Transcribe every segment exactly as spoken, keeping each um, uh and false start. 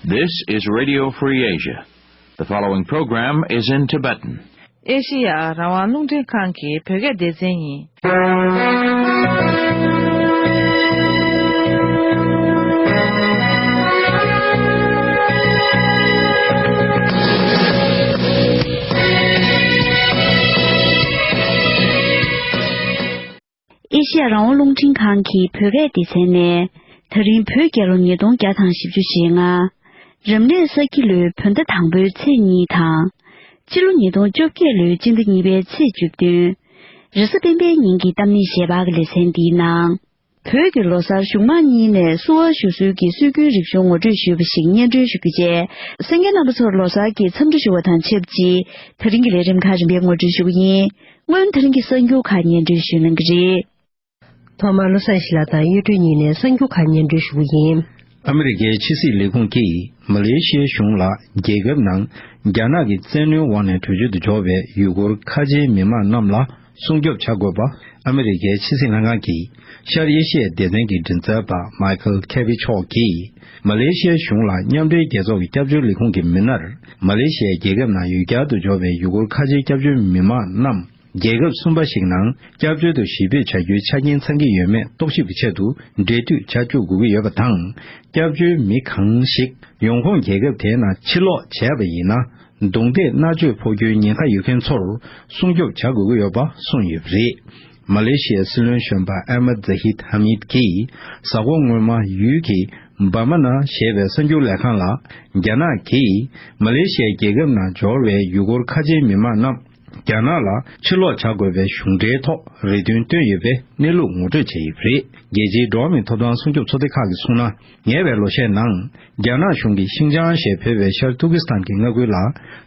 This is Radio Free Asia. The following program is in Tibetan. ཨེ་ཤེ་ཡ་རང་དབང་རླུང་འཕྲིན་ཁང་གི་བོད་སྐད་སྡེ་ཚན་ཡིན། ཨེ་ཤེ་ཡ་རང་དབང་རླུང་འཕྲིན་ཁང་གི་བོད་སྐད་སྡེ་ཚན་ནས། ད་རིང་བོད་རྒྱལ་ལོ་ཉིས་སྟོང་བརྒྱ་དང་བཞི་བཅུ་ཞེ་ལྔ། རབ་གནས་ས་ཁྱི་ལོའི་བོད་ཟླ་དང་པོའི་ཚེས་གཉིས་དང་། སྤྱི་ལོ་ཉིས་སྟོང་བཅོ་བརྒྱད་ལོའི་སྤྱི་ཟླ་གཉིས་པའི་ཚེས་བཅུ་བདུན། རེས་གཟའ་སྤེན་པའི་ཉིན་གྱི་གཏམ་གླེང་ཞལ་པར་གྱི་ལེ་ཚན་འདིའི་ནང་། བོད་ཀྱི་ལོ་གསར་གཞུང་མང་གཉིས་ནས་བསུ་བ་ཞུ་སྲོལ་གྱི་སྲོལ་རྒྱུན་རིག་གཞུང་ངོ་སྤྲོད་ཞུས་པ་ཞིག་སྙན་སྒྲོན་ཞུ་རྒྱུ་བཅས། གསན་མཁན་རྣམ་པ་ཚོར་ལོ་གསར་གྱི་འཚམས་འདྲི་ཞུ་བ་དང་ཆབས་ཅིག་ད་རིང་གི་ལས་རིམ་ཁག་རིམ་པས་ངོ་སྤྲོད་ཞུ་གི་ཡིན། སྔོན་ད་རིང་གི་གསར་འགྱུར་ཁག་སྙན་སྒྲོན་ཞུ་གནང་གི་རེད། ཐོག་མར་བློ་བཟང་ཡེ་ཤེས་ལགས་དང་གཡུ་སྒྲོན་གཉིས་ནས་གསར་འགྱུར་ཁག་སྙན་སྒྲོན་ཞུ་གི་ཡིན། ཨ་མི་རི་ཀའི་ཕྱི་སྲིད་ལས་ཁུངས་ཀྱིས་མ་ལེ་ཤི་ཡའི་གཞུང་ལ་རྒྱལ་ཁབ་ནང་རྒྱ་ནག་གི་བཙན་གནོན་འོག་ནས་བྲོས་བྱོལ་དུ་འབྱོར་བའི་ཡུ་གུར་ཁ་ཆེའི་མི་མང་རྣམས་ལ་སྲུང་སྐྱོབ་བྱ་དགོས་པ། ཨ་མི་རི་ཀའི་ཕྱི་སྲིད་ལྷན་ཁང་གི་ཤར་ཨེ་ཤི་ཡའི་སྡེ་ཚན་གྱི་མགྲིན་ཚབ་པ་མའི་ཁལ་ཁེ་བི་མཆོག་གིས། མ་ལེ་ཤི་ཡའི་གཞུང་ལ་མཉམ་འབྲེལ་རྒྱལ་ཚོགས་ཀྱི་སྐྱབས་བཅོལ་ལས་ཁུངས་ཀྱི་མི་སྣར། མ་ལེ་ཤི་ཡའི་རྒྱལ་ཁབ་ནང་ཡུལ་གྱར་དུ་འབྱོར་བའི་ཡུ་གུར་ཁ་ཆེའི་སྐྱབས་བཅོལ་མི་མང་རྣམས། རྒྱལ་ཁབ་གསུམ་པ་ཞིག་ནང་སྐྱབས་བཅོལ་དུ་ཞི་སྤྱོད་བྱ་རྒྱུའི་ཆ་རྐྱེན་ཚང་གི་ཡོད་མེད་རྟོག་ཞིབ་ཀྱི་ཆེད་དུ་འབྲེལ་མཐུད་བྱ་བཅུག་དགོས་ཀྱི་ཡོད་པ་དང་། སྐྱབས་བཅོལ་མི་གང་ཞིག་ཡོང་ཁོངས་རྒྱལ་ཁབ་དེའི་ནང་ཕྱིར་ལོག་བྱས་པ་ཡིན་ན། རྡུང་རྡེག་མནར་གཅོད་ཕོག་རྒྱུའི་ཉེན་ཁ་ཡོད་མཁན་ཚོར་སྲུང་སྐྱོབ་བྱ་དགོས་ཀྱི་ཡོད་པ་གསུངས་ཡོད་པ་རེད། མ་ལེ་ཤི་ཡའི་སྲིད་བློན་གཞོན་པ་ཨེ་མད་ཛ་ཧིད་ཧ་མིད་ཀྱིས་གཟའ་འཁོར་སྔོན་མ་ཡུལ་གྱི་འབར་མ་ན་ཞེས་པའི་གསར་འགྱུར་ལས་ཁང་ལ། རྒྱ་ནག་གིས་མ་ལེ་ཤི་ཡའི་རྒྱལ་ཁབ་ནང་འབྱོར་བའི་ཡུ་གུར་ཁ་ཆེའི་མི་མང་རྣམས། རྒྱ་ནག་ལ་ཕྱིར་ལོག་བྱ་དགོས་པའི་གཞུང་འབྲེལ་ཐོག་རེ་འདུན་བཏོན་ཡོད་པའི་གནས་ལུགས་ངོ་སྤྲོད་བྱས་ཡོད་པ་རེད། རྒྱལ་སྤྱིའི་འགྲོ་བ་མིའི་ཐོབ་ཐང་སྲུང་སྐྱོབ་ཚོགས་སྡེ་ཁག་གིས་གསུངས་ན། ཉེ་བའི་ལོ་ཤས་ནང་། རྒྱ་ནག་གཞུང་གིས་ཤིན་ཅང་ཞེས་འབོད་པའི་ཤར་ཏུར་ཀི་སི་ཐན་གྱི་མངའ་ཁུལ་ལ།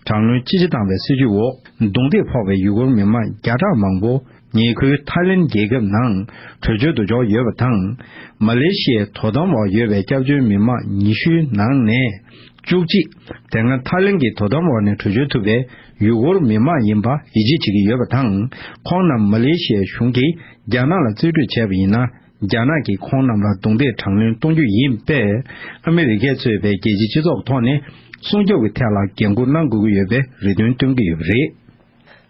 དྲག་གནོན་ཅི་ཆེ་བཏང་བའི་སྲིད་བྱུས་འོག་རྡུང་རྡེག་ཕོག་པའི་ཡུ་གུར་མི་མང་བརྒྱ་ཕྲག་མང་པོ། ཉེ་ཁུལ་ཐའི་ལེན་རྒྱལ་ཁབ་ནང་བྲོས་བྱོལ་དུ་འབྱོར་ཡོད་པ་དང་། མ་ལེ་ཤི་ཡའི་དོ་དམ་འོག་ཡོད་པའི་སྐྱབས་བཅོལ་མི་མང་ཉི་ཤུའི་ནང་ནས། བཅུ་གཅིག་དེ་སྔ་ཐའི་ལེན་གྱི་དོ་དམ་འོག་ནས་བྲོས་བྱོལ་ཐུབ་པའི་ཡུ་གུར་མི་མང་ཡིན་པ་ཡིད་ཆེས་བྱེད་ཀྱི་ཡོད་པ་དང་། ཁོང་རྣམས་མ་ལེ་ཤི་ཡའི་གཞུང་གིས་རྒྱ་ནག་ལ་རྩིས་སྤྲོད་བྱས་པ་ཡིན་ན། རྒྱ་ནག་གིས་ཁོང་རྣམས་ལ་རྡུང་རྡེག་དྲག་གནོན་གཏོང་རྒྱུ་ཡིན་པས། ཨ་མི་རི་ཀས་གཙོས་པའི་རྒྱལ་སྤྱིའི་སྤྱི་ཚོགས་ཐོག་ནས་སྲུང་སྐྱོབ་ཀྱི་ཐད་ལ་འགན་འཁུར་གནང་དགོས་ཀྱི་ཡོད་པའི་རེ་འདུན་བཏོན་གྱི་ཡོད་པ་རེད།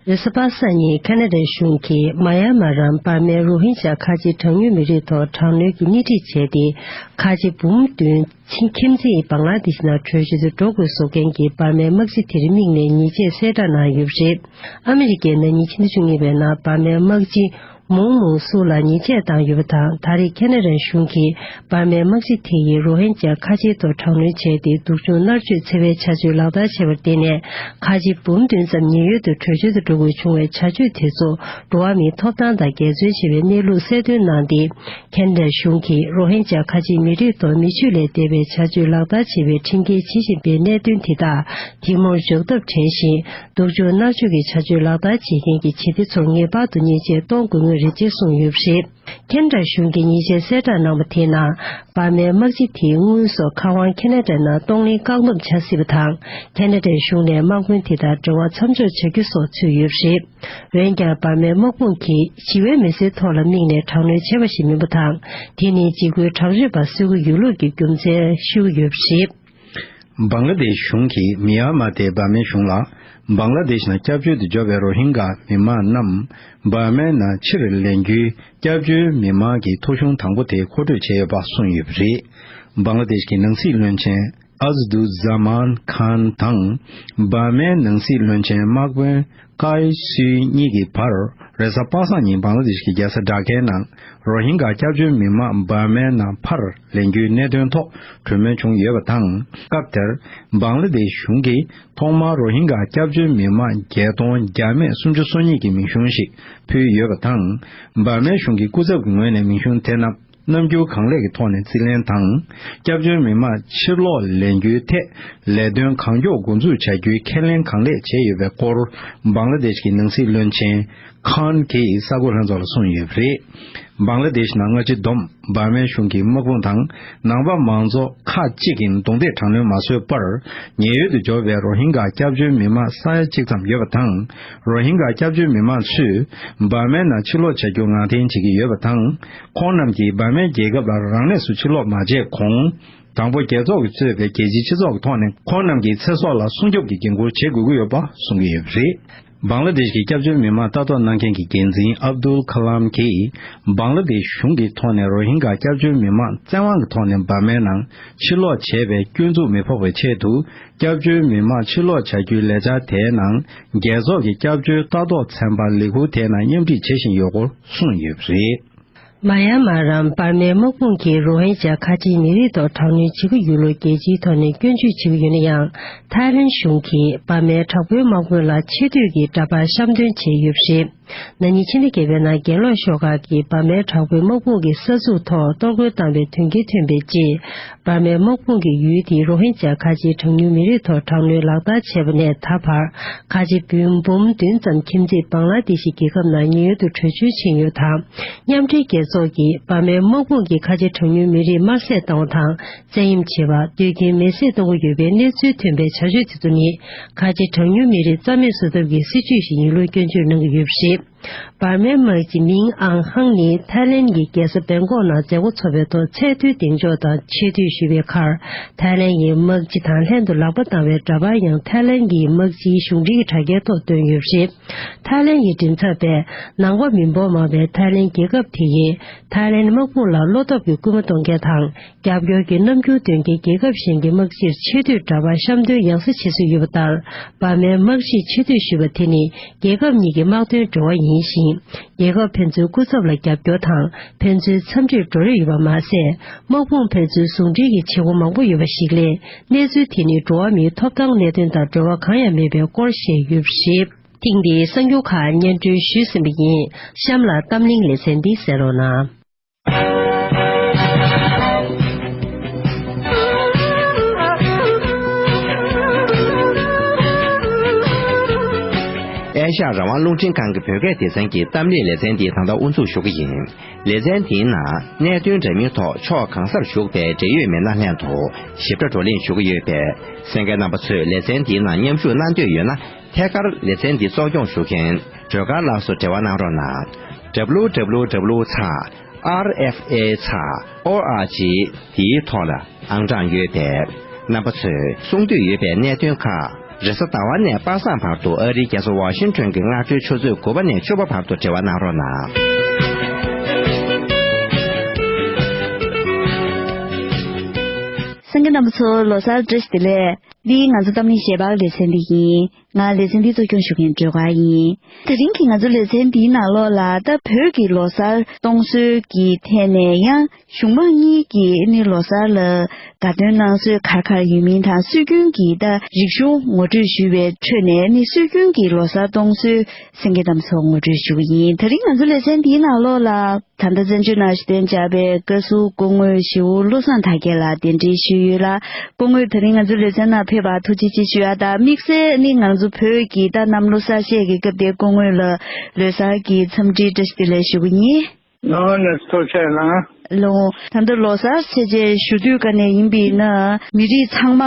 རེས་གཟའ་པ་སངས་ཉིན་ཁ་ན་ཌའི་གཞུང་གིས་མ་ཡ་མ་རམ་འབར་མའི་རོ་ཧིན་ཇཱ་ཁ་ཆེ་གྲངས་ཉུང་མི་རིགས་ཐོག་དྲག་གནོན་གྱི་སྣེ་ཁྲིད་བྱས་ཏེ། ཁ་ཆེ་འབུམ་བདུན་ཁྱིམ་མཚེས་བང་ལ་དེ་ཤི་ནང་བྲོས་བྱོལ་དུ་འགྲོ་དགོས་བཟོ་མཁན་གྱི་འབར་མའི་དམག་སྤྱི་དེར་དམིགས་ནས་ཉེས་ཆད་གསལ་བསྒྲགས་གནང་ཡོད་པ་རེད། ཨ་མི་རི་ཀས་ན་ནིང་ཕྱི་ཟླ་བཅུ་གཉིས་པའི་ནང་འབར་མའི་དམག་སྤྱི་མོང་མོང་སུ་ལ་ཉེས་ཆད་བཏང་ཡོད་པ་དང་། ད་རེས་ཁ་ན་ཌའི་གཞུང་གིས་འབར་མའི་དམག་སྤྱི་དེ་ཡིས་རོ་ཧིན་ཇཱ་ཁ་ཆེའི་ཐོག་དྲག་གནོན་བྱས་ཏེ། སྡུག་སྦྱོང་མནར་གཅོད་འཚེ་བའི་བྱ་སྤྱོད་ལག་བསྟར་བྱས་པར་བརྟེན་ནས། ཁ་ཆེ་འབུམ་བདུན་ཙམ་ཉེན་གཡོལ་དུ་བྲོས་བྱོལ་དུ་འགྲོ་དགོས་བྱུང་བའི་བྱ་སྤྱོད་དེ་ཚོ་འགྲོ་བ་མིའི་ཐོབ་ཐང་དང་འགལ་འཛོལ་ཆེ་བའི་གནས་ལུགས་གསལ་སྟོན་གནང་སྟེ། ཁ་ན་ཌའི་གཞུང་གིས་རོ་ཧིན་ཇཱ་ཁ་ཆེའི་མི་རིགས་ཐོག་མི་ཆོས་ལས་འདས་པའི་བྱ་སྤྱོད་ལག་བསྟར་བྱེད་པའི་ཁྲིམས་འགལ་བྱེད་བཞིན་པའི་གནད་དོན་དེ་དག་དེ་མུར་འཇོག་ཐབས་བྲལ་ཞིང་། སྡུག་སྦྱོང་མནར་གཅོད་ཀྱི་བྱ་སྤྱོད་ལག་བསྟར་བྱེད་མཁན་གྱི་བྱེད་གཏེ་ཚོར་ངེས་པར་དུ་ཉེས་ཆད་གཏོང་དགོས་ངེས་རེད་ཅེས་གསུངས་ཡོད་པ་རེད། ཁ་ན་ཌ་གཞུང་གིས་ཉེས་ཆད་གསལ་བསྒྲགས་གནང་བ་དེའི་ནང་། འབར་མའི་དམག་སྤྱི་དེའི་དངུལ་སོགས་ཁ་དབང་ཁ་ན་ཌའི་ནང་གཏོང་ལེན་བཀག་སྡོམ་བྱ་སྲིད་པ་དང་། ཁ་ན་ཌའི་གཞུང་ནས་དམག་དཔོན་དེ་དང་འབྲེལ་བ་མཚམས་འཇོག་བྱ་རྒྱུ་སོགས་ཚུད་ཡོད་པ་རེད། འོན་ཀྱང་། འབར་མའི་དམག་དཔུང་གིས་ཞི་བའི་མི་སེར་ཐོག་ལ་དམིགས་ནས་དྲག་གནོན་བྱས་པ་ཞིག་མིན་པ་དང་། དེ་ནི་འཇིགས་སྐུལ་དྲག་སྤྱོད་པ་སེལ་གྱི་ཡོད་ལུགས་ཀྱི་རྒྱུ་མཚན་ཞུ་གི་ཡོད་པ་རེད། བང་ལ་དེཤ་གཞུང་གིས་མི་ཡན་མར་དེ་འབར་མའི་གཞུང་ལ། བང་ལ་དེཤ་ནང་སྐྱབས་བཅོལ་དུ་འབྱོར་བའི་རོ་ཧིན་གྷ་མི་མང་རྣམས། འབར་མའི་ནང་ཕྱིར་ལེན་རྒྱུའི་སྐྱབས་བཅོལ་མི་མང་གི་ཐོ་གཞུང་དང་པོ་དེ་མཁོ་སྤྲོད་བྱས་ཡོད་པ་གསུངས་ཡོད་པ་རེད། བང་ལ་དེཤ་གི་ནང་སྲིད་བློན་ཆེན་ཨ་ཛི་དུ་ཛ་མཱན་ཁཱན་དང་། འབར་མའི་ནང་སྲིད་བློན་ཆེན་དམག་དཔོན་ཀའི་སུའི་གཉིས་ཀྱི་བར། རེས་གཟའ་པ་སངས་ཉིན་བང་ལ་དེཤ་གི་རྒྱལ་ས་ཌ་ཀའི་ནང་། རོ་ཧིན་གྷ་སྐྱབས་བཅོལ་མི་མང་འབར་མའི་ནང་ཕར་ལེན་རྒྱུའི་གནད་དོན་ཐོག་གྲོས་མོལ་བྱུང་ཡོད་པ་དང་། སྐབས་དེར། བང་ལ་དེཤ་གཞུང་གིས་ཐོག་མར་རོ་ཧིན་གྷ་སྐྱབས་བཅོལ་མི་མང་བརྒྱད་སྟོང་བརྒྱ་མེད་སུམ་ཅུ་སོ་གཉིས་ཀྱི་མིང་གཞུང་ཞིག་ཕུལ་ཡོད་པ་དང་། འབར་མའི་གཞུང་གི་སྐུ་ཚབ་ཀྱི་ངོས་ནས་མིང་གཞུང་དེ་རྣམས་རྣམ་འགྱུར་གང་ལེགས་ཀྱི་ཐོག་ནས་རྩིས་ལེན་དང་། སྐྱབས་བཅོལ་མི་མང་ཕྱིར་ལོག་ལེན་རྒྱུའི་ཐད་ལས་དོན་གང་མགྱོགས་འགོ་འཛུགས་བྱ་རྒྱུའི་ཁས་ལེན་གང་ལེགས་བྱས་ཡོད་པའི་སྐོར། བང་ལ་དེཤ་གི་ནང་སྲིད་བློན་ཆེན་ཁཱན་གྱིས་གསར་འགོད་ལྷན་ཚོགས་ལ་གསུངས་ཡོད་པ་རེད། བང་ལ་དེཤ་ནང་སྔ་ཕྱི་བསྡོམས་འབར་མའི་གཞུང་གི་དམག་དཔུང་དང་ནང་པ་མང་ཚོགས་ཁག་ཅིག་གིས་རྡུང་རྡེག་དྲག་གནོན་མ་བཟོས་པར། ཉེན་གཡོལ་དུ་འབྱོར་བའི་རོ་ཧིན་གྷ་སྐྱབས་བཅོལ་མི་མང་ས་ཡ་གཅིག་ཙམ་ཡོད་པ་དང་། རོ་ཧིན་གྷ་སྐྱབས་བཅོལ་མི་མང་ཚོས་འབར་མའི་ནང་ཕྱིར་ལོག་བྱ་རྒྱུ་ངང་འཐེན་བྱེད་ཀྱི་ཡོད་པ་དང་། ཁོང་རྣམས་ཀྱིས་འབར་མའི་རྒྱལ་ཁབ་ལ་རང་ལས་སུ་ཕྱིར་ལོག་མ་བྱས་གོང་། དང་པོ་རྒྱལ་ཚོགས་ཀྱིས་གཙོས་པའི་རྒྱལ་སྤྱིའི་སྤྱི་ཚོགས་ཀྱི་ཐོག་ནས་ཁོང་རྣམས་ཀྱི་ཚེ་སྲོག་ལ་སྲུང་སྐྱོབ་ཀྱི་འགན་འཁུར་བྱེད་དགོས་ཀྱི་ཡོད་པ་གསུང་གི་ཡོད་པ་རེད། བང་ལ་དེཤ་གི་སྐྱབས་བཅོལ་མི་མང་ལྟ་རྟོག་གནང་མཁན་གྱི་འགན་འཛིན་ཨབ་དུལ་ཁ་ལམ་གྱིས། བང་ལ་དེཤ་གཞུང་གི་ཐོག་ནས་རོ་ཧིན་གྷ་སྐྱབས་བཅོལ་མི་མང་བཙན་དབང་གི་ཐོག་ནས་འབར་མའི་ནང་ཕྱིར་ལོག་བྱས་པའི་སྐྱོན་འཛུགས་མི་ཕོག་པའི་ཆེད་དུ། སྐྱབས་བཅོལ་མི་མང་ཕྱིར་ལོག་བྱ་རྒྱུའི་ལས་འཆར་དེའི་ནང་རྒྱལ་ཚོགས་ཀྱི་སྐྱབས་བཅོལ་ལྟ་རྟོག་ཚན་པ་ལས་ཁུངས་དེའི་ནང་མཉམ་ཁྲིད་བྱེད་བཞིན་ཡོད་སྐོར་གསུངས་ཡོད་པ་རེད། མ་ཡན་མར་འབར་མའི་དམག་དཔུང་གིས་རོ་ཧིན་ཇཱ་ཁ་ཆེའི་མི་རིགས་ཐོག་དྲག་གནོན་བྱེད་ཀྱི་ཡོད་ལུགས་རྒྱལ་སྤྱིའི་ཐོག་ནས་སྐྱོན་བརྗོད་བྱེད་ཀྱི་ཡོད་ན་ཡང་། ཐའི་ལེན་གཞུང་གིས་འབར་མའི་དྲག་པོའི་དམག་དཔུང་ལ་ཆེ་བསྟོད་ཀྱི་འདྲ་པར་བཤམས་སྟོན་བྱས་ཡོད་པ་རེད། ན་ནིང་ཕྱི་ཟླ་བརྒྱད་པའི་ནང་གྱེན་ལོག་ཤོག་ཁག་གིས་འབར་མའི་དྲག་པོའི་དམག་དཔུང་གི་ས་ཚུགས་ཐོག་གཏོར་རྒོལ་བཏང་བའི་དོན་རྐྱེན་ཐོན་པའི་རྗེས། འབར་མའི་དམག་དཔུང་གིས་ཡུལ་དེའི་རོ་ཧིན་ཇཱ་ཁ་ཆེའི་གྲངས་ཉུང་མི་རིགས་ཐོག་དྲག་གནོན་ལག་བསྟར་བྱས་པ་ནས་ད་བར། ཁ་ཆེ་འབུམ་འབུམ་བདུན་ཙམ་ཁྱིམ་མཚེས་བང་ལ་དེ་ཤི་རྒྱལ་ཁབ་ནང་ཉེན་གཡོལ་དུ་བྲོས་བྱོལ་ཕྱིན་ཡོད་དང་། མཉམ་འབྲེལ་རྒྱལ་ཚོགས་ཀྱིས་འབར་མའི་དམག་དཔུང་གིས་ཁ་ཆེ་གྲངས་ཉུང་མི་རིགས་དམར་བསད་བཏང་བ་དང་བཙན་གཡེམ་བྱས་པ། སྡོད་མཁན་མེ་བསྲེགས་གཏོང་གི་ཡོད་པའི་གནས་ཚུལ་ཐོན་པའི་བྱ་སྤྱོད་དེ་ཚོ་ནི། ཁ་ཆེ་གྲངས་ཉུང་མི་རིགས་རྩ་མེད་བཟོ་ཐབས་ཀྱི་སྲིད་བྱུས་ཤིག་ཡིན་ལུགས་སྐྱོན་བརྗོད་གནང་གི་ཡོད་པ་རེད། འབར་མའི་དམག་སྤྱི་མིང་ཨང་ཧང་ནི་ཐའི་ལེན་གྱི་རྒྱལ་ས་བེང་ཀོག་ནང་མཛད་སྒོ་ཚོགས་པའི་ཐོག་ཚད་མཐོའི་གདེང་འཇོག་དང་ཆེ་བསྟོད་ཞུས་པའི་ཁར། ཐའི་ལེན་གྱི་དམག་སྤྱི་དང་ལྷན་དུ་ལག་པ་བརྡམས་པའི་འདྲ་པར་ཡང་ཐའི་ལེན་གྱི་དམག་སྤྱིའི་གཞུང་འབྲེལ་གྱི་དྲ་རྒྱའི་ཐོག་བཏོན་ཡོད་པ་རེད། ཐའི་ལེན་གྱི་མགྲིན་ཚབ་པས། ནང་པ་མི་འབོར་མང་བའི་ཐའི་ལེན་རྒྱལ་ཁབ་དེ་ཡིས། ཐའི་ལེན་དམག་དཔུང་ལ་བློ་སྟོབས་ཀྱི་སྐུལ་མ་གཏོང་མཁན་དང་། རྒྱབ་སྐྱོར་གྱི་རྣམ་འགྱུར་སྟོན་མཁན་རྒྱལ་ཁབ་གཞན་གྱི་དམག་སྤྱིར་ཆེ་བསྟོད་འདྲ་པར་བཤམས་སྟོན་ཡང་སེ་བྱེད་སྲོལ་ཡོད་པ་ལྟར། འབར་མའི་དམག་སྤྱིས་ཆེ་བསྟོད་ཞུས་པ་དེ་ནི། རྒྱལ་ཁབ་གཉིས་ཀྱི་དམག་དོན་འབྲེལ་བ་ཡིན་ཞིང་། རྒྱལ་ཁབ་ཕན་ཚུན་སྐུ་ཚབ་ལ་རྒྱབ་སྐྱོར་དང་། ཕན་ཚུན་འཚམས་འདྲིར་འགྲོ་རེས་ཡོད་པ་མ་ཟད། དམག་དཔུང་ཕན་ཚུན་ཟུང་འབྲེལ་གྱི་བྱེད་སྒོ་མང་པོ་ཡོད་པ་ཞིག་ལས། གནས་ཚུལ་དེ་ནི་འགྲོ་བ་མིའི་ཐོབ་ཐང་གནད་དོན་དང་འབྲེལ་བ་གང་ཡང་མེད་པའི་སྐོར་བཤད་ཡོད་པ་རེད། ཐེངས་འདིའི་གསར་འགྱུར་ཁག་སྙན་སྒྲོན་ཞུས་ཟིན་པ་ཡིན། གཤམ་ལ་གཏམ་གླེང་ལེ་ཚན་འདི་གསན་རོགས་གནང་། ཨེ་ཤ་ཡ་རང་དབང་རླུང་འཕྲིན་ཁང་གི་བོད་སྐད་སྡེ་ཚན་གྱི་གཏམ་གླེང་ལེ་ཚན་འདི་ད་ལྟ་དབུ་འཛུགས་ཞུ་གི་ཡིན། ལེ་ཚན་འདིའི་ནང་གནད་དོན་འདྲ་མིན་ཐོག་ཕྱོགས་གང་སར་བཞུགས་པའི་འབྲེལ་ཡོད་མི་སྣ་ལྷན་དུ་ཞིབ་ཕྲ་བགྲོ་གླེང་ཞུ་གི་ཡོད་པས། གསན་མཁན་རྣམ་པ་ཚོས་ལེ་ཚན་འདིའི་ནང་མཉམ་ཞུགས་གནང་འདོད་ཡོད་ན། ཐད་ཀར་ལེ་ཚན་འདི་གཙོ་སྐྱོང་ཞུ་མཁན་སྒྲོལ་དཀར་ལགས་སུ་འབྲེལ་བ་གནང་རོགས་གནང་། W W W ཚེག་R F A ཚེག O R G འདིའི་ཐོག་ལ་ཨང་གྲངས་ཡོད་པས། རྣམ་པ་ཚོས་གསུང་འདོད་ཡོད་པའི་གནད་དོན་ཁག་རེས་གཟའ་ཟླ་བ་ནས་པ་སངས་བར་དུ་ཨ་རིའི་རྒྱལ་ས་ཝ་ཤིང་ཊོན་གྱི་སྔ་དྲོའི་ཆུ་ཚོད་དགུ་པ་ནས་བཅུ་པ་བར་དུ་འབྲེལ་བ་གནང་རོགས་གནང་། གསན་མཁན་རྣམ་པ་ཚོ་ལོ་གསར་བཀྲ་ཤིས་བདེ་ལེགས། འདི་ང་ཚོ་གཏམ་གླེང་ཞལ་པར་ལེ་ཚན་འདི་ཡིན། ང་ལེ་ཚན་འདི་གཙོ་སྐྱོང་ཞུ་མཁན་སྒྲོལ་དཀར་ཡིན། དེ་རིང་གི་ང་ཚོ་ལེ་ཚན་འདིའི་ནང་ལོགས་ལ་ད་བོད་ཀྱི་ལོ་གསར་གཏོང་སྲོལ་གྱི་ཐད་ནས་ཡང་གཞུང་མང་གཉིས་ཀྱིས་ནི་ལོ་གསར་ལ་དགའ་སྟོན་གནང་སྲོལ་ག་རེ་ག་རེ་ཡོད་མིན་དང་སྲོལ་རྒྱུན་གྱི་ད་རིག་གཞུང་ངོ་སྤྲོད་ཞུས་པའི་ཁྲོད་ནས་ནི་སྲོལ་རྒྱུན་གྱི་ལོ་གསར་གཏོང་སྲོལ་གསན་མཁན་རྣམ་ཚོར་ངོ་སྤྲོད་ཞུ་གི་ཡིན། དེ་རིང་ང་ཚོ་ལེ་ཚན་འདིའི་ནང་ལོགས་ལ། ད་ལྟ་བཙན་བྱོལ་ནང་གཞི་རྟེན་བཅགས་པའི་བཀའ་ཟུར་སྐུ་ངོ་ཞེ་བོ་བློ་བཟང་དར་རྒྱས་ལགས་གདན་འདྲེན་ཞུས་ཡོད་ལ། སྐུ་ངོས་ད་རིང་ང་ཚོའི་ལེ་ཚན་ནང་ཕེབས་པར་ཐུགས་རྗེ་ཆེ་ཞུ་ཡ་དང་། དམིགས་བསལ་ནི་ང་ཚོ་བོད་ཀྱི་ད་གནམ་ལོ་གསར་བཞད་ཀྱི་སྐབས་དེར་སྐུ་ངོ་ལ་ལོ་གསར་གྱི་འཚམས་འདྲིའི་བཀྲ་ཤིས་བདེ་ལེགས་ཞུ་གི་ཡིན། ལོ་ནས་ཐུགས་རྗེ་གནང་། ལོ། ད་ལྟ་ལོ་གསར་ཚེས་བཅད་ཞུ་དུས་ཀ་ནས་ཡིན་པས་ན། མི་རིགས་ཚང་མ་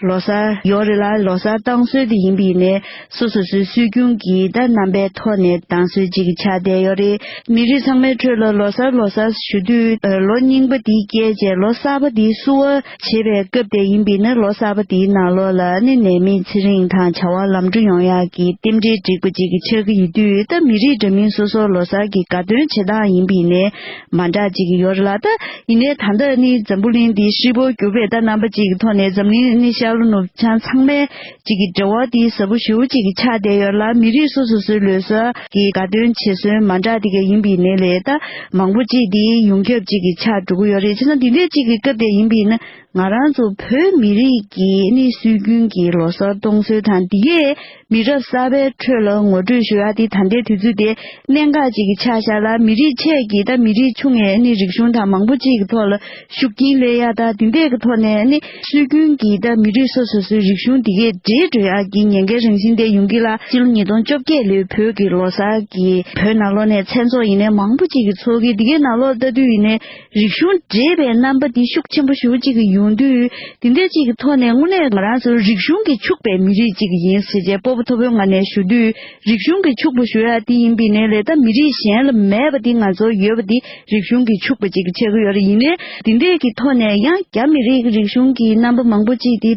ལོ་གསར་ཡོད་རེད་ལ། ལོ་གསར་གཏང་སྲོལ་དེ་ཡིན་པས་ནས། སོ་སོ་སོའི་སྲོལ་རྒྱུན་གྱི་ད་རྣམ་པའི་ཐོག་ནས་གཏང་སྲོལ་ཅིག་ཆགས་བསྡད་ཡོད་རེད། མི་རིགས་ཚང་མའི་ཁྲོད་ལ་ལོ་གསར་ལོ་གསར་ཞུ་དུས། ལོ་རྙིང་པ་འདི་བསྐྱལ་རྗེས་ལོ་གསར་པ་འདི་བསུ་བ་བྱེད་པའི་སྐབས་དེ་ཡིན་པས་ན། ལོ་གསར་པ་འདིའི་ནང་ལོགས་ལ་ནི་ནད་མེད་ཚེ་རིང་དང་བྱ་བ་ལམ་འགྲོ་ཡོང་ཡག་གི་རྟེན་འབྲེལ་བསྒྲིགས་པ་ཅིག་ཆགས་ཀྱི་ཡོད་དུས། ད་མི་རིགས་འདྲ་མིན་སོ་སོ་ལོ་གསར་གྱི་དགའ་སྟོན་བྱེད་སྟངས་ཡིན་པས་ནས་མ་འདྲ་ཅིག་ཡོད་རེད་ལ། ད་ཡིན་ནའི་ད་ལྟ་ནི་འཛམ་བུ་གླིང་འདི་ཧྲིལ་པོ་གྱུར་པའི་ད་རྣམ་པ་ཅིག་གི་ཐོག་ནས་འཛམ་གླིང་ནི་ཤར་ལྷོ་ནུབ་བྱང་ཚང་མའི་ཅིག་གི་འབྲེལ་བ་དེ་ཟབ་པོ་ཞེ་པོ་ཅིག་གི་ཆགས་བསྡད་ཡོད་ལ། མི་རིགས་སོ་སོ་སོའི་ལོ་གསར་གྱི་དགའ་སྟོན་བྱེད་སྲོལ་མ་འདྲ་དེ་ག་ཡིན་པའི་ནས་ལས། ད་མང་པོ་ཅིག་དེ་ཡོངས་ཁྱབ་ཅིག་གི་ཆགས་འགྲོ་གི་ཡོད་རེད། བྱས་ཙང་དེ་འདྲས་ཅིག་གི་སྐབས་དེ་ཡིན་པའི་ན། ང་རང་ཚོ་བོད་མི་རིགས་ཀྱི་ནི་སྲོལ་རྒྱུན་གྱི་ལོ་གསར་གཏོང་སྲོལ་དང་། འདི་གས་མི་རབས་གསར་པའི་ཁྲོད་ལ་ངོ་སྤྲོད་ཞུ་ཡག་དེ་ད་ལྟའི་དུས་ཚོད་དེ་གནད་འགག་ཅིག་གི་ཆགས་ཤག་ལ། མི་རིགས་ཆད་ཀྱི་ད་མི་རིགས་ཆུང་ངས་ནི་རིག་གཞུང་དང་མང་པོ་ཅིག་གི་ཐོག་ལ་ཤུགས་རྐྱེན་སླེབས་ཡག་དང་། འདི་འདྲས་ཀྱི་ཐོག་ནས་ནི་སྲོལ་རྒྱུན་གྱི་ད་མི་རིགས་སོ་སོ་སོའི་རིག་གཞུང་འདི་གས་འདྲེས་འགྲོ་ཡག་གི་ཉེན་ཁའི་རང་བཞིན་དེ་ཡོང་གི་ལ། ཕྱི་ལོ་ཉིས་སྟོང་བཅོ་བརྒྱད་ལོའི་བོད་ཀྱི་ལོ་གསར་གྱི་བོད་ནང་ལོགས་ནས་མཚན་ཚོགས་ཡིན་ནའི་མང་པོ་ཅིག་གི་ཚོགས་ཀྱི་འདི་གས་ནང་ལོགས་ལྟ་དུས་ཡིན་ནའི། རིག་གཞུང་འདྲེས་པའི་རྣམ་པ་འདི་ཤུགས་ཆེན་པོ་ཞེ་པོ་ཅིག་གི་ཡོང་དུས། དེ་འདྲ་ཅིག་གི་ཐོག་ནས་དངོས་གནས་ང་རང་ཚོ་རིག་གཞུང་གིས་ཕྱུག་པའི་མི་རིགས་ཅིག་ཡིན་ཟེར་བྱས་སྤོབས་པ་མཐོ་པོའི་ངང་ནས་ཞུ་དུས། རིག་གཞུང་གིས་ཕྱུག་པོ་ཞུ་ཡག་དེ་ཡིན་པ་ཡིན་ནའི་ལས། ད་མི་རིགས་གཞན་ལ་མེད་པ་དེ་ང་ཚོར་ཡོད་པ་དེ་རིག་གཞུང་གིས་ཕྱུག་པ་ཅིག་གི་ཆགས་ཀྱི་ཡོད་རེད། ཡིན་ནའི་དེ་འདྲས་ཀྱི་ཐོག་ནས་ཡང་རྒྱ་མི་རིགས་ཀྱི་རིག་གཞུང་གི་རྣམ་པ་མང་པོ་ཅིག་དེ་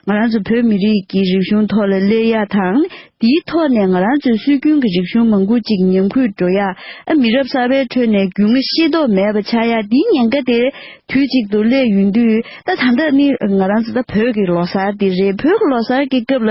ང་རང་ཚོ་བོད་མི་རིགས་ཀྱི་རིག་གཞུང་ཐོག་ལ་སླེབས་ཡག་དང་། དེའི་ཐོག་ནས་ང་རང་ཚོའི་སྲོལ་རྒྱུན་གྱི་རིག་གཞུང་མང་པོ་ཅིག་ཉམས་རྒུད་འགྲོ་ཡ། ཨ། མི་རབས་གསར་པའི་ཁྲོད་ནས་རྒྱུས་མངའ་ཤེས་རྟོགས་མེད་པ་ཆགས་ཡ། འདིའི་ཉེན་ཁ་དེ་དུས་གཅིག་ཏུ་སླེབས་ཡོང་དུས། ད་ད་ལྟ་ནི་ང་རང་ཚོ་ད་བོད་ཀྱི་ལོ་གསར་འདི་རེད། བོད་ཀྱི་ལོ་གསར་གྱི་སྐབས་ལ་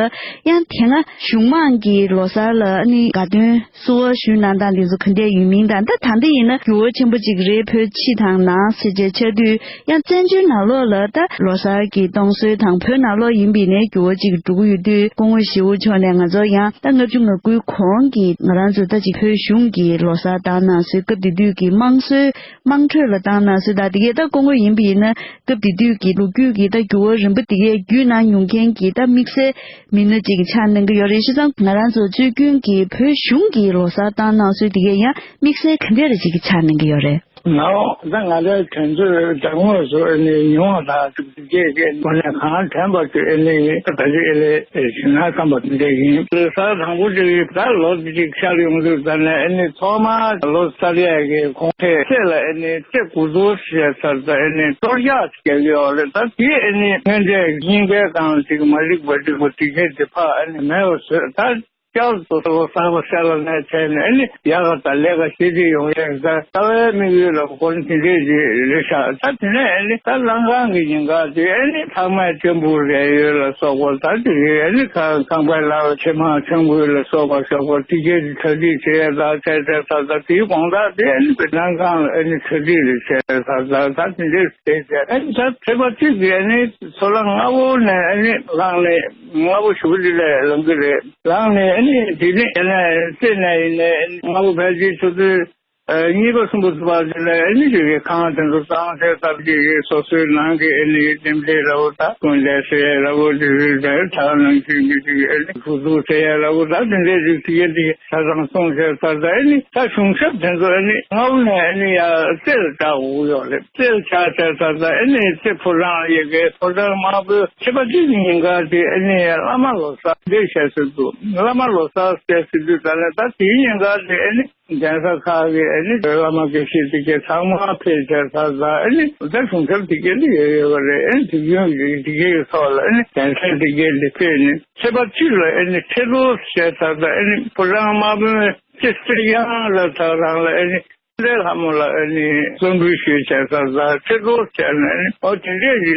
ཡང་དེ་སྔ་གཞུང་མང་གི་ལོ་གསར་ལ་ནི་དགའ་སྟོན་བསུ་བ་ཞུས་གནང་སྟངས་འདི་ཚོ་ག་འདྲས་ཡོད་མིན་དང་། ད་ད་ལྟ་ཡིན་ན་འགྱུར་བ་ཆེན་པོ་ཅིག་རེད། བོད་ཕྱི་དང་ནང་ཟེར་བྱས་ཆགས་དུས། ཡང་བཙན་བྱོལ་ནང་ལོགས་ལ་ད་ལོ་གསར་གྱི་གཏོང་སྲོལ་དང་། བོད་ནང་ལོགས་ཡིན་པ་ཡིན་ནའི་འགྱུར་བ་ཅིག་འགྲོ་གི་ཡོད་དུས། སྐུ་ངོ་ཞི་བོ་མཆོག་ནས་ང་ཚོར་ཡང་ད་ལྔ་བཅུ་ང་དགུའི་གོང་གི་ང་རང་ཚོ་ད་ཅིག་བོད་གཞུང་གི་ལོ་གསར་བཏང་གནང་སྲོལ། སྐབས་དེ་དུས་ཀྱི་དམངས་སྲོལ་དམངས་ཁྲོད་ལ་བཏང་གནང་སྲོལ་དང་། དེ་གས་ད་སྐུ་ངོ་ཡིན་པ་ཡིན་ན་སྐབས་དེ་དུས་ཀྱི་ལོ་རྒྱུས་ཀྱི་ད་འགྱུར་བ་རིམ་པ་དེ་གས་བརྒྱུད་གནང་མྱོང་མཁན་གྱི་ད་དམིགས་བསལ་མི་སྣ་ཅིག་ཆགས་གནང་གི་ཡོད་རེད། བྱས་ཙང་ང་རང་ཚོ་སྲོལ་རྒྱུན་གྱི་བོད་གཞུང་གི་ལོ་གསར་བཏང་གནང་སྲོལ་དེ་གས་ཡང་དམིགས་བསལ་ག་འདྲ་རེ་ཅིག་ཆགས་གནང་གི་ཡོད་རེད། ནའོ། ད་ང་ཚོའི་དོན་ཚོད་དྲང་མོས་སུ་ཨ་ནི་ཉུང་བ་དང་ཐུག་རྗེས་ཀྱི་སྒོ་ནས་གང་དྲན་པ་དུ་ཨ་ནི་ད་ཅི་ཨེ་ལེ་ཞུ་ན་བསམ་པ་དེ་འདྲ་ཡིན། ལོ་གསར་དང་པོ་དེ་ད་ལོ་གཅིག་ཤར་ཡོང་དུས་ད་ནས་ཨ་ནི་ཐོག་མར་ལོ་གསར་ཡས་ཀྱི་གོང་ཚད་ལ་ཨ་ནི་ཚེ་དགུ་ཐོག་ཞེས་ཚར་ད་ཨ་ནི་གཏོར་རྒྱག་བྱེད་ཀྱི་ཡོད་རེད། ད་དེ་ཨ་ནི་སྔོན་ཆད་སྙིང་གའི་སྒང་ཅིག་མ་ལེགས་པ་འགྲིག་པ་དེ་གས་དེ་ཕར་ཨ་ནི་མེད་པ་བཟོས། ད་བསྐྱར་དུ་ལོ་གསར་པ་གསར་ལ་གནས་བྱས་ནས་ཨ་ནི་ཡག་ག་དང་ལས་ཀ་བྱེད་དེ་ཡོང་ཡས་ཀྱི་ད་རྩ་བའི་དམིགས་ཡུལ་ལ་གོ་ནི་དེ་འདྲས་ཅིག་རེད་ཤག་ད་དེ་ནས་ཨ་ནི་ད་གླང་ཁང་གི་ཉིན་དཀར་དེ་ཨ་ནི་ཚང་མས་སྤྱན་ཕུར་རས་ཡོལ་ལ་སོགས་པ་ད་དེ་རིགས་ཨ་ནི་ཁ་ཁང་པའི་ལག་ཕྱེ་མར་ཆང་ཕུད་ལ་སོགས་པ་སོགས་པ་དེ་གས་དེ་གྲ་སྒྲིག་བྱེད་ཡས་ད་བྱས་བྱས་ད་ད་དེའི་དགོང་དག་དེ་ཨ་ནི་གླང་ཁང་ལ་ཨ་ནི་གྲ་སྒྲིག་རེ་བྱས་ད་ད་ད་དེ་འདྲས་བྱས་བྱས་ཨ་ནི་ད་ཚེས་པ་གཅིག་གི་ཨ་ནི་ཚོ་ལ་སྔ་པོ་ནས་ཨ་ནི་ལངས་ནས་སྔ་པོ་ཞུ་གི་རེད་ལབ་ཀྱི་རེད། ལངས་ནས་ཨ་ནི་དེ་ནས་ཡིན་ནས་རྩེ་ནས་ཡིན་ནས་ཨ་ནི་སྔ་པོ་ཕལ་ཆེར་ཆུ་ཚོད་ཨ་གཉིས་པ་གསུམ་པ་ཚོ་བར་དེ་ལ་ཨ་ནི་ཅིག་གི་ཁང་དེ་ཚོ་གཙང་སེལ་སྟབས་ཀྱིས་སོ་སོའི་ནང་གི་ཨ་ནི་འདེམས་སྒྲིག་འདྲ་བོ་དང་ཀུན་ལས་སེལ་ཡས་འདྲ་བོ་དེ་ཚོའི་དེ་ད་ནང་བཞིན་གྱི་ཅིག་ཨ་ནི་ཧུར་ཐུག་སེལ་ཡས་འདྲ་བོ་ད་དེ་འདྲའི་ཅིག་དེ་གས་དེ་གས་ཆ་ཚང་གསུངས་བྱས་ཚར་ད་ཨ་ནི་ད་གཞུང་ཞབས་དེ་ཚོ་ཨ་ནི་སྔ་པོ་ནས་ཨ་ནི་ཡར་རྩེ་ལ་བཅར་དགོས་ཀྱི་ཡོད་རེད། རྩེ་ལ་བཅར་བྱས་ཚར་ད་ཨ་ནི་རྩེ་ཕོ་བྲང་ཡ་གི་ཕོ་བྲང་དམར་པོའི་ཚེས་པ་གཅིག་གི་ཉིན་ཀ་དེ་ཨ་ནི་བླ་མ་ལོ་གསར་འདི་བྱས་ཟེར་འདུག་བླ་མ་ལོ་གསར་བྱས་ཟེར་དུས་ད་ལས་ད་དེའི་ཉིན་ཀ་དེ་ཨ་ནི་གདན་ས་ཁག་གི་ཨ་ནི་བླ་མ་དགེ་བཤེས་དེ་གས་ཚང་མ་ཕེབས་བྱས་ཚར་ད་ཨ་ནི་ད་གཞུང་ཞབས་དེ་གས་ལ་ཡོད་ཡོད་པ་རེད། ཨ་ནི་དུས་རྒྱུན་གྱི་དེ་གས་ཀྱི་ཐོག་ལ་ཨ་ནི་གདན་ས་དེ་གས་ལ་ཕེབས་ནས་ཚེས་པ་གཅིག་ལ་ཨ་ནི་ཆེ་མཐོ་བྱས་ཚར་ད་ཨ་ནི་ཕོ་བྲང་དམར་པོའི་ཚེས་གཅིག་ཡང་ལ་ད་རང་ལ་ཨ་ནི་ལྷ་མོ་ལ་ཨ་ནི་རྩོམ་འབུལ་ཞུས་བྱས་ས་ལ་ཚེ་རྡོར་བྱས་ནས་ཨ་ནི་ཨོ་དེ་འདྲས་ཀྱི་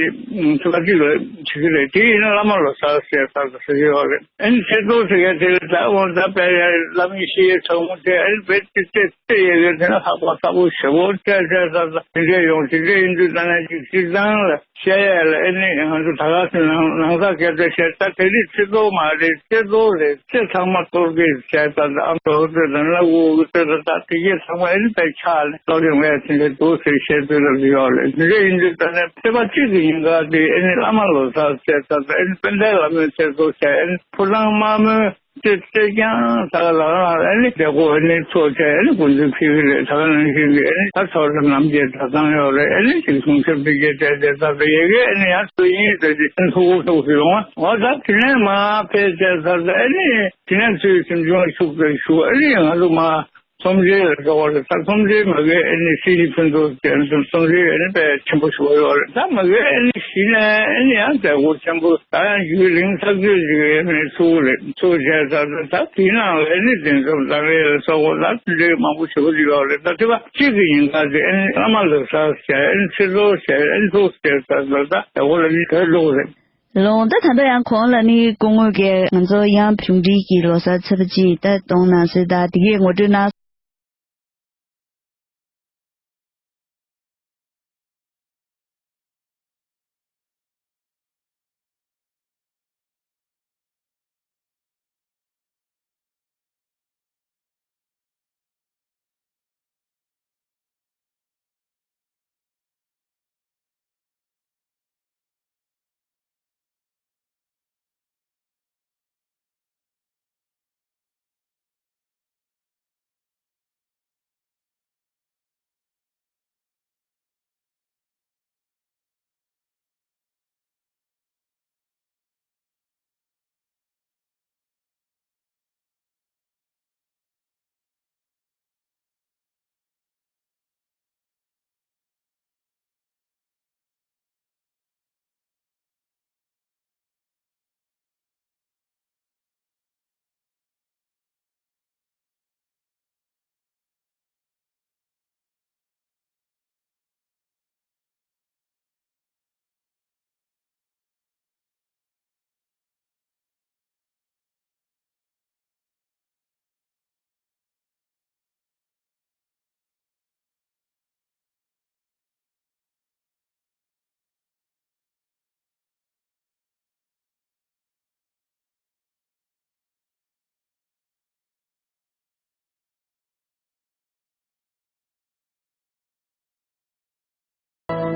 ཚེ་གཅིག་ལ་བྱེད་ཀྱི་རེད། དེ་ཡིན་ན་བླ་མ་ལོ་གསར་ཟེར་ས་ཟེར་གྱི་ཡོད་རེད། ཨ་ནི་ཚེ་རྡོར་ཟེར་མཁན་དེ་ལ་ད་འོ་ད་དཔེ་བླ་མའི་བཤེས་གཉེན་གྲོགས་མོ་དེ་ཨ་ནི་བེད་དེ་དེ་དེ་ཡོད་ཡོད་དེ་ན་ལྷག་པ་དཀར་པོ་ཞེ་པོ་བྱས་བྱས་ས་ལ་དེ་འདྲས་ཡོང་དེ་འདྲས་ཡིན་དུས་ད་ནས་ཅིག་སྤྱིར་བཏང་ལ། བཤད་ཡས་ལ་ཨ་ནི་ང་ཚོ་ད་ག་སེ་ནང་ནང་ས་སྐད་ཆ་བཤད་ད་དེ་རིང་ཚེ་རྡོར་མ་རེད། ཚེ་རྡོར་རེད། ཚེ་ཚང་མ་གཏོར་གི་བཤད་ད་ད་ཨ་མདོ་ཚེ་ད་ན་འུ་གི་ཚེ་ད་ད་དེ་གས་ཚང་མ་ཨ་ནི་ད་ཆགས་ནས་གཏོར་ཡོང་བས་དེ་འདྲའི་འདུག་ཟེར་བཤད་ཚུལ་ལ་ཡོད་རེད། དེ་འདྲ་ཡིན་དུས་ད་ནས་ཚེས་པ་གཅིག་གི་ཉིན་ཀ་དེ་ཨ་ནི་བླ་མ་ལོ་གསར་བཤད་ད་ད་ཨ་ནི་དཔལ་ལྡན་བླ་མའི་ཚེ་རྡོར་བཤད་ཨ་ནི་ཕོ་བྲང་དམར་མོའི་ཅེས་ཅེས་ཀྱང་ད་ག་ལ་ལ་ཨ་ནི་དེ་ཀོ་ཨ་ནི་ཚོགས་བྱས་ཨ་ནི་དགོན་འཛིན་ཕེབས་ཀྱི་རེད། ད་ག་ནང་བཞིན་གྱི་ཨ་ནི་ད་ཚོགས་ལ་རྣམ་རྒྱལ་གྲྭ་ཚང་ཡོད་རེད། ཨ་ནི་ཅིག་གསུང་ཆབ་དེ་གས་བྱས་བྱས་ད་ད་ཡ་གི་ཨ་ནི་ཡང་སུ་ཡིན་ཟེར་ཏེ་ཨ་ནི་ཐུགས་ཁུར་ཐུགས་སུ་ཡོང་བ་འོ་ད་དེ་ནས་མ་ཕེབས་བྱས་ད་ད་ཨ་ནི་དེ་ནས་ཚུལ་སེམས་ཆུང་ཤུགས་ཀྱིས་ཞུ་ཨ་ནི་ང་ཚོ་མ། རྩོམ་འབྲི་ལ་འགྲོ་བ་རེད། ད་རྩོམ་འབྲི་མ་གིའི་ཨ་ནི་སྲིད་ཞི་ཕུན་ཚོགས་ཅན་རྩོམ་འབྲི་ཨ་ནི་དཔེ་ཆེན་པོ་ཞུ་བ་ཡོད་རེད། ད་མ་གིའི་ཨ་ནི་གཞི་ནས་ཨ་ནི་ཡང་མཛད་སྒོ་ཆེན་པོ་ད་ཡང་རྒྱུན་རིང་ཐག་ཆོད་ཅིག་ཨ་ནི་ཚུགས་རེད། ཚུགས་བྱས་ད་ད་ད་དེའི་ནང་ལ་ཨ་ནི་འཛིན་རྩོམ་དང་རེད་ལ་སོགས་པ་ད་དེ་འདྲའི་མང་པོ་ཞེ་པོ་ཅིག་ཡོད་རེད། ད་དེ་བ་གཅིག་གི་ཉིན་ཀ་དེ་ཨ་ནི་བླ་མ་ལོ་གསར་བྱས་ཨ་ནི་ཚེ་རྡོར་བྱས་ཨ་ནི་ཐུགས་བྱས་ད་ད་ད་དེ་འོ་ལ་ནི་དོད་འགྲོ་གི་རེད། ལོང་ད་ད་ལྟ་ཡང་གོང་ལ་ནི་སྐུ་ངོ་གིས་ང་ཚོ་ཡང་གཞུང་འབྲེལ་གྱི་ལོ་གསར་ཚེས་པ་གཅིག་ད་གཏོང་གནང་སྲོལ་དང་དེ་གས་ངོ་སྤྲོད་གནང་།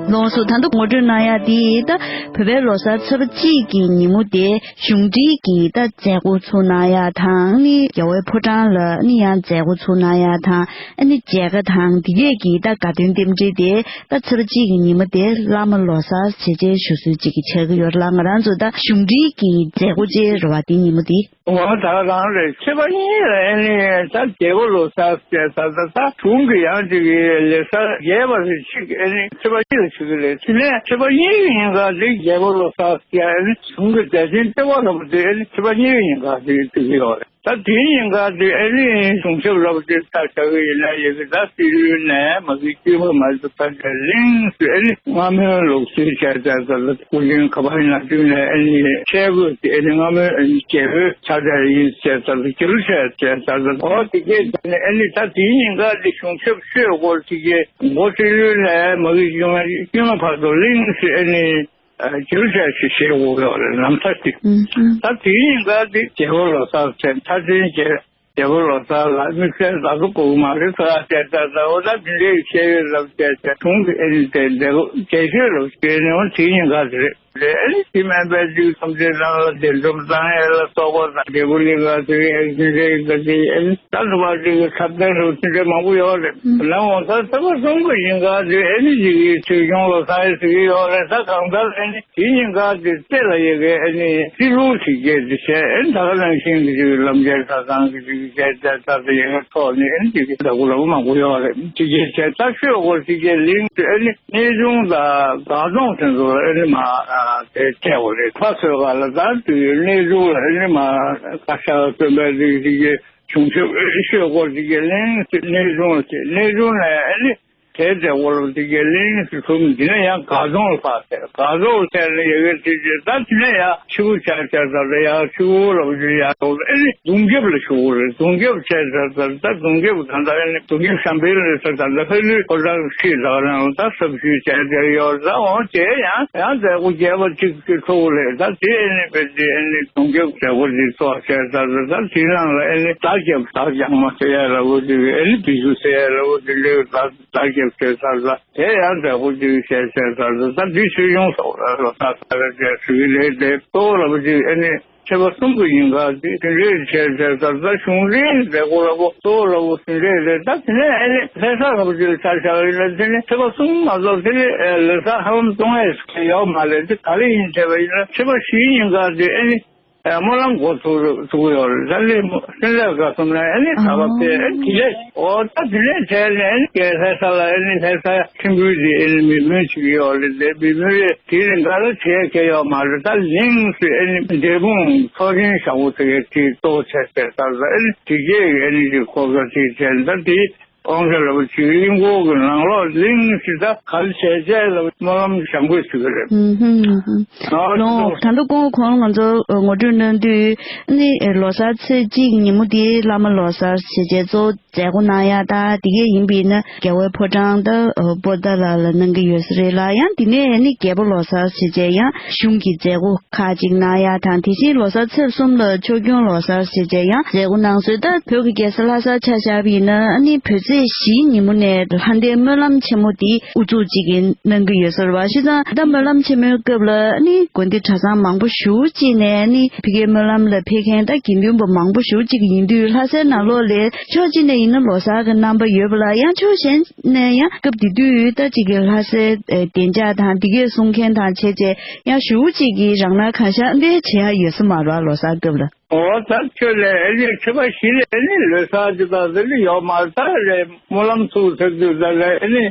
ལགས་སོ། ད་ལྟ་ངོ་སྤྲོད་གནང་ཡ་དེ་ད་བོད་པའི་ལོ་གསར་ཚེས་པ་གཅིག་གི་ཉིན་མོ་དེ་གཞུང་འབྲེལ་གྱི་ད་མཛད་སྒོ་ཚུགས་གནང་ཡ་དང་ནི་རྒྱལ་བའི་ཕོ་བྲང་ལ་ནི་ཡང་མཛད་སྒོ་ཚུགས་གནང་ཡ་དང་ཨ་ནི་མཇལ་ཁ་དང་དེ་གས་ཀྱི་ད་དགའ་སྟོན་རྟེན་འབྲེལ་དེ་ད་ཚེས་པ་གཅིག་གི་ཉིན་མོ་དེ་བླ་མ་ལོ་གསར་ཞེས་བྱའི་ཞུ་སྲོལ་ཅིག་གི་ཆགས་ཀྱི་ཡོད་རེད་ལ། ང་རང་ཚོ་ད་གཞུང་འབྲེལ་གྱི་མཛད་སྒོ་ཅིག་རེད་བ་དེ་ཉིན་མོ་དེ། འོ་ད་རང་རེད། ཚེས་པ་གཉིས་ལ་ཨ་ནི་ད་རྒྱལ་པོ་ལོ་གསར་ཟེར་ད་ད་ད་གཞུང་གི་ཡང་ཅིག་གི་ལོ་གསར་རྒྱས་པ་རེ་ཞིག་ཨ་ནི་ཚེས་པ་གཅིག་ལ་བྱེད་ཀྱི་རེད། དེ་ནས་ཚེས་པ་གཉིས་ཀྱི་ཉིན་ག་དེ་རྒྱལ་པོ་ལོ་གསར་ཟེར་ཨ་ནི་གཞུང་གི་མཛད་ཆེན་ལྟེ་བ་ལ་བ་དེ་ཨ་ནི་ཚེས་པ་གཉིས་ཀྱི་ཉིན་ག་དེ་བྱེད་ཀྱི་ཡོད་རེད། ད་དེའི་ཉིན་ག་དེ་ཨ་ནི་གཞུང་ཞབས་ལ་བ་དེ་ད་བྱ་གི་ཡིན་ན་ཡོད་གི་ད་སི་རུའི་ནས་མ་གི་དཀྱུས་མ་མ་ཚོ་ད་ལིང་སུ་ཨ་ནི་སྔ་མོའི་ལུགས་སྲོལ་བྱས་ཙང་ད་ལ་སྐུ་མདུན་ག་པར་ཡིན་ན་དུས་ནས་ཨ་ནི་ཆས་གོས་དེ་ཨ་ནི་སྔ་མོའི་ཨ་ནི་རྒྱལ་པོའི་ཆ་ཚད་ཡིན་བྱས་ཙང་ད་འགྱུར་བྱས་བྱས་ཙང་ད་འོ་དེ་གས་ཨ་ནི་ད་དེའི་ཉིན་ག་དེ་གཞུང་ཞབས་ཤོད་སྐོར་དེ་གས་མགོ་སྤྲེལ་ལོའི་ནས་མ་གི་དཀྱུས་མ་བར་དུ་ལིང་སུ་ཨ་ནི་འགྱུར་བྱས་ཞེས་བཤད་དགོས་ཀྱི་རེད་ལམ་ཐག་ཅིག་ད་དེའི་ཉིན་ག་དེ་རྒྱལ་པོ་ལོ་གསར་ཚེ་མཐའ་དོན་རྒྱལ། རྒྱལ་པོ་ལོ་གསར་ལ་དམིགས་བསལ་ད་གཟུགས་གོ་མ་རེད་ཟེར་བ་བཤད་ད་ད་འོ་ད་དེ་འདྲའི་བཤད་ཡོད་ལབ་བཤད་བཤད་གཞུང་གི་ཨེ་ནི་དེ་འདྲ་རྒྱལ་ཤོད་ལབ་བཤད་ནས་འོ་དེ་ཡིན་ག་དེ་རེད་རེད། ཨེ་ནི་དེ་མིན་པའི་དུས་ཐམས་ཅད་ནང་ལ་བདེ་འཇོམས་བཏང་ཡས་ལ་སོགས་པ་དང་འབྲས་བུ་ལེན་ག་དེ་ཨེ་ནི་དེ་འདྲའི་ག་དེ་ཨེ་ནི་ད་འགྲོ་བ་དེ་གི་ཐབས་ལྡན་ལོ་དེ་འདྲ་མང་པོ་ཡོད་རེད། ལམ་འོང་ད་ཚེས་པ་གསུམ་གི་ཡིན་ག་དེ་ཨེ་ནི་དེ་གི་ཆོས་སྐྱོང་ལོ་གསར་ཟེར་གི་ཡོད་རེད། ད་གང་ལྟར་ཨེ་ནི། དེ་ཉིན་ག་དེ་རྩེ་ལ་ཡ་གི་ཨ་ནི་རྩེ་ལུགས་ཤིག་སྐྱེས་ཏེ་བྱས་ཨ་ནི་ད་ག་ནང་བཞིན་གྱི་ཅིག་ལམ་རྒྱལ་ས་ཚང་གི་ཅིག་བྱས་ཏེ་ད་དེ་ཡ་གི་ཐོག་ནས་ཨ་ནི་ཅིག་ད་གུ་ལ་མ་གུ་ཡོད་རེད། ཅིག་གི་བྱས་ད་ཤོད་གོ་ཅིག་གི་ལིང་ཨ་ནི་གནས་ཆུང་དང་དགའ་གདོང་དེ་ཚོ་ལ་ཨ་ནི་མ་དེ་བྱས་གོ་རེད། ཕ་སོས་ག་ལ་ད་དུས་གནས་ཆུང་ལ་ཨ་ནི་མ་བཀའ་ཤག་སྟོན་པའི་ཅིག་ཅིག་གི་གཞུང་ཞབས་ཤོད་གོ་ཅིག་གི་ལིང་གནས་ཆུང་ལ་བྱས་གནས་ཆུང་ལ་ཨ་ནི། དེའི་མཛད་སྒོ་ལ་དེ་གའི་གླིང་སུ་ཐུག་དེ་ནས་ཡང་དགའ་གདོང་ལ་ཕར་ཐལ། དགའ་གདོང་ལ་ཐལ་ནས་ཡ་གི་དེ་དེ་ད་དེ་ནས་ཡང་ཕྱི་པོ་ཆ་ཆ་ད་ད་ཡང་ཕྱི་པོ་ལ་བ་ཅིག་ཡང་ལོག་ཨེ་ནི་གདུང་རྒྱབ་ལ་ཞུགས་རེད། གདུང་རྒྱབ་ཆ་ཆ་ད་ད་གདུང་རྒྱབ་ད་ད་ཨེ་ནི་གདུང་རྒྱབ་བྱམས་པའི་ལ་ས་ད་ད་ལྷ་ལུས་ཕོ་བྲང་ཁྲིད་ད་རང་ད་ས་བཞུགས་བྱས་བྱས་ཡོད་ད་འོང་བྱས་ཡང་ཡང་མཛད་སྒོ་རྒྱས་པ་ཅིག་ཅིག་ཐུག་རེད། ད་དེ་ཨེ་ནི་བས་དེ་ཨེ་ནི་གདུང་རྒྱབ་མཛད་སྒོ་ཅིག་ཚོགས་བྱས་ད་ད་ད་དེ་ནང་ལ་ཨེ་ནི་ད་རྒྱབ་ད་རྒྱང་མ་ཟེར་ཡ་ལ་བ་ཅིག་ཨེ་ནི་བི་ཤུ་ཟེར་ཡ་ལ་བ་དེ་འདྲའི་ད། ད་རྒྱབ་བྱས་ཚར་ལ་དེ་ཡང་མཛད་སྒོ་ཅིག་བྱས་བྱས་ཚར་ལ་ད་འདི་ཆོས་སྐྱོང་སོགས་ལ་ལོ་ད་ད་རེ་བྱས་ཞུ་གི་རེད་དེ་གཙོ་བོ་ལ་བ་ཅིག་ཨེ་ནི་ཆེ་བ་གསུམ་གྱི་ཡིན་ག་འདི་དེ་འདྲའི་བྱས་བྱས་ཚར་ད་གཞུང་འབྲེལ་མཛད་སྒོ་ལ་བོ་གཙོ་བོ་ལ་བོ་དེ་འདྲའི་རེད། ད་དེ་ནས་ཨེ་ནི་ལྷ་ས་ལ་བ་ཅིག་ཆ་བཞག་ཡིན་ན་དེ་ནི་ཆེ་བ་གསུམ་མ་གཏོགས་དེ་ནི་ལྷ་ས་ཧ་ལམ་གཏོང་ཡས་ཡོད་མ་རེད། དེ་ག་རེ་ཡིན་བྱས་པ་ཡིན་ན་ཆེ་བ་བཞི་ཡིན་ག་འདི་ཨེ་ནི། སྨོན་ལམ་འགོ་ཚུགས་ཚུགས་ཡོད་རེད། ད་ལས་སེམས་ལས་དགའ་གསུམ་ལ་ཨ་ནི་གྲྭ་པ་ཕེབས་ཨ་ནི་དེ་ལས་འོ་ད་དེ་ནས་བྱས་ནས་ཨ་ནི་ལྷ་ས་ལ་ཨ་ནི་ལྷ་ས་ཁྲིམས་དཔོན་དེ་ཨ་ནི་མི་མོས་བྱེད་ཀྱི་ཡོད་རེད། དེ་མི་མོས་རེད་དེ་རིང་ག་ལ་བྱས་ཀྱི་ཡོད་མ་རེད། ད་ལིང་སུ་ཨ་ནི་འབྲས་སྤུངས་ཚོགས་ཆེན་ཞང་པོ་དེ་གའི་དེ་གཙོ་བོ་བྱས་བྱས་ད་ལ་ཨ་ནི་དེ་གས་ཨ་ནི་དེ་ཁོ་ག་དེ་བྱས་ད་དེ། དབང་ཆ་ལ་བ་ཅིག་གླིང་སྐོར་གྱི་ནང་ལོགས་གླིང་སི་ད་ག་ལ་བྱས་བྱས་ལ་སྨོན་ལམ་བྱང་པོས་ཞུ་གི་རེད། ཨུམ་ཧུམ་ཧུམ། ཨོ་ལོ་ད་ལྟ་ཀོང་གོང་ང་ཚོ་ངོ་སྤྲོད་གནང་དུས་ནི་ལོ་གསར་ཚེས་གཅིག་ཉིན་མོ་དེ་བླ་མ་ལོ་གསར་བྱས་བྱས་གཙོ་མཛད་སྒོ་གནང་ཡ་ད་དེ་གས་ཡིན་པས་ན་རྒྱལ་བའི་ཕོ་བྲང་ད་པོ་ཏཱ་ལ་ལ་གནང་གི་ཡོད་ས་རེད་ལ། ཡང་དེ་ནས་ནི་རྒྱལ་པོ་ལོ་གསར་བྱས་བྱས་ཡང་གཞུང་གི་མཛད་སྒོ། ཁག་ཅིག་གནང་ཡ་དང་དེ་བཞིན་ལོ་གསར་ཚེས་གསུམ་ལ་ཆོས་སྐྱོང་ལོ་གསར་ཞེས་བྱས་ཡང་མཛད་སྒོ་གནང་སྲོལ། ད་བོད་ཀྱི་རྒྱལ་ས་ལྷ་སར་ཆ་བཞག་པ་ཡིན་ན་ཨ་ནི་བོད་ཚེས་བཞིའི་ཉིན་མོ་ནས་ལྷ་ལྡན་སྨོན་ལམ་ཆེན་མོ་འདི་དབུ་འཛུགས་ཅིག་གནང་གི་ཡོད་ས་རེད་བ། བྱས་ཙང་ད་སྨོན་ལམ་ཆེན་མོའི་སྐབས་ལ་ཨ་ནི་དགོན་སྡེ་གྲྭ་ཚང་མང་པོ་ཞེ་པོ་ཅིག་ནས་ཨ་ནི་ཕ་གིའི་སྨོན་ལམ་ལ་ཕེབས་མཁན་ད་དགེ་འདུན་པ་མང་པོ་ཞེ་པོ་ཅིག་ཡིན་དུས་ལྷ་སའི་ནང་ལོགས་ལ་ཕྱོགས་གཅིག་ནས་ཡིན་ན་ལོ་གསར་གྱི་རྣམ་པ་ཡོད་པ་ལ་ཡང་ཕྱོགས་གཞན་ནས་ཡང་སྐབས་དེ་དུས་ད་ཅིག་གི་ལྷ་སའི་ཨེ་བདེ་འཇགས་དང་དེ་གས་སྲུང་མཁན་དང་བྱས་བྱས་ཡང་ཞེ་པོ་ཅིག་གི་རང་སྣང་གང་ཤར་འདི་བྱེད་ཡ་ཡོད་ས་མ་རེད་ལོ་གསར་སྐབས་ལ། འོ་ད་ཁྱོད་ལས་ཨེ་ནི་ཁྱོད་པ་གཞི་ལས་ཨེ་ནི་ལོ་གསར་ཅིག་དང་དེ་ནི་ཡོད་མ་རེད། ད་ལས་སྨོན་ལམ་ཚུགས་ཚར་དུས་ད་ལས་ཨེ་ནི་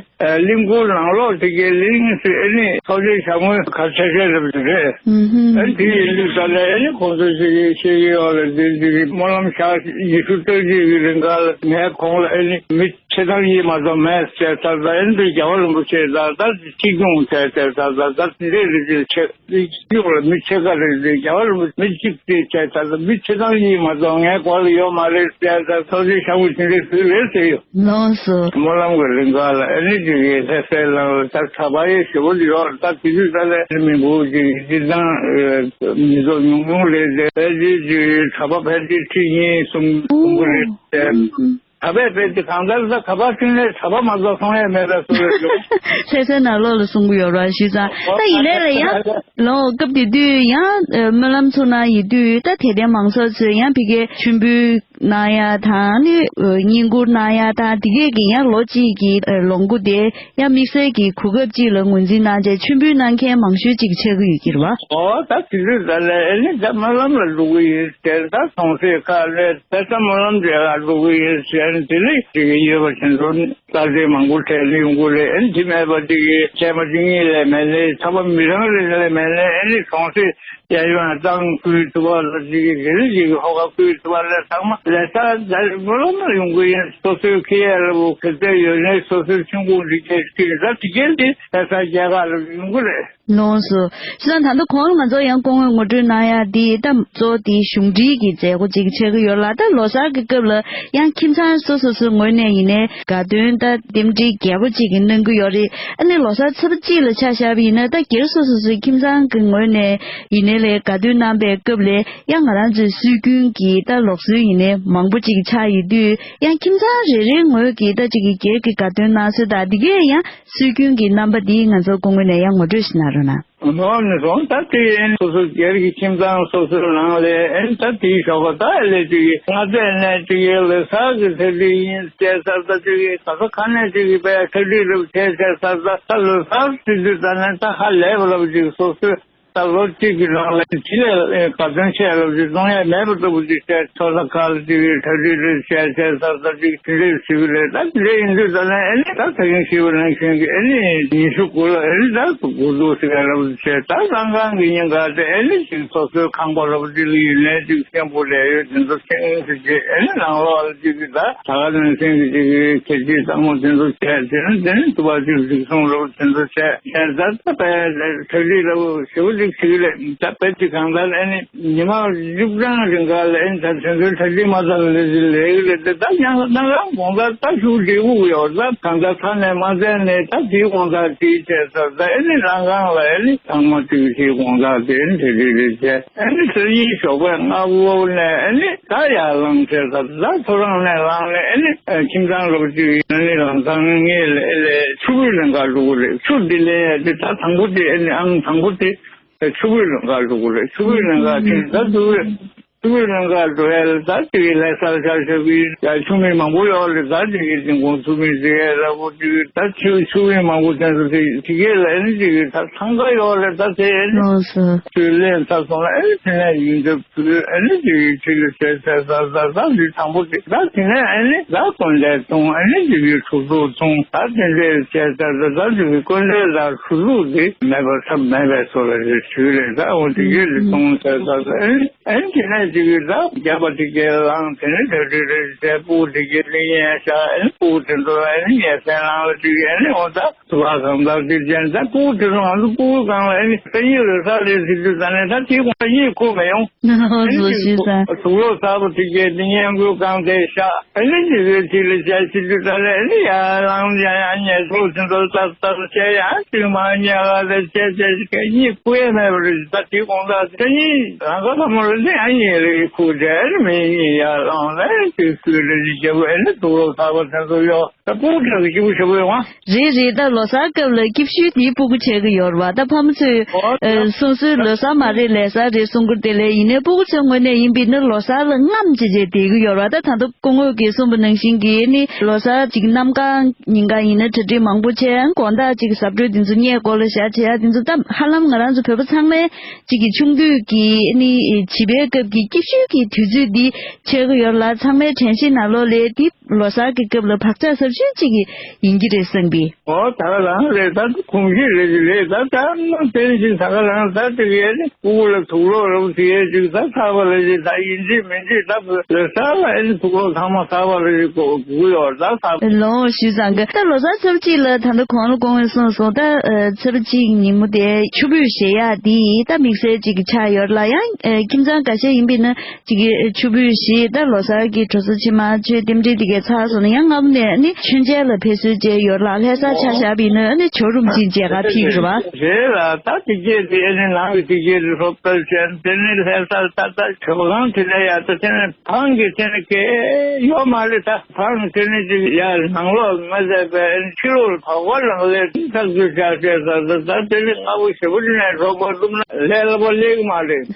གླིང་སྐོར་ནང་ལོགས་དེ་གའི་གླིང་སུ་ཨེ་ནི་ཚོགས་ཆེན་ཞྭ་དངོས་ག་ཆ་ཆ་རེད་པ་དེ་རེད། ཨེ་དེ་ཡིན་དུས་ད་ལས་ཨེ་ནི་ཁོང་ཚོས་ཤེས་ཀྱི་ཤེས་ཀྱི་ཡོད་ལ་དེ་དེ་སྨོན་ལམ་ཞག་ཉི་ཤུ་རྩ་གཅིག་གི་རིང་ག་ལ་ངའི་གོང་ལ་ཨེ་ནི་མི་ཆེ་ཐང་གཉིས་མ་གཏོགས་མེད་ཟེར། ད་ལྟ་ཨེ་འདི་རྒྱལ་བ་རིན་པོ་ཆེ་ད་ལྟ་གཅིག་སྐྱོང་བྱས་ཏེ་ད་ལྟ་ད་འདི་རེད་ཅེས་བྱས་གཅིག་སྐྱོང་ལ་མི་ཕྱེད་ཀ་རེད་ཟེར། རྒྱལ་བ་རིན་པོ་ཆེ་མི་གཅིག་བསྡད་བྱས་ད་ལྟ་མི་ཆེ་ཐང་གཉིས་མ་གཏོགས་ངའི་སྐོར་ལ་ཡོད་མ་རེད་ཟེར། ད་ཚོགས་ཆེན་ཞྭ་དངོས་དེ་འདྲས་ཞིག་རེད་ཟེར་ཡོད། ལགས་སོ། སྨོན་ལམ་གྱི་ལིང་ག་ལ་ཨེ་ནི་ཅིག་གིས་ལྷ་སའི་ནང་ལ་ད་གྲྭ་པ་ཡེ་ཞེ་པོ་ཡོད། ད་དེ་དུས་ད་ལྟ་མི་འབོར་ཅིག་སྤྱིར་བཏང་མི་ཚོགས་ཉུང་ཉུང་རེད་དེ་ཕལ་ཆེར་ཅིག་གྲྭ་པ་ཕལ་ཆེར་ཁྲི་གཉིས་གསུམ་གསུམ་པོ་རེད་དེ། ག་པས་པས་དེ་གང་ལྟར་ད་ག་པར་ཕྱིན་ནས་གྲྭ་པ་མ་རྫོགས་སོང་ཡས་མེད་པའི་བཟོ་རེད་འདུག་ལྷ་སའི་ནང་ལོགས་ལ་གསུང་གི་ཡོད་ར་ཞུས་ཙང་། ད་ཡིན་ནའི་ལ་ཡང་ལོ་སྐབས་དེ་དུས་ཡང་སྨོན་ལམ་ཚོགས་གནང་ཡོད་དུས། ད་དད་ལྡན་མང་ཚོགས་ཚོས་ཡང་ཕ་གིའི་མཆོད་འབུལ་གནང་ཡ་དང་ནི་བསྙེན་བཀུར་གནང་ཡ་དང་། དེ་གས་ཀྱི་ཡང་ལོ་གཅིག་གི་ལོ་འགོ་དེ་ཡང་དམིགས་བསལ་གྱི་གོ་སྐབས་ཅིག་ལ་ངོས་འཛིན་གནང་བྱས་མཆོད་འབུལ་གནང་མཁན་མང་ཤོས་ཅིག་ཆགས་ཀྱི་ཡོད་ཀྱི་རེད་བ། ཨོ་ད་དེ་དུས་ད་ལས་ཨེ་ནི་ད་སྨོན་ལམ་ལ་འགྲོ་གི་ཡིན་ཟེར། ད་གྲོང་གསེབ་ཁག་ལས་ད་ད་སྨོན་ལམ་དེ་ལ་འགྲོ་གི་ཡིན་ཟེར། དེ་ལས་དེ་གི་ཡོད་པ་དེ་ཚོ་རྩ་དེ་མང་པོ་ཁྲལ་ཡོང་གི་རེད། ཨེ་ནི་དེ་མེད་པ་དེ་གི་ཚད་མ་དེ་གཉིས་ལས་མེད་ལས་ཚགས་པ་མི་རང་རེ་ལས་མེད་ལས་ཨེ་ནི་གྲོང་གསེབ་གཡས་གཡོན་གཙང་ཁུལ་དུ་བ་ལ་ཅིག་གི་རི་ཅིག་གི་ཧོ་ཁ་ཁུལ་དུ་བ་ལ་ཚང་མ་ལས་ས་ལ་མོ་ལ་མ་ཡོང་གི་ཡིན། སོ་སོའི་ཁེ་ཡ་ལ་བོ་ཁེ་ཚེ་ཡོད་ནས་སོ་སོའི་ཆུང་ཀུང་རི་ཁེ་ཁེ་ལ་ཅིག་གི་དེ་ལས་ས་རྒྱ་གར་ལ་ཡོང་གི་རེད། ལོངས་སུ། ཤི་ད་ད་ལྟ་གོང་ལ་ང་ཚོ་ཡང་སྐུ་ངོས་ངོ་སྤྲོད་གནང་ཡ་དེ་ད་གཙོ་དེ་གཞུང་འབྲེལ་གྱི་མཛད་སྒོ་ཅིག་ཆགས་ཀྱི་ཡོད་ལ། ད་ལོ་གསར་གྱི་སྐབས་ལ་ཡང་ཁྱིམ་ཚང་སོ་སོ་སོའི་ངོས་ནས་ཡིན་ནའི་དགའ་སྟོན་ད་རྟེན་འབྲེལ་རྒྱས་པོ་ཅིག་གི་གནང་གི་ཡོད་རེད། ཨ་ནི་ལོ་གསར་ཚེས་པ་གཅིག་ལ་ཆ་བཞག་པ་ཡིན་ན་ད་སྒེར་སོ་སོ་སོའི་ཁྱིམ་ཚང་གི་ངོས་ནས་ཡིན་ནའི་ལས་དགའ་སྟོན་གནང་པའི་སྐབས་ལ་ཡང་ང་རང་ཚོའི་སྲོལ་རྒྱུན་གྱི་ད་ལུགས་སྲོལ་ཡིན་ནའི་མང་པོ་ཅིག་ཆགས་ཡོད་དུས། ཡང་ཁྱིམ་ཚང་རེ་རེའི་ངོས་ཀྱི་ད་ཅིག་གི་སྒེར་གྱི་དགའ་སྟོན་གནང་སྲོལ་དང་དེ་གས་ཡང་སྲོལ་རྒྱུན་གྱི་རྣམ་པ་འདི་ང་ཚོ་སྐུ་ངོས་ནས་ཡང་ངོ་སྤྲོད་ཞིག་གནང་རོགས་གནང་། ནོར་ནས་སོང་། ད་དེ་ཡིན་སོ་སོ་སྒེར་གྱི་ཁྱིམ་ཚང་སོ་སོའི་ནང་ལས་ཨེ་ད་དེའི་ཞོགས་པ་ད་ལས་ཅིག་གི་སྔ་ཚད་ནས་ཅིག་གི་ལོ་གསར་གྱི་ཚེས་གཅིག་ཡིན་བྱས་ཚར། ད་ཅིག་གི་ག་ས་ག་ནས་ཅིག་གི་པའི་ཚེས་གཅིག་རེད་བྱས་བྱས་ཚར། ད་ད་ལོ་གསར་ཚེས་གཅིག་ད་ནས་ད་ཧ་ལས་པ་ལབ་ཅིག་སོ་སོའི་ད་ལོ་གཅིག་གི་ནང་ལ་ཅི་ལས་ག་དོན་ཆེ་ལབ་ཅིག་གཏོང་ཡ་མེད་པ་ལྟ་བུ་ཅིག་བྱས། ཚོགས་ས་ཁག་ལ་ཅིག་གི་གྲ་སྒྲིག་རེ་བྱས་བྱས་ཚར། ད་ཅིག་དེ་འདྲས་ཞིག་རེད། ད་དེ་འདྲས་ཡིན་དུས་ད་ནས་ཨེ་ནི་ད་ད་གིན་ཞུས་པ་ནང་བཞིན་གྱི་ཨེ་ནི་ཉི་ཤུ་དགུ་ལ་ཨེ་ནི་ད་དགུ་ཐུག་ཟེར་ཡ་ལབ་བྱས། ད་ལྷ་ཁང་གི་ཉིན་ག་དེ་ཨེ་ནི་ཅིག་སོ་སོའི་ཁང་པ་ལབ་ཅིག་ལ་ཡིན་ནའི་ཅིག་སྐྱེན་པོ་ལས་ཡོད་དེ་ཚོ་ཁྱེད་ངོས་སུ་བྱས། ཨེ་ནི་ནང་ལོགས་ལ་ཅིག་གི་ད་ད་ག་ནང་བཞིན་གྱི་ཅིག་གི་ཁྱེད་ཀྱིས་བསམ་བློ་དེ་ཚོ་བྱས། དེ་ནི་དེ་ནི་དུ་བ་ཅིག་རིག་གསུང་ལབ་དེ་ཚོ་བྱས། བྱས་ད་ད་པའི་ཚེས་གཅིག་ལབ་ཞེ་པོ་ཅིག་ཞིག་རེད། ད་དཔེ་ཅིག་གང་ལྟར་ཨེ་ནི་ཉི་མ་བཅུ་གྲངས་རིང་ག་ལ་ཨེ་ནི་ད་དེ་ཚོའི་གྲ་སྒྲིག་མ་ཚར་ལས་ལས་ལས་རེད་དེ། ད་ཡང་ན་རང་དགོང་དག་ད་ཞུ་འབྲས་བུ་ཡོད། ད་གང་ལྟར་ཚར་ནས་མ་ཚར་ནས་ད་དེའི་དགོང་དག་དེའི་བྱས་ཚར། ད་ཨེ་ནི་ལྷ་ཁང་ལ་ཨེ་ནི་ཚང་མ་དེའི་དེའི་དགོང་དག་དེ་ཨེ་ནི་དེ་རེད་རེད་བྱས། ཨེ་ནི་དེ་ཡིན་ཞོགས་པའི་སྔ་པོ་ནས་ཨེ་ནི་ད་ཡར་ལངས་བྱས་ད་ད་ཐོ་རངས་ནས་ལངས་ནས་ཨེ་ནི་ཁྱིམ་ཚང་ལོག་ཅིག་ཨེ་ནི་ལམ་སང་ངེད་ལ་ཨེ་ལས་ཆུ་བོའི་ལམ་ཁ་འགྲོ་གི་རེད། ཆུ་འདི་ལས་ཡ་དེ་ད་དང་པོ་དེ་ཨེ་ནི་ཨང་དང་པོ་དེ་ཆུ་བོའི་ལམ་ཁ་འགྲོ་གི་རེད། ཆུ་བོའི་ལམ་ཁ་དེ་ད་འགྲོ་གི་རེད། ཆུ་བོའི་ལམ་ཁ་འགྲོ་ཡ་ལ་ད་དེ་གི་ལས་ས་ཆ་ཆ་གི་ཡ་ཆུ་མིག་མང་པོ་ཡོད་རེད། ད་དེ་གི་དེ་ཁོང་ཆུ་མིག་དེ་གས་ལ་བོ་དེ་གི་ད་ཆུ་ཆུ་མིག་མང་པོ་དེ་ཚོ་དེ་དེ་གས་ལ་ཨེ་ནི་དེ་གི་ད་ཐང་ག་ཡོད་རེད། ད་དེ་ཨེ་ནི་ལགས་སོ། ཆུ་ལེན་ཚར་སོང་ལ་ཨེ་ནི་དེ་ནས་ཡིན་འདོད། དུས་ཨ་ནི་དེ་ཡི་ཕྱི་ལ་བྱས་བྱས་ཟ་ཟ་ཟ་འདི་དང་པོ་དེ། ད་དེ་ནས་ཨ་ནི་ད་དཀོན་ལས་གཏོང་། ཨ་ནི་དེ་ཡི་གྲུ་གཟུགས་གཏོང་། ད་དེ་འདྲས་བྱས་བྱས་ཟ་ཟ་འདི་ཡི་དཀོན་ལས་ལ་གྲུ་གཟུགས་དེ་མེད་པ་ཐབས་མེད་པའི་བཟོ་ལ་རེ་ཞུས་རེད། ད་འོ་དེ་ཡི་ལས་གཏོང་བྱས་ཟ་ཟ་ཨ་ནི་ཨ་ནི་དེ་ནས་དེ་ཡི་ད་རྒྱབ་པ་དེ་གས་ལངས། དེ་ནས་དེ་རེ་རེ་བྱས་སྤུ་གུ་དེ་གས་ལིང་ཡན་བཞག་ཨ་ནི་སྤུ་གུ་དེ་ཚོ་ཨ་ནི་ཉལ་སའི་ནང་ལ་དེ་གས་ཨ་ནི་འོ་ད། དུ་བ་གང་ལྟར་དེ་ཅན་ད་སྤུ་གུ་དེ་ཚོ་ང་ཚོ་སྤུ་གུ་སྒང་ལ་ཨ་ནི་ད་ཡིན་རེད་ས་རེད་ཟེར་དུས་ད་ནས་ད་དེའི་གོང་ལ་གཉིད་ཁུག་མི་ཡོང་། ཨ་ནི་བཟོ་ཞུས་ས། དུག་ལོག་གསར་པ་དེ་གས་དེ་སྔས་མགོའི་སྒང་དེ་བཞག་ཨ་ནི་དེ་གས་དེ་ལ་བྱས་ཟེར་དུས་ད་ནས་ཨ་ནི་ཡར་ལངས་ཡང་ཡང་ཉལ་ཚུལ་དེ་ཚོ་ལྟ་ལྟ་བྱས་ཡང་དེ་མ་ཉལ་ག་ལ་བྱས་བྱས་ཤིག་གཉིད་ཁུག་ཡས་མེད་པ་རེད། ད་དེའི་གོང་ལ་ད་གཉིད་རང་ག་ལ་མ་རེད། དེ་ཡང་གཉིད་རེ་ཁུག་བྱས་ཨ་ནི་མི་གཉིད་ཡར་ལངས་ལ་དེ་ཁུག་རེ་རེ་བྱས་པ་ཨ་ནི་དུག་ལོག་གསར་པ་དེ་ཚོ་གཡོག་ད་སྤུ་གུ་དེ་ཚོ་སྐྱིད་པོ་ཞེ་པོ་ཡོང་ཨ། རེད་རེད། ད་ལོ་གསར་སྐབས་ལ་སྐྱིད་ཤོས་དེ་སྤུ་གུ་ཆགས་ཀྱི་ཡོད་རེད་བ། ད་ཕ་མ་ཚོས་ཨོ་ཨ་སོ་སོའི་ལོ་གསར་མ་རེད་ལས་གསར་རེད་གསུང་གི་རེད་དེ་ལས་ཡིན་ནའི་སྤུ་གུ་ཚོའི་ངོས་ནས་ཡིན་པས་ན་ལོ་གསར་ལ་རྔམ་བྱས་བྱས་བསྡད་ཀྱི་ཡོད་རེད་བ། ད་ད་ལྟ་སྐུ་ངོ་གིས་གསུངས་པ་ནང་བཞིན་གྱི་ནི་ལོ་གསར་ཅིག་གནམ་གང་ཉིན་གང་ཡིན་ན་གྲ་སྒྲིག་མང་པོ་བྱས། དགོང་དག་ཅིག་གཟབ་སྤྲོས་དེ་ཚོ་སྔས་མགོ་ལ་བཞག་བྱས་ཡ་དེ་ཚོ་ད་ཧ་ལམ་ང་རང་ཚོ་བོད་པ་ཚང་མའི་ཅིག་གི་ཆུང་དུས་ཀྱི་ནི་བྱིས་པའི་སྐབས་ཀྱི་སྐྱིད་ཤོས་ཀྱི་དུས་ཚོད་འདི་ཆགས་ཀྱི་ཡོད་རེད་ལ། ཚང་མའི་དྲན་ཤེས་ནང་ལོགས་ལ་དེ་ལོ་གསར་གྱི་སྐབས་ལ་བག་ཆགས་ཟབ་ཤོས་གཅིག་ཡིན་གྱི་རེད་བསམ་གི། ཨོ་ད་ག་རང་རེད། ད་གོམས་གཤིས་རེད་རེད། ད་ད་མ་དེ་བཞིན་ད་ག་རང་ད་དེ་གའི་ནི་སྤུ་གུ་ལ་དུག་ལོག་རབ་དེ་གའི་ཅིག་ད་ཚ་བ་ལ་ཅིག་ད་ཡིན་གཅིག་མིན་གཅིག་ད་ལ་ས་ལ་ཨེ་ནི་དུག་ལོག་ཚང་མ་ཚ་བ་ལ་ཅིག་གོ་དགོས་ཡོད་ད་ཚ། ལོ་ཞུས་ཙང་གི་ད་ལོ་གསར་ཚེས་གཅིག་ལ་ད་ལྟ་གོང་ལ་གོང་ལ་གསུངས་སོང་། ད་ཚེས་གཅིག་ཉིན་མོ་དེ་ཆུ་འབུད་བཞེས་ཡག་དེ་ད་དམིགས་བསལ་ཅིག་ཆགས་ཡོད་ལ། ཡང་ཁྱིམ་ཚང་འགའ་ཤས་ཡིན་པའི། ཡིན་ན་ཅིག་གི་ཆུ་ཕུད་བཞི་ད་ལོ་གསར་གྱི་གྲོ་སོ་ཕྱེ་མར་མཆོད་རྟེན་འབྲེལ་དེ་གའི་ཚར་སོང་ན་ཡང་སྔ་མོ་ནས་ནི་མཆོད་མཇལ་ལ་ཕེབས་སྲོལ་བཅས་ཡོད་ལ། ལྷ་སར་ཆ་བཞག་པ་ཡིན་ན་ནི་ཇོ་རུ་མ་ཆེན་མཇལ་ཁ་ཕེབས་ཀྱི་རེད་བ། རེད་ལ། ད་དེ་སྐད་དེ་ཨེ་ནི་ནང་གི་དེ་སྐད་དེ་སློབ་གྲྭར་བྱས་དེ་ནི་ལྷ་སར་ད་ལྟ་ཇོ་ཁང་དེ་ལ་ཡ་ད་དེ་ནི་བང་གི་དེ་ནི་སྐད་ཡོད་མ་རེད། ད་བང་དེ་ནི་ཅིག་ཡར་ནང་ལོགས་མ་ཟད་པའི་ཕྱི་ལོགས་བག་བ་ལང་ལས་ཐག་ཆོད་བྱ་བྱས་ད་ད་ད་དེ་ནི་སྔ་པོ་ཞེ་པོ་ཅིག་ནས་རོགས་པ་བསླུབ་ན་ལས་སླ་པོ་ལས་ཀྱི་མ་རེད།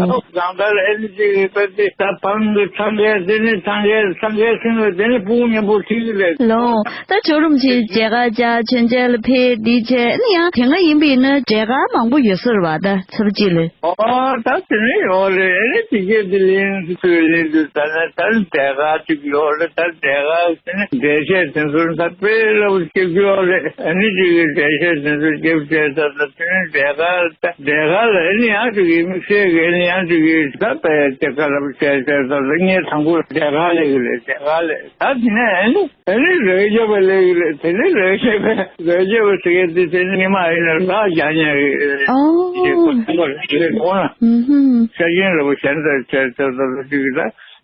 ལོ། ད་གང་ལྟར་ཨེ་ནི་ཅིག་པ་དེ་ད་བང་གི་འཚང་ཁའི་དེ་ནི་འཚང་ཁའི་འཚང་ཁའི་སེང་བའི་དེ་ནི་སྤུ་གུ་མཉམ་པོ་ཁྲིད་ཀྱི་རེད། ལོ། ད་ཇོ་རུ་མ་ཆེན་མཇལ་ཁ་བཅར་མཆོད་མཇལ་ལ་ཕེབས་འདི་བྱས་ནི་ཡང་དེ་སྔ་ཡིན་པ་ཡིན་ན་མཇལ་ཁ་མང་པོ་ཡོད་ས་རེད་བ། ད་ཚབ་ཅིག་ལ། ཨོ་ད་དེ་ནི་ཡོད་རེད། ཨེ་ནི་དེ་སྐད་དེ་ལན་ཚུར་ལན་དུ་ད་ནི་ད་ནི་མཇལ་ཁ་ཅིག་ཡོད་རེད། ད་མཇལ་ཁ་དེ་ནི་འགྲེལ་བཤད་དེ་ཚོར་ད་དཔེ་སླ་པོ་སྐྱེ་རྒྱུ་ཡོད་རེད། ཨེ་ནི་ཅིག་གི་འགྲེལ་བཤད་དེ་ཚོར་སྐྱེ་བྱས་ད་ད་དེ་ནི་མཇལ་ཁ་ད་མཇལ་ཁ་ལ་ཨེ་ནི་ཡང་ཅིག་གི་དམིགས་བསལ་གྱི་ཨེ་ནི་ཡང་ཅིག་གི་ད་དཔེ་དེ་ག་ལ་བྱས་བྱས་ད་ད་ངས་དང་པོ་མཇལ་ཁ་ལས་གི་རེད། མཇལ་ཁ་ལས་ད་དེ་ནས་ཨེ་ནི། དེ་ནི་རོལ་རྒྱབ་པ་ལས་ཀྱི་ལས། དེ་ནི་རོལ་རྒྱབ་པ་རོལ་རྒྱབ་པ་ཟེར་མཁན་དེ་དེ་ནི་ཉི་མ་ཡིན་ན་ལག་རྒྱག་མཁན་གྱི་ཨོ། ཞིག་གོ་ཐང་པ་རེད། ཁོང་ལ་ཨུ་ཧུམ། ཤ་ཆེན་ལ་བོ་གཞན་དང་བྱས་ཚར་ཚར་ལ་ཅིག་ལ་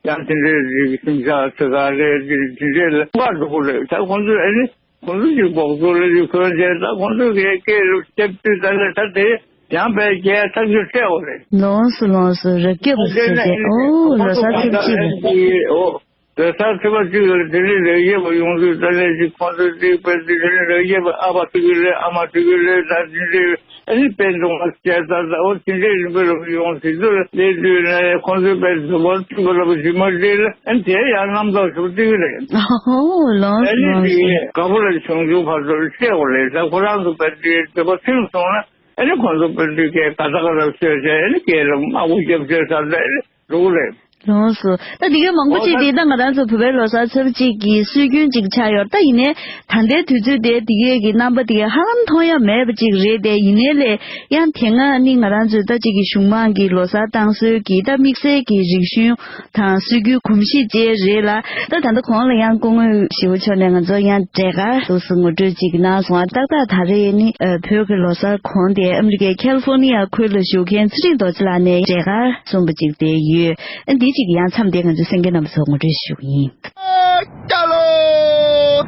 ཡང་དེ་འདྲའི་རིགས་སུམ་ཆགས་ཚེ་ག་རེ་དེ་དེ་འདྲའི་ལ་འགག་འགྲོ་གི་རེད། ད་ཁོང་ཚོས་ཨ་ནི་ཁོང་ཚོ་ཅིག་འབོག་ཚོགས་ལ་ཅིག་འཁོན་བྱས། ད་ཁོང་ཚོ་གི་སྐད་ལ་སྐྱབས་དུས་ད་ལ་ད་དེ་ཡང་བས་རྒྱལ་ཐག་ཆོད་བཤད་འོ་རེད། ལོངས་སུ་ལོངས་སུ་རབ་རྒྱབ་པ་ཟེར་ཏེ་ཨོ་ལོ་གསར་ཚེས་གཅིག་ལ། ལོ་གསར་ཚེས་པ་གཅིག་ལ་དེ་རིང་རོལ་རྒྱབ་པ་ཡོང་དུས་ད་ལས་ཅིག་ཁོང་ཚོས་ཅིག་དཔེ་དེ་དེ་རིང་རོལ་རྒྱབ་པ་ཨ་ཕ་ཐུག་གི་རེད། ཨ་མ་ཐུག་གི་རེད། ད་དེ་འདྲའི་ཨ་ནི་དཔེ་འདུག་མ་བྱས་ད་ད་འོ་དེ་འདྲའི་རིམ་པས་ལ་ཡོང་དུས་ཚོད་ལ་སླེབས་དུས་ན་ཁོང་ཚོས་དཔེ་རྫུན་པ་ཐུག་པ་ལ་བཞི་མ་རེད་ལ་ཨ་ནི་དེ་ཡང་རྣམ་རྟོག་ཞུ་གི་རེད། ཨོ་ལོངས་ཨ་ནི་ལོངས་དེ་དགའ་པོ་ལ་བྱུང་ཆུང་ཕར་ཚུར་བཤད་དགོས་རེད། ད་ཁོ་རང་ཚོ་དཔེ་དེ་དེ་པ་ཚིམ་སོང་ན་ཨ་ནི་ཁོང་ཚོ་དཔེ་དེ་གས་ག་ད་ག་ལ་བཤད་བྱས་ཨ་ནི་སྐད་ལ་དམའ་པོ་རྒྱབ་བྱས་ས་ད་ཨ་ནི། འགྲོ་གི་རེད། ལགས་སོ། ད་འདི་གའི་མང་པོ་ཅིག་འདི་ད་ང་རང་ཚོ་བོད་པའི་ལོ་གསར་ཚེས་པ་གཅིག་གི་སྲོལ་རྒྱུན་ཅིག་ཆགས་ཡོད། ད་ཡིན་ནའི་ད་ལྟའི་དུས་ཚོད་དེ་འདི་གའི་གི་རྣམ་པ་འདི་གའི་ཧ་ལམ་མཐོང་ཡ་མེད་པ་ཅིག་རེད་དེ། ཡིན་ནའི་ལས་ཡང་དེ་སྔ་ནི་ང་རང་ཚོའི་ད་ཅིག་གི་གཞུང་མང་གི་ལོ་གསར་བཏང་སྲོལ་གྱི་ད་དམིགས་བསལ་གྱི་རིག་གཞུང་དང་སྲོལ་རྒྱུན་གོམས་གཤིས་བཅས་རེད་ལ། ད་ད་ལྟ་གོང་ལ་ཡང་སྐུ་ངོ་ཞི་བ་མཆོག་ནས་ང་ཚོ་ཡང་འབྲས་དཀར་དུ་ངོ་སྤྲོད་ཅིག་གནང་སོང་། ཏག་ཏག་ད་རེས་ནི་བོད་ཀྱི་ལོ་གསར་གོང་དེ་ཨ་མི་རི་ཀའི་ཁ་ལི་ཧྥོར་ནི་ཡ་ཁུལ་ལ་བཞུགས་མཁན་ཚེ་རིང་རྡོ་རྗེ་ལགས་ནས་འབྲས་དཀར་གསུངས་པ་ཅིག་དེ་ཡོད། འདི་ཅིག་ཡང་མཚམས་དེ་ང་ཚོའི་གསན་མཁན་རྣམ་པ་ཚོ་ངོ་སྤྲོད་ཞུ་གི་ཡིན། སྐྱ་ལོ།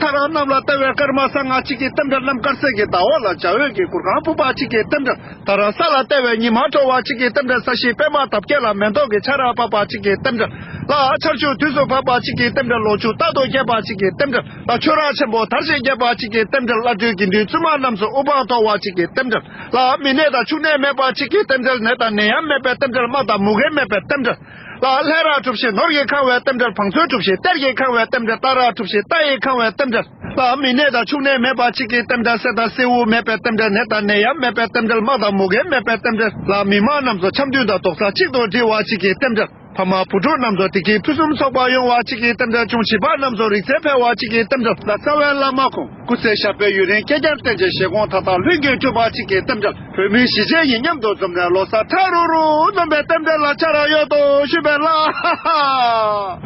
ཐ་ར་གནམ་ལ་ལྟ་བའི་སྐར་མ་ས་ང་གཅིག་གི་རྟེན་འབྲེལ། གནམ་དཀར་གསལ་གྱི་ཟླ་འོག་ལ་འཇའ་འོད་ཀྱི་གུར་ཁང་ཕུབ་པ་གཅིག་གི་རྟེན་འབྲེལ། ད་ར་ས་ལ་ལྟ་བའི་ཉི་མ་དྲོ་བ་གཅིག་གི་རྟེན་འབྲེལ། ས་གཞིའི་པད་མ་འདབ་བརྒྱད་ལ་མེ་ཏོག་གི་ཆར་བབས་པ་གཅིག་གི་རྟེན་འབྲེལ། ལ་ཆར་ཆུ་དུས་སུ་བབས་པ་གཅིག་གི་རྟེན་འབྲེལ། ལོ་ཕྱུགས་རྟག་ཏུ་རྒྱས་པ་གཅིག་གི་རྟེན་འབྲེལ། ལ་ཆུ་རགས་ཆེན་པོ་དར་ཞིང་རྒྱས་པ་གཅིག་གི་རྟེན་འབྲེལ། ལ་སྦྲུལ་དགེ་འདུན་བཙུན་མ་རྣམས་སུ་དབུ་འཕང་མཐོ་བ་གཅིག་གི་རྟེན་འབྲེལ། ལ་མི་ནད་དང་ཕྱུགས་ནད་མེད་པ་གཅིག་གི་རྟེན་འབྲེལ། ནད་དང་ནད་ཡམས་མེད་པའི་རྟེན་འབྲེལ། དམག་དང་མུ་གེ་མེད་པའི་རྟེན་འབྲེལ། ལ་ལྷས་ར་གྲུབ་ཞིང་ནོར་གྱིས་ཁང་བའི་རྟེན་འབྲེལ། བང་མཛོད་གྲུབ་ཞིང་གཏེར་གྱིས་ཁང་བའི་རྟེན་འབྲེལ། རྟ་ར་གྲུབ་ཞིང་རྟ་ཡིས་ཁང་བའི་རྟེན་འབྲེལ། ལ་མི་ནད་དང་ཕྱུགས་ནད་མེད་པ་གཅིག་གི་རྟེན་འབྲེལ། སེར་དང་སེར་པོ་མེད་པའི་རྟེན་འབྲེལ། ནད་དང་ནད་ཡམས་མེད་པའི་རྟེན་འབྲེལ། དམག་དང་མུ་གེ་མེད་པའི་རྟེན་འབྲེལ། ལ་མི་མང་རྣམས་སུ་འཆམ་མཐུན་དང་རྡོག་རྩ་གཅིག་ཏུ་སྒྲིལ་བ་གཅིག་གི་རྟེན་འབྲེལ། ཕ་མ་བུ་ཕྲུག་རྣམས་ཚོ་བདེ་སྐྱིད་ཕུན་སུམ་ཚོགས་པ་ཡོང་བ་གཅིག་གི་རྟེན་འབྲེལ། ཆུང་བྱིས་པ་རྣམས་ཚོ་རིག་རྩལ་འཕེལ་བ་གཅིག་གི་རྟེན་འབྲེལ། ལ་རྩ་བའི་བླ་མ་ཁོང་སྐུ་ཚེ་ཞབས་པད་ཡུན་རིང་བསྐལ་བརྒྱར་བརྟན་ཅིང་བཞེད་དགོངས་མཐའ་དག་ལྷུན་གྱིས་གྲུབ་པ་གཅིག་གི་རྟེན་འབྲེལ། བོད་མི་གཞིས་བྱེས་གཉིས་མཉམ་དུ་འཛོམས་ནས་ལོ་གསར་ཁྲ་རུ་རུ་འཛོམས་པའི་རྟེན་འབྲེལ། ལ་ཆ་ར་ཡོད་དོ་ཞུས་པའི་ལ་ཧ་ཧ།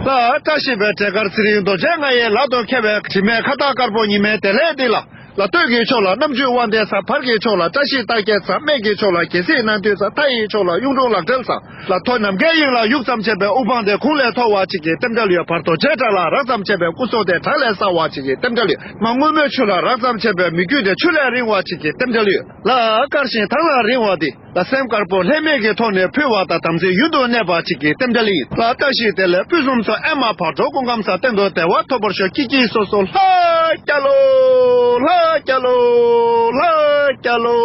ལ་བཀྲ་ཤིས་པའི་འབྲས་དཀར་ཚེ་རིང་རྡོ་རྗེ་ང་ཡི་ལག་ཏུ་ཁེལ་བའི་དྲི་མེད་ཁ་བཏགས་དཀར་པོ་ཉི་མའི་བདེ་ལེགས་འདི་ལ། ལ་སྟོད་ཀྱི་ཕྱོགས་ལ་རྣམ་འགྱུར་དབང་ལྡན་ཟེར། བར་གྱི་ཕྱོགས་ལ་བཀྲ་ཤིས་རྟགས་བརྒྱད་ཟེར། སྨད་ཀྱི་ཕྱོགས་ལ་རྒྱལ་སྲིད་སྣང་མཐའ་ཟེར། མཐའ་ཡི་ཕྱོགས་ལ་གཡུང་དྲུང་ལག་སྦྲེལ་ཟེར། ལ་མཐོ་ནམ་མཁའི་དབྱིངས་ལ་གཡུག་ཙམ་བྱས་པའི་དབུ་འཕང་དེ་ཁུངས་ལས་མཐོ་བ་གཅིག་གི་རྟེན་འབྲེལ་ཡོད། བར་དུ་བྱེ་བྲག་ལ་རགས་ཙམ་བྱས་པའི་སྐུ་གསུང་དེ་བྲག་ལས་གསལ་བ་གཅིག་གི་རྟེན་འབྲེལ་ཡོད། མ་སྔོན་མོའི་ཆུ་ལ་རགས་ཙམ་བྱས་པའི་མི་རྒྱུད་དེ་ཆུ་ལས་རིང་བ་གཅིག་གི་རྟེན་འབྲེལ་ཡོད། ལ་དཀར་ཞིང་ཐང་ལ་རིང་བ་འདི། ལ་སེམས་དཀར་པོ་ལྷད་མེད་ཀྱི་ཐོག་ནས་ཕུལ་བ་དང་དམ་ཚིག་ཡུན་དུ་གནས་པ་གཅིག་གི་རྟེན་འབྲེལ་ཡིན། ལ་བཀྲ་ཤིས་བདེ་ལེགས་ཕུན་སུམ་ཚོགས། ཨེ་མ་བག་དྲོ་སྐུ་ཁམས་བཟང་། གཏན་དུ་བདེ་བ་ཐོབ་པར་ཤོག་སྐྱིད་སྐྱིད་སོ་སོ། ལྷ་སྐྱ་ལོ། ལྷ་སྐྱ་ལོ། ལྷ་སྐྱ་ལོ།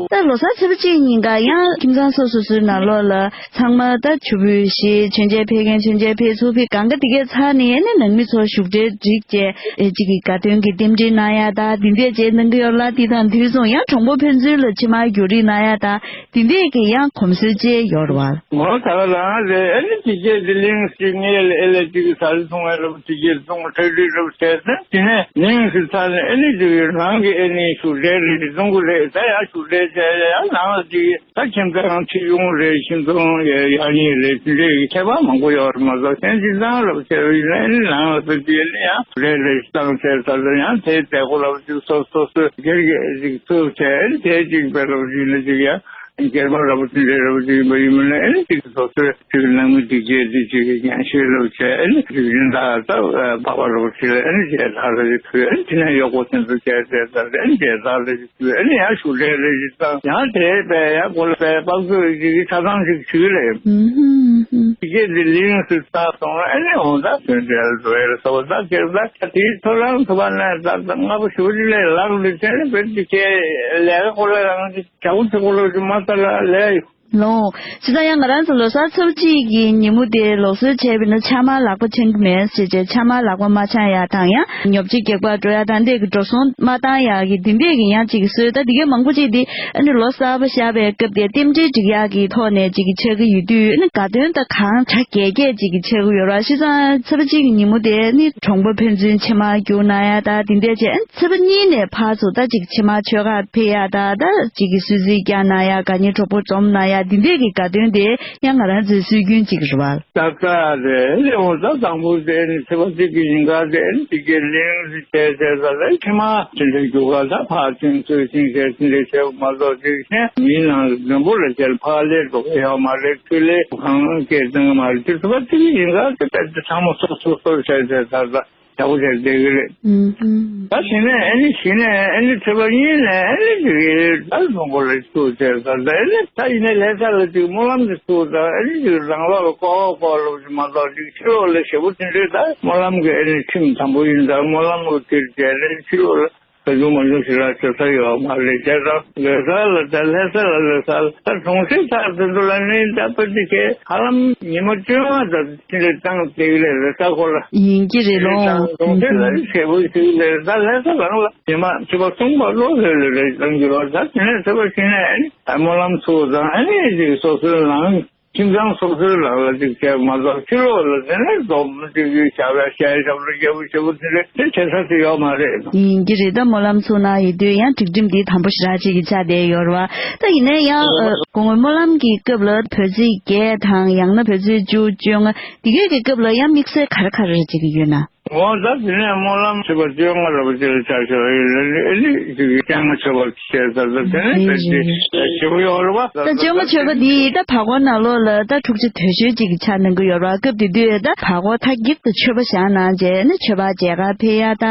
ད་ལོ་གསར་ཚེས་པ་གཅིག་ཉིན་ཀ་ཡང་ཁྱིམ་ཚང་སོ་སོ་སོའི་ནང་ལོགས་ལ་ཚང་མ་ད་ཆུ་ཕུད་བཞེས། མཆོད་མཇལ་ཕེབས་མཁན་མཆོད་མཇལ་ཕེབས་ཚུར་ཕེབས། གང་ག་དེ་གས་ཚར་ནས་ཨ་ནི་ནང་མི་ཚོ་བཞུགས་གྲལ་བསྒྲིགས་བྱས་ཨེ་གཅིག་གི་དགའ་སྟོན་གྱི་རྟེན་འབྲེལ་གནང་ཡ་ད་འདི་འདྲས་བྱས་གནང་གི་ཡོད་ལ། དེ་དང་དུས་མཚུངས་ཡང་གྲོགས་པོ་ཕན་ཚུན་ལ་ཕྱེ་མར་རྒྱུག་རེས་གནང་ཡ་ད་དེ་འདྲས་ཀྱི་ཡང་གོམས་སྲོལ་བཅས་ཡོད་རེད་བ། ངོ་ད་ག་རང་རེད། ཨེ་ནི་དེ་སྐད་དེ་གླེང་སྲིད་ངས་ལ་ཨེ་ལ་ཅིག་གི་ས་རི་སོང་བས་ལབ། དེ་སྐད་སོང་ཁྲ་ཁྲི་ལབ་བྱས་ཙང་དེ་ནས་གླེང་སྲིད་ཚར་ནས་ཨེ་ནི་ཅིག་གི་རང་གི་ཨེ་ནི་ཞུགས་གྲལ་རེ་རེ་གཏོང་གི་རེད། ད་ཡང་ཞུགས་གྲལ་བྱས་ཡང་ནང་ལ་ཅིག་ད་ཁྱིམ་ཚང་ཁྲིད་ཡོང་རེད། ཁྱིམ་ཚང་ཡག་ཉེས་རེད། དེ་འདྲའི་ཁྱད་པར་མང་པོ་ཡོད་རེད་མ་གཏོགས་གཞན་སྤྱིར་བཏང་ལབ་བྱས་པ་ཡིན་ན་ཨེ་ནི་ནང་ལ་ཕེབས་དུས་ཨེ་ནི་ཡང་ཞུགས་གྲལ་རེ་བཏང་བྱས་ཚར་ཙང་ཡང་དེའི་མཛད་སྒོ་ལབ་ཅིག་སོ་སོ་སོའི་སྒེར་གྱི་ཅིག་ཚུགས་བྱས་ཨེ་ནི་དེའི་ཅིག་དཔེ་ལབ་ཡིན་ན་ཅིག་ཡང་། སྒེར་པ་རབ་ཅིག་འདྲ་རབ་ཅིག་ཡིན་པ་ཡིན་པ་ནས་ཨ་ནི་ཅིག་སོ་སོའི་ཅིག་ནང་མི་སྒྲིག་ཆས་འདི་ཅིག་ཉན་ཤེས་རབ་བྱས་ཨ་ནི་ཅིག་ཡིན་ད་ད་འཕགས་པ་རབ་ཅིག་ལ་ཨ་ནི་ཅིག་ལྷ་ས་ཅིག་ཐུག་ཨ་ནི་དེ་ནས་གཡོག་པོ་དེ་ཚོ་བྱས་བྱས་ད་ཨ་ནི་ཅིག་ལྷ་ས་ཅིག་ཐུག་ཨ་ནི་ཡང་ཞུ་འབྲས་རེ་ཅིག་བཏང་ཡང་དེ་པས་ཡང་གོ་ལ་པས་དཔག་ཚོད་ཅིག་གི་ཆ་ཚང་ཅིག་ཞུས་ལས། ཨུ་ཧུམ་ཧུམ། དེ་གས་དེ་ལིང་སུ་ལྟ་སོང་ཨ་ནི་འོང་ད་དོན་འབྲེལ་འགྲོ་ཡ་ལ་སོགས་ད་ཁྱེད་ད་དེའི་ཐོ་རངས་ཐུབ་པ་ན་ད་ལྔ་པོ་ཞུ་ཅིག་ལས་ལག་ལུས་ཚན་ལ་བེད་ཅིག་ཁྱེད་ལས་ཀ་ཁོ་ལ་རང་ཅིག་བྱ་བོ་ཚོ་ཁོ་ལ་ཅིག་མ་ལྟ་ལ་ལས། ལོ། བྱས་ཙང་ཡང་ང་རང་ཚོ་ལོ་གསར་ཚེས་གཅིག་གི་ཉིན་མོ་དེ་ལུགས་སྲོལ་བྱས་པ་ཡིན་ན་ཕྱགས་མར་ལག་པ་འཆང་གི་མེད་ཟེར་བྱས་ཕྱགས་མར་ལག་པ་མ་འཆང་ཡ་དང་ཡང་ཉོ་ཆ་སྒེག་པར་འགྲོ་ཡ་དང་འདྲ་གི་འགྲོ་སོང་མ་བཏང་ཡ་གི་དེ་འདྲས་ཀྱི་ཡང་ཅིག་གི་སྲོལ་ད་དེ་གའི་མང་པོ་ཅིག་དེ་ཨ་ནི་ལོ་གསར་པ་ཤར་བའི་སྐབས་དེ་རྟེན་འབྲེལ་སྒྲིག་ཡ་གི་ཐོག་ནས་ཅིག་གི་ཆགས་ཀྱི་ཡོད་དུས་ཨ་ནི་དགའ་སྟོན་ད་གང་གྲ་རྒྱས་རྒྱས་ཅིག་གི་ཆགས་ཀྱི་ཡོད་ར། བྱས་ཙང་ཚེས་པ་གཅིག་གི་ཉིན་མོ་དེ་ཨ་ནི་གྲོང་པ་ཕན་ཚུན་ཕྱེ་མར་རྒྱུག་གནང་ཡ་ད་དེ་འདྲས་བྱས་ཨ་ནི་ཚེས་པ་གཉིས་ནས་ཕར་ཚུར་ད་ཅིག་ཕྱེ་མར་མཆོད་ཁར་ཕེབས་ཡ་ད་ད་ཅིག་གི་གསོལ་ཚིགས་བསྐྱར་གནང་ཡ་དགའ་ཉེ་གྲོགས་པོ་འཛོམས་གནང་ཡ་འདི་འདྲས་ཀྱི་དགའ་སྟོན་དེ་ཡང་ང་རང་ཚོའི་སྲོལ་རྒྱུན་གཅིག་རེད་བ། ད་ལྟ་རེད་ལེའོ་ད་དང་པོ་དེ་ནི་ཚེས་པ་གཅིག་གི་ཉིན་ག་དེ་ནི་དེ་གའི་གླིང་རི་བྱས་བྱས་ད་ལྟ་ཁྱི་མ་དེ་འདྲའི་རྒྱུ་ག་ད་ཕར་ཅིང་ཚུར་ཅིང་བྱས་དེ་འདྲའི་བྱས་མ་གཏོགས་ཅིག་ཤེས་མིའི་ནང་མགྲོན་པོ་ལ་བྱས་ཕར་ལས་འགྲོ་གི་ཡོད་མ་རེད། ཁྲུས་ལས་གང་སྐད་གཏོང་གི་མ་རེད། དེ་ཚེས་པ་གཅིག་གི་ཉིན་ག་དེ་ད་ཚང་མ་སོ་སོ་སོ་བྱས་བྱས་ད་ལྟ། བྱ་བོ་དེར་བསྡད་ཀྱི་རེད། ཨུམ་ཨུམ། ད་དེ་ནས་ཨ་ནི་གཞི་ནས་ཨ་ནི་ཚེས་པ་གཉིས་ནས་ཨ་ནི་དེ་གའི་ད་བཟང་པོ་ལ་ཐུག་བྱས་ད་ད་ཨ་ནི་ད་ཡིན་ནའི་ལྷ་ས་ལ་ཅིག་སྨོན་ལམ་དེ་ཐུག་ད་ཨ་ནི་ཅིག་རང་ལོག་ལ་ཀོ་ཀོ་ལོ་ཅིག་མ་གཏོགས་ཅིག་ཕྱི་ལོགས་ལ་ཞེ་པོ་དེ་འདྲའི་ད་སྨོན་ལམ་གྱི་ཨ་ནི་ཁྲིམས་དམ་པོ་ཡིན་ད་སྨོན་ལམ་གྱི་དེར་བྱས་ནས་ཕྱི་ལོགས་ལ་ད་བྱུང་མ་བྱུང་ཞིག་ལ་བྱེད་ས་ཡོད་མ་རེད། བྱས་ཙང་ལྷ་ས་ལ་ད་ལྷ་ས་ལ་ལྷ་ས་ལ་ད་གྲོང་གསེབ་ཚ་དེ་ཚོ་ལ་ནི་ད་པ་ཏི་ཁའི་ཧ་ལམ་ཉི་མ་བཅོ་ལྔ་ད་ཕྱིན་ལས་བཏང་བསྡད་ཀྱི་རེད། ལྷ་ས་ཁོ་ལ་ཡིན་གྱི་རེད་ལོ། ད་གྲོང་གསེབ་ལ་ཞེ་པོ་ཞིག་ལས་ད་ལྷ་ས་རང་ལ་ཉི་མ་ཆུ་ཚོད་གསུམ་པ་ལོ་ལྷོད་ལ་རེད་བཏང་གི་རོགས། ད་དེ་ནས་ཚེས་པ་ཤིང་ནས་ཨ་ནི་ད་སྨོན་ལམ་ཚུགས་དང་ཨ་ནི་ཅིག་སོ་སོའི་ནང་ཁྱིམ་ཚང་སོ་སོའི་ལག་ལ་ཅིག་བྱས་མ་གཏོགས་ཕྱི་ལོགས་ལ་དེ་ནས་སྡོམ་ཅིག་གི་བྱ་བའི་ཤ་ཡི་ཞབས་ལ་རྒྱལ་པོ་ཞེ་པོ་དེ་རེད། དེ་བྱེད་ས་དེ་ཡོད་མ་རེད། ཡིན་གྱི་རེད། ད་སྨོན་ལམ་ཚུགས་གནང་ཡོད་དུས་ཡང་སྒྲིག་ཁྲིམས་འདི་དམ་པོ་ཞེ་དྲག་ཅིག་གི་ཆ་དེ་ཡོད་རེད་བ། ད་ཡིན་ནའི་ཡང་ཨ་དགོང་མོའི་སྨོན་ལམ་གྱི་སྐབས་ལ་བོད་ཚེས་བརྒྱད་དང་ཡང་ན་བོད་ཚེས་བཅུ་བཅོ་ལྔ་འདི་གའི་གི་སྐབས་ལ་ཡང་དམིགས་བསལ་ག་རེ་ག་རེ་ཅིག་ཡོད་ན། འོ་ད་དེ་ནས་སྨོན་ལམ་ཆེ་བ་བཅོ་ལྔ་ར་བ་ཅིག་ལ་ཆ་བཞག་ཡོད་ལ་ཨ་ནི་ཅིག་གི་སྤྱན་སྔ་མཆོད་པ་བྱས་ད་ད་དེ་ནས་བོད་ཚེས་བཞི་པོ་ཡོད་རེད་བ། ད་བཅོ་ལྔ་མཆོད་པ་འདི་ད་བར་སྐོར་ནང་ལོགས་ལ་ད་འཁྲུག་ཆ་དོད་ཤོས་ཅིག་གི་ཆ་གནང་གི་ཡོད་རེད་བ། སྐབས་དེ་དུས་ད་བར་སྐོར་མཐའ་འཁྱོལ་དུ་མཆོད་པ་བཞག་གནང་བྱས་ནས་མཆོད་པ་མཇལ་ཁར་ཕེབས་ཡ་ད་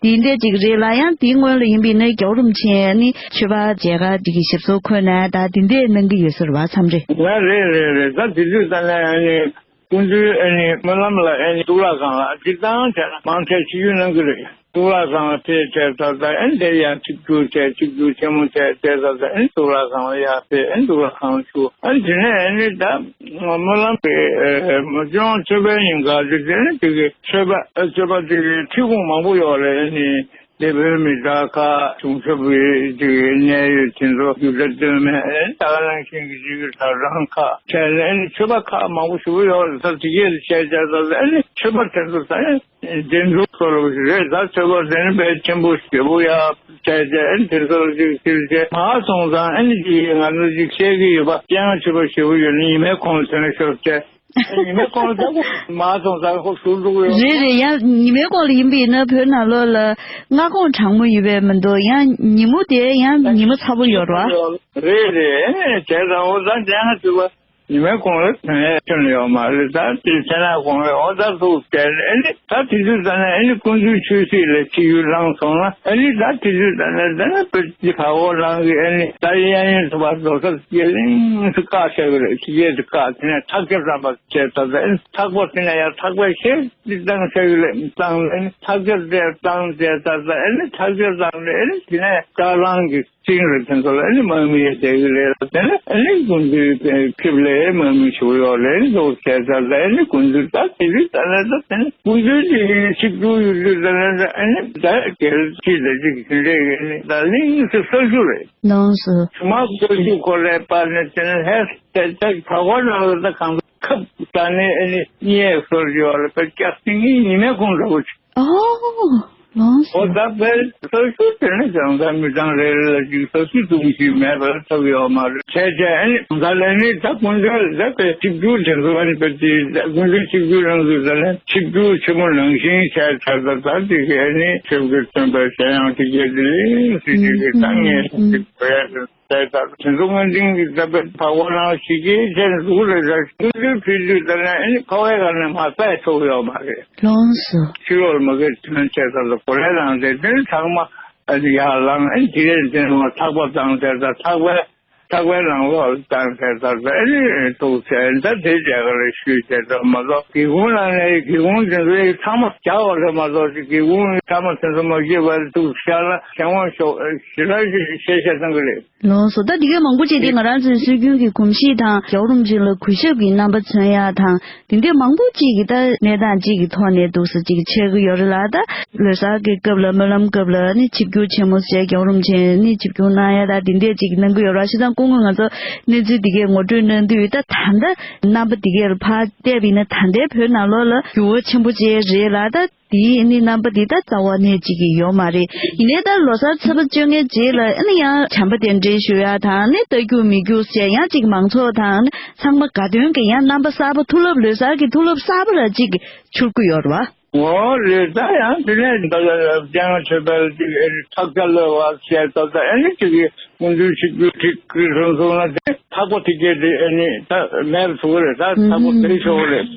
དེ་འདྲས་ཅིག་རེད་ལ། ཡང་དེའི་སྔོན་ལ་ཡིན་པ་ཡིན་ན་རྒྱལ་བ་རིན་པོ་ཆེ་ནི་མཆོད་པ་མཇལ་ཁར་ཅིག་གི་ཞབས་སོར་འཁོད་ན་ད་དེ་འདྲས་གནང་གི་ཡོད་ས་རེད་བ། མཚམས་རེ། ང་རེད་རེད་རེད། ད་དེ་དུས་ད་ནས་ཨ་ནི། སྐུ་མདུན་ཨ་ནི་སྨོན་ལམ་ལ་ཨ་ནི་གཙུག་ལག་ཁང་ལ་སྤྱིར་བཏང་བྱས་ན་མང་ཆེ་ཆིབས་བསྒྱུར་གནང་གི་རེད། གཙུག་ལག་ཁང་ལ་ཕེབས་བྱས་ད་ལྟ་ཨ་ནི་དེ་ཡང་ཆིབས་བསྒྱུར་བྱས་ཆིབས་བསྒྱུར་ཆེན་མོ་བྱས་བྱས་ད་ལྟ་ཨ་ནི་གཙུག་ལག་ཁང་ལ་ཡར་ཕེབས་ཨ་ནི་གཙུག་ལག་ཁང་ལ་བཞུགས། ཨ་ནི་དེ་ནས་ཨ་ནི་ད་སྨོན་ལམ་གྱི་ཨ་སྐྱོང་མཆོད་པའི་ཉིན་ག་དེ་དེ་ནི་དེ་གི་མཆོད་པ་མཆོད་པ་དེ་གི་ཁྲིད་ཁུངས་མང་པོ་ཡོད་རེད། ཨ་ནི། སྡེ་དཔོན་མི་དྲག་ཁག་གཞུང་ཞབས་ཀྱི་ཅིག་གནད་ཡོད་དེ་ཚོ་རྒྱུ་ཆ་སྟོན་མེད། ད་ག་ནང་བཞིན་གྱི་ཅིག་གི་གྲྭ་ཚང་ཁག་བྱས་ནས་ཨ་ནི་མཆོད་པ་ཁག་མང་པོ་ཞེ་པོ་ཡོད་རེད། ད་དེ་གས་བཤད་བྱས་ད་ཨ་ནི་མཆོད་པ་དེ་ཚོ་ད་ཨ་ནི་འདི་ཚོ་སོ་ལོ་ཞིག་རེད། ད་མཆོད་པ་དེ་ནི་དཔེ་ཆེན་པོ་ཞེ་པོ་ཡག་བྱས་བྱས་ཨ་ནི་དེ་ཚོ་ལ་ཅིག་ཕྱིར་བྱས་མ་སོང་ཙང་ཨ་ནི་ཅིག་ང་ཚོ་ཅིག་བཤད་ཀྱི་ཡོད་པ། སྤྱན་སྔ་མཆོད་པ་ཞེ་པོ་ཡོད་ན་ཉི་མའི་གུང་ལ་དེ་ནས་ཤོར་བྱས། ཉི་མའི་གུང་ལ་ད་མ་སོང་ཙང་ཁོ་ཞུ་འགྲོ་གི་ཡོད། རེད་རེད། ཡང་ཉི་མའི་གུང་ལ་ཡིན་པ་ཡིན་ན་བོད་ནང་ལོགས་ལ་སྔ་དགོང་གྲང་མོ་ཡོད་པས་མི་འདུག་ཡང་ཉིན་མོ་དེ་ཡང་ཉི་མ་ཚ་པོ་ཡོད་རེད་བ། རེད་རེད། ཨེ་ནས་བྱས་ཙང་འོ་ད་དེ་སྔ་དུས་པ་ཉི་མའི་གུང་ལ་དོན་ཡས་ཁྱོན་ནས་ཡོད་མ་རེད། ད་དེ་ཚེ་ན་གུང་ལ་འོ་ད་ཐུག་བསྡད་ཨེ་ནས་ད་དེ་དུས་ད་ནས་ཨེ་ནས་སྐུ་མདུན་ཆོས་སྲིད་ལ་ཆིབས་བསྒྱུར་གནང་སོང་ན་ཨེ་ནས་ད་དེ་དུས་ད་ནས་ད་ནས་བོད་ཀྱི་བར་སྐོར་ནང་གི་ཨེ་ནས་ད་གཡས་གཡོན་དུ་བ་རྡོ་ས་དེ་རིང་སུ་བཀག་བྱས་པ་རེད། ཕྱི་རྒྱལ་དུ་བཀག་དེ་ནས་ཐག་བཅད་བཏང་པ། བྱས་ད་ལྟ་ཨེ་ནི་ཐག་པ་དེ་ནས་ཡང་ཐག་པའི་ཤེལ་འདི་བཏང་ཤག་ལས་བཏང་ཨེ་ནི་ཐག་རྒྱབ་དེ་བཏང་བྱས་ད་ལྟ་ཨེ་ནི་ཐག་རྒྱབ་བཏང་ནས་ཨེ་ནི་དེ་ནས་ཀ་རང་གི་ཅིང་རེ་དེ་ཚོ་ལ་ཨེ་ནི་དམག་མི་ཡོད་བསྡད་ཀྱི་རེད། དེ་ནས་ཨེ་ནི་སྐུ་མདུན་ཕེབས་ལས་དམག་མི་ཞུ་ཡོད་ལས་ཨེ་ནི་ལོག་བྱས་ད་ལྟ་ཨེ་ནི་སྐུ་མདུན་ད་དེ་དུས་ད་ལྟ་ད་དེ་ནི་སྐུ་མདུན་དེ་ཡིན་ཆིབས་བསྒྱུར་ཡོད་དུས་ད་ལྟ་ཨེ་ནི་ད་རྒྱལ་སྤྱི་ད་ཅིག་དེ་འདྲས་ཡོད་ནི་ད་གླིང་སུ་ས་ཞུ་རེད། ནང་སུ། ཞུ་མ་ས་ཞུ་ཁོ་ལས་པ་ནས་དེ་ནས་ལྷས་ད་ད་བ་གོ་ནང་ལ་ད་གང་། ཁབ་ད་ནི་ཨ་ནི་གཉིས་སོར་ཡོད་ལ་པ་སྐྱག་སེང་གི་ཉི་མའི་གུང་འདྲ་བོ་ཅིག་ཨོ། ལོངས་སོ། ཨོ་ད་དཔེ་ས་ཆུ་དེ་ནི་བྱང་ས་མི་གྲངས་རེ་རེ་ལ་ཅིག་ས་ཆུ་དུང་ཞིག་མེད་པར་ཐོབ་ཡོད་མ་རེད། བྱས་བྱས་ཨ་ནི་ད་ཀུན་འདུས་ད་དཔེ་ཆིབས་བསྒྱུར་དེ་ཚོ་ཨ་ནི་དཔེ་དེ་ཀུན་འདུས་ཆིབས་བསྒྱུར་རང་ཚོ་ད་ལན་ཆིབས་བསྒྱུར་ཆེན་མོ་ནང་བཞིན་བྱས་ཚར་ད་ད་དེ་ག་ཨ་ནི་ཆིབས་བསྒྱུར་སྟོན་པ་གཞན་ཡང་དེ་གས་དེ་ལས་སྲིད་དེ་གས་ད་ངས་དེ་བོད་ཡ་དེ་ལྟར་དེ་ཚོ་སྔ་འཛིན་གྱི་ད་དཔེ་བག་བ་ནང་ཞིག་གིས་བྱས་འདུག་རེད། ད་ཀུན་འདུས་ཕུལ་དུས་ད་ལན་ཨ་ནི་ཁ་བའི་ག་ནས་མ་ཚད་ཐོབ་ཡོད་མ་རེད། ལོངས་སོ། ཕྱི་ལོགས་ལ་མ་གི་ཐོན་ཆེ་ས་ལ་གོ་ལའི་ནང་དེ་དེ་ཚང་མ་ཨ་ནི་ཡར་ལངས། ཨ་ནི་དེ་རེད། དེ་ནས་ཐག་པ་བཏང་ཚར་ད་ཐག་པའི་ཐག་པའི་ནང་ལོགས་ལ་བཏང་ཚར་ད་ཨ་ནི་ཐུག་ཚར་ད་དེ་རྒྱ་གར་ལ་ཞུས་ཚར་ད་མ་གཏོགས་སྒེའུ་ཁུང་ནང་ནས་སྒེའུ་ཁུང་དེ་ཚོའི་ཚང་མ་རྒྱག་པ་རེད་མ་གཏོགས་སྒེའུ་ཁུང་ཚང་མ་དེ་ཚོ་མ་བརྗེད་པར་ཐུག་ཤར་ལ་ཞལ་ངོ་ཤོག་ཞེ་དྲག་ཞེ་དྲག་གནང་གི་རེད། ལོངས་སོ། ད་འདི་གའི་མང་པོ་ཅིག་དེ་ང་རང་ཚོའི་སྲོལ་རྒྱུན་གྱི་གོམས་གཤིས་དང་རྒྱལ་བ་རིན་པོ་ཆེ་ལ་གུས་ཞབས་ཀྱི་རྣམ་པ་མཚོན་ཡག་དང་དེ་འདྲའི་མང་པོ་ཅིག་གི་ད་གནས་སྟངས་ཅིག་གི་ཐོག་ནས་འདུག་སེ་ཅིག་ཆགས་ཀྱི་ཡོད་རེད་ལ། ད་ལོ་གསར་གྱི་སྐབས་ལ་སྨོན་ལམ་སྐབས་ལ་ནི་ཆིབས་བསྒྱུར་ཆེན་མོ་བྱས་རྒྱལ་བ་རིན་པོ་ཆེ་ནི་ཆིབས་བསྒྱུར་གནང་ཡག་ད་དེ་འདྲས་ཅིག་གནང་གི་ཡོད་རེད། བྱས་ཙང་སྐུ་ངོ་ང་ཚོ་གནས་ཚུལ་འདི་གའི་ངོ་སྤྲོད་གནང་དུས་ད་ད་ལྟ་རྣམ་པ་འདི་གའི་ཕར་བལྟས་པ་ཡིན་ན་ད་ལྟའི་བོད་ནང་ལོགས་ལ་འགྱུར་བ་ཆེན་པོ་ཅིག་རེད་ལ། ད་དེའི་ནི་རྣམ་པ་འདི་ད་རྩ་བ་ནས་ཅིག་གི་ཡོད་མ་རེད། ཡིན་ནའི་ད་ལོ་གསར་ཚེས་པ་བཅོ་ལྔའི་རྗེས་ལ་ཨ་ནི་ཡང་བྱམས་པ་རྟེན་འབྲེལ་ཞུ་ཡག་དང་ནི་རྟ་རྒྱུག་མི་རྒྱུག་བྱས་ཡང་ཅིག་མང་ཚོགས་དང་ནི་ཚང་མ་དགའ་སྟོན་གྱི་ཡང་རྣམ་པ་གསར་པ་ཐུགས་ལབ་ལོ་གསར་གྱི་ཐུགས་ལབ་གསར་པ་ལ་ཅིག་འཕྱུར་གི་ཡོད་རེད་བ། འོ་ལོ་གསར་ཡང་དེ་ནས་ད་ལྟ་སྤྱང་ཆོས་འཕེལ་ཅིག་ཨེ་ནི་ཐག་ཆ་གློད་པ་བྱས་ད་ལྟ་ཨེ་ནི་ཅིག་གི་སྐུ་མདུན་ཆིབས་བསྒྱུར་ཁྲི་ཁྲི་སོང་སོང་ན་དེ་ཐག་པ་དེ་གས་དེ་ཨེ་ནི་ད་མེད་པ་བཟོ་གི་རེད། ད་ཐག་པ་བྲལ་ཆོག་གི་རེད།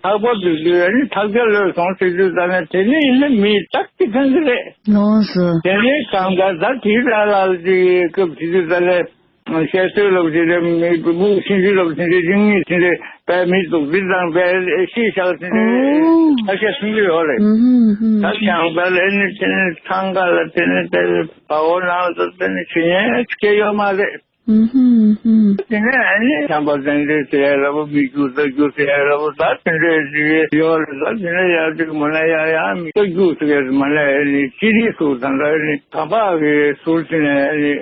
ཐག་པ་དེ་དུས་ཨེ་ནི་ཐག་ཆ་གློད་སོང་ཟེར་དུས་ད་ནས་དེ་ནས་ཡིན་ན་མི་རྟག་གི་ཐང་གི་རེད། ལོངས་སོ། དེ་ནས་གང་ལྟར་ད་དེའི་ལ་ལ་ཅིག་སྐབས་དེ་དུས་ད་ལས་བཤད་སྲོལ་ལབ་དེ་འདྲ་མི་སྨུག་ཆུང་ཆུང་ལབ་དེ་འདྲ་རིང་མིན་དེ་འདྲ་དཔེ་མི་སྡུག་འདི་དང་དཔེ་ཤེས་བྱ་དེ་འདྲ་ཨོ། ཁ་ཤས་གསུང་གི་ཡོད་རེད། ཨུ་ཧུམ་ཧུམ། ད་བྱང་པ་ལ་ནི་དེ་ནི་ཐང་ག་ལ་དེ་ནི་དེ་བ་འོ་ནང་ལ་དེ་ནི་ཆུ་ཡན་སྐྱེ་ཡོད་མ་རེད། ཨུ་ཧུམ་ཧུམ། དེ་ནས་ཨ་ནི་བྱམས་པ་རྟེན་འབྲེལ་ཟེར་ཡ་ལ་བ་མི་རྒྱུ་རྟ་རྒྱུག་ཟེར་ཡ་ལ་བ་ད་དེ་འདྲ་ཡོད་རེད། ད་དེ་འདྲ་ཡ་དེ་མ་ན་ཡ་ཡ་མི་རྟ་རྒྱུག་ཟེར་ཡ་མ་ན་ཨ་ནི་ཅི་རིགས་སུ་ད་ལྟ་ཨ་ནི་དམ་པ་གི་ཟུར་དེ་ནས་ཨ་ནི་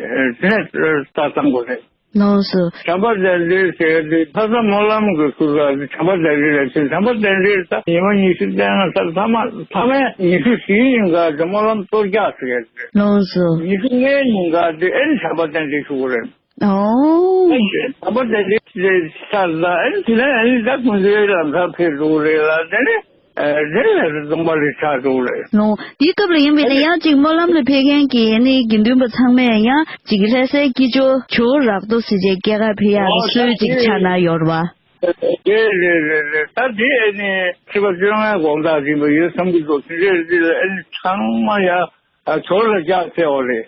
དེ་ནས་ལྟ་སྟངས་དགོས་རེད། ལོངས་སོ། བྱམས་པ་རྟེན་འབྲེལ་ཟེར་ཏེ་ལྷ་ས་སྨོན་ལམ་གྱི་ཟུར་ལ་བྱམས་པ་རྟེན་འབྲེལ་ལ་ཕྱིན། བྱམས་པ་རྟེན་འབྲེལ་ད་ཉི་མ་ཉི་ཤུ་རྩ་ལྔ་ཚར་ཐ་མ་ཐ་མའི་ཉི་ཤུ་བཞིའི་ཉིན་ག་དེ་སྨོན་ལམ་གཏོར་རྒྱག་ཟེར་ཡ་རེད། ལོངས་སོ། ཉི་ཤུ་ལྔའི་ཉིན་ག་དེ་ཨེ་ནི་བྱམས་པ་རྟེན་འབྲེལ་ཞུ་དགོས་རེད། ཨོ། བྱམས་པ་རྟེན་འབྲེལ་ཚར་ལ་ཨེ་ནི་དེ་ནས་ཨེ་ནི་ད་ཀུན་གསལ་ལམ་སང་ཕེབས་འགྲོ་གི་རེད་ལ་དེ་ནས། ཨ་དེ་ལས་རྫོང་པ་ལས་ཆགས་འགྲོ་རེད། ལོ། དེའི་སྐབས་ལ་ཡིན་པས་ན་ཡང་ཅིག་སྨོན་ལམ་ལ་ཕེབས་མཁན་གྱི་ནི་དགེ་འདུན་པ་ཚང་མས་ཡང་ཅིག་ལྷ་སའི་སྐྱིད་ཆུ་ཇོ་བོ་རག་རྡོ་ཟེར་བྱས་སྐྱེས་སྐར་ཕེབས་ཡག་གི་སྲོལ་ཅིག་ཆགས་ན་ཡོད་རེད་བ། རེད་རེད་རེད་རེད། ད་དེ་ཨ་ནི་ཁྲི་པ་བཅོ་ལྔའི་དགོང་དག་ཡིན་པ་ཡོད་བསམ་གྱི་འདུག་དེ་འདྲས་འདི་ལ་ཨ་ནི་ཚང་མ་ཡ་ཇོ་བོ་ལ་རྒྱགས་ཚད་འོ་རེད།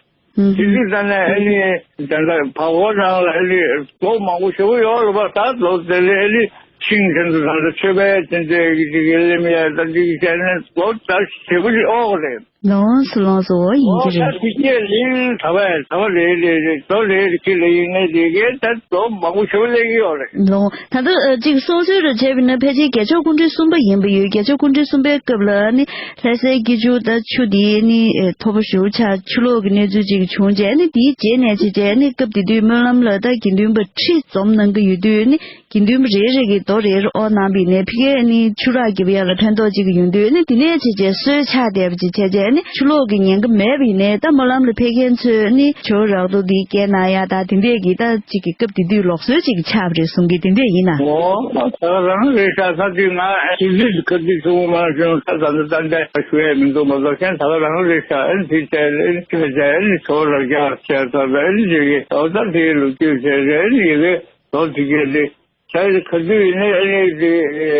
དེ་དུས་ད་ནས་ཨ་ནི་ད་ལྟ་བར་སྐོར་ནང་ལ་ཨ་ནི་ལོ་མང་པོ་ཞེ་པོ་ཡོད་རེད་པ། ད་ལོ་དེ་ལས་ཨ་ནི་ཤིང་དེ་ཚོ་ད་ལྟ་མཆོད་པའི་དེ་འདྲའི་གི་ཅིག་གི་ལེམ་ཡ་ད་ཅིག་བྱས་ནས་ལོ་ད་ཞེ་པོ་ཅིག་ཨོག་རེད། ལོངས་སུ་ལོངས་སུ་འོ་ཡིན་ཨོ་གྱི་ད་རེད། དེ་སྐད་ལིང་ད་བས་ད་བ་ལེ་ལེ་ལེ་ལོ་ལེ་ལེ་ཁྱི་ལེ་ཡིན་ནས་དེ་གས་ད་ལོ་མང་པོ་ཞེ་པོ་སླེབས་ཀྱི་ཡོད་རེད། ལོ། ད་ལྟ་ཨ་ཅིག་སོང་ཚུལ་རུ་བྱས་པ་ཡིན་ན་ཕལ་ཆེར་རྒྱལ་མཆོག་སྐུ་ཕྲེང་གསུམ་པ་ཡིན་པ་ཡོད། རྒྱལ་མཆོག་སྐུ་ཕྲེང་གསུམ་པའི་སྐབས་ལ་ནི་ལྷ་སའི་སྐྱིད་ཆུ་དང་ཆུ་དེ་ནི་མཐོ་པོ་ཞེ་པོ་ཆགས་ཆུ་ལོག་གི་གནས་ཚུལ་ཅིག་བྱུང་རྗེས་ནི་དེའི་རྗེས་ནས་བྱས་རྗེས་ནི་སྐབས་དེ་དུས་སྨོན་ལམ་ལ་ད་དགེ་འདུན་པ་ཁྲི་འཛོམས་གནང་གི་ཡོད་དུས་ནི་དགེ་འདུན་པ་རེ་རེ་གིས་རྡོ་རེ་རེ་དབོར་གནང་བ་ཡིན་ནའི་ཕ་གིར་ནི་ཆུ་རགས་རྒྱབ་ཡ་ལ་ཕན་ཐོགས་ཅིག་ཡོང་དུས་ནི་དེ་ནས་བྱས་རྗེས་སྲོལ་ཆགས་བསྡད་པ་ཅིག་བྱས་རྗེས་ནི་ཆུ་ལོག་གི་ཉེན་ཁ་མེད་པ་ཡིན་ནའི་ད་སྨོན་ལམ་ལ་ཕེབས་མཁན་ཚོས་ནི་ཇོ་བོ་རག་རྡོ་འདི་སྐྱེལ་གནང་ཡ་ད་དེ་འདྲས་ཀྱི་ད་ཅིག་གི་སྐབས་དེ་དུས་ལུགས་སྲོལ་ཅིག་ཆགས་པ་རེད་གསུང་གི། དེ་འདྲས་ཡིན་ན། འོ། ད་ག་རང་རེད་ཤག་ད་དེ་ང་ཞིབ་འཇུག་ག་དུས་བྱུང་མ་བྱུང་ད་ད་ད་ད་ཞུ་ཡས་མི་འདུག་མ་གཏོགས་གཞན་ད་ག་རང་རེད་ཤག་ཨེ་ནི་དེ་བྱས་ཨེ་ནི་ཁྱོད་བྱས་ཨེ་ནི་ཆོ་ལ་རྒྱག་བྱས་ད་ད་ཨེ་ནི་དེ་གི་ཨོ་ད་དེ་ལོ་རྒྱུས་བྱས་ཨེ་ནི་ཡི་གེ་ལོ་དེ་གི་དེ་ད་ག་དུས་ཡིན་ནའི་ཨེ་ནི་དེ་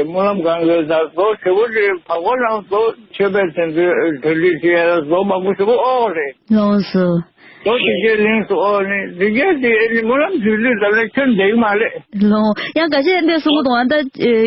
སྨོན་ལམ་གང་གི་ད་ལོ་ཞེ་པོ་དེ་བར་སྐོར་རང་ལོ་མཆོད་པའི་དེ་ཚོའི་གྲ་སྒྲིག་བྱས་ལོ་མང་པོ་ཞེ་པོ་ཨོ་རེད། ལོངས་སུ། ལོ་དེ་གའི་ལིང་སུ་ཨོ་ནི་དེ་གའི་དེ་ཨེ་ནི་སྨོན་ལམ་ཞུ་དུས་ད་ལས་ཁྱོད་འདེགས་མ་རེད། ལོ། ཡང་འགའ་ཤས་འདི་གསུང་གི་འདུག་ཨ། ད་ཨེ་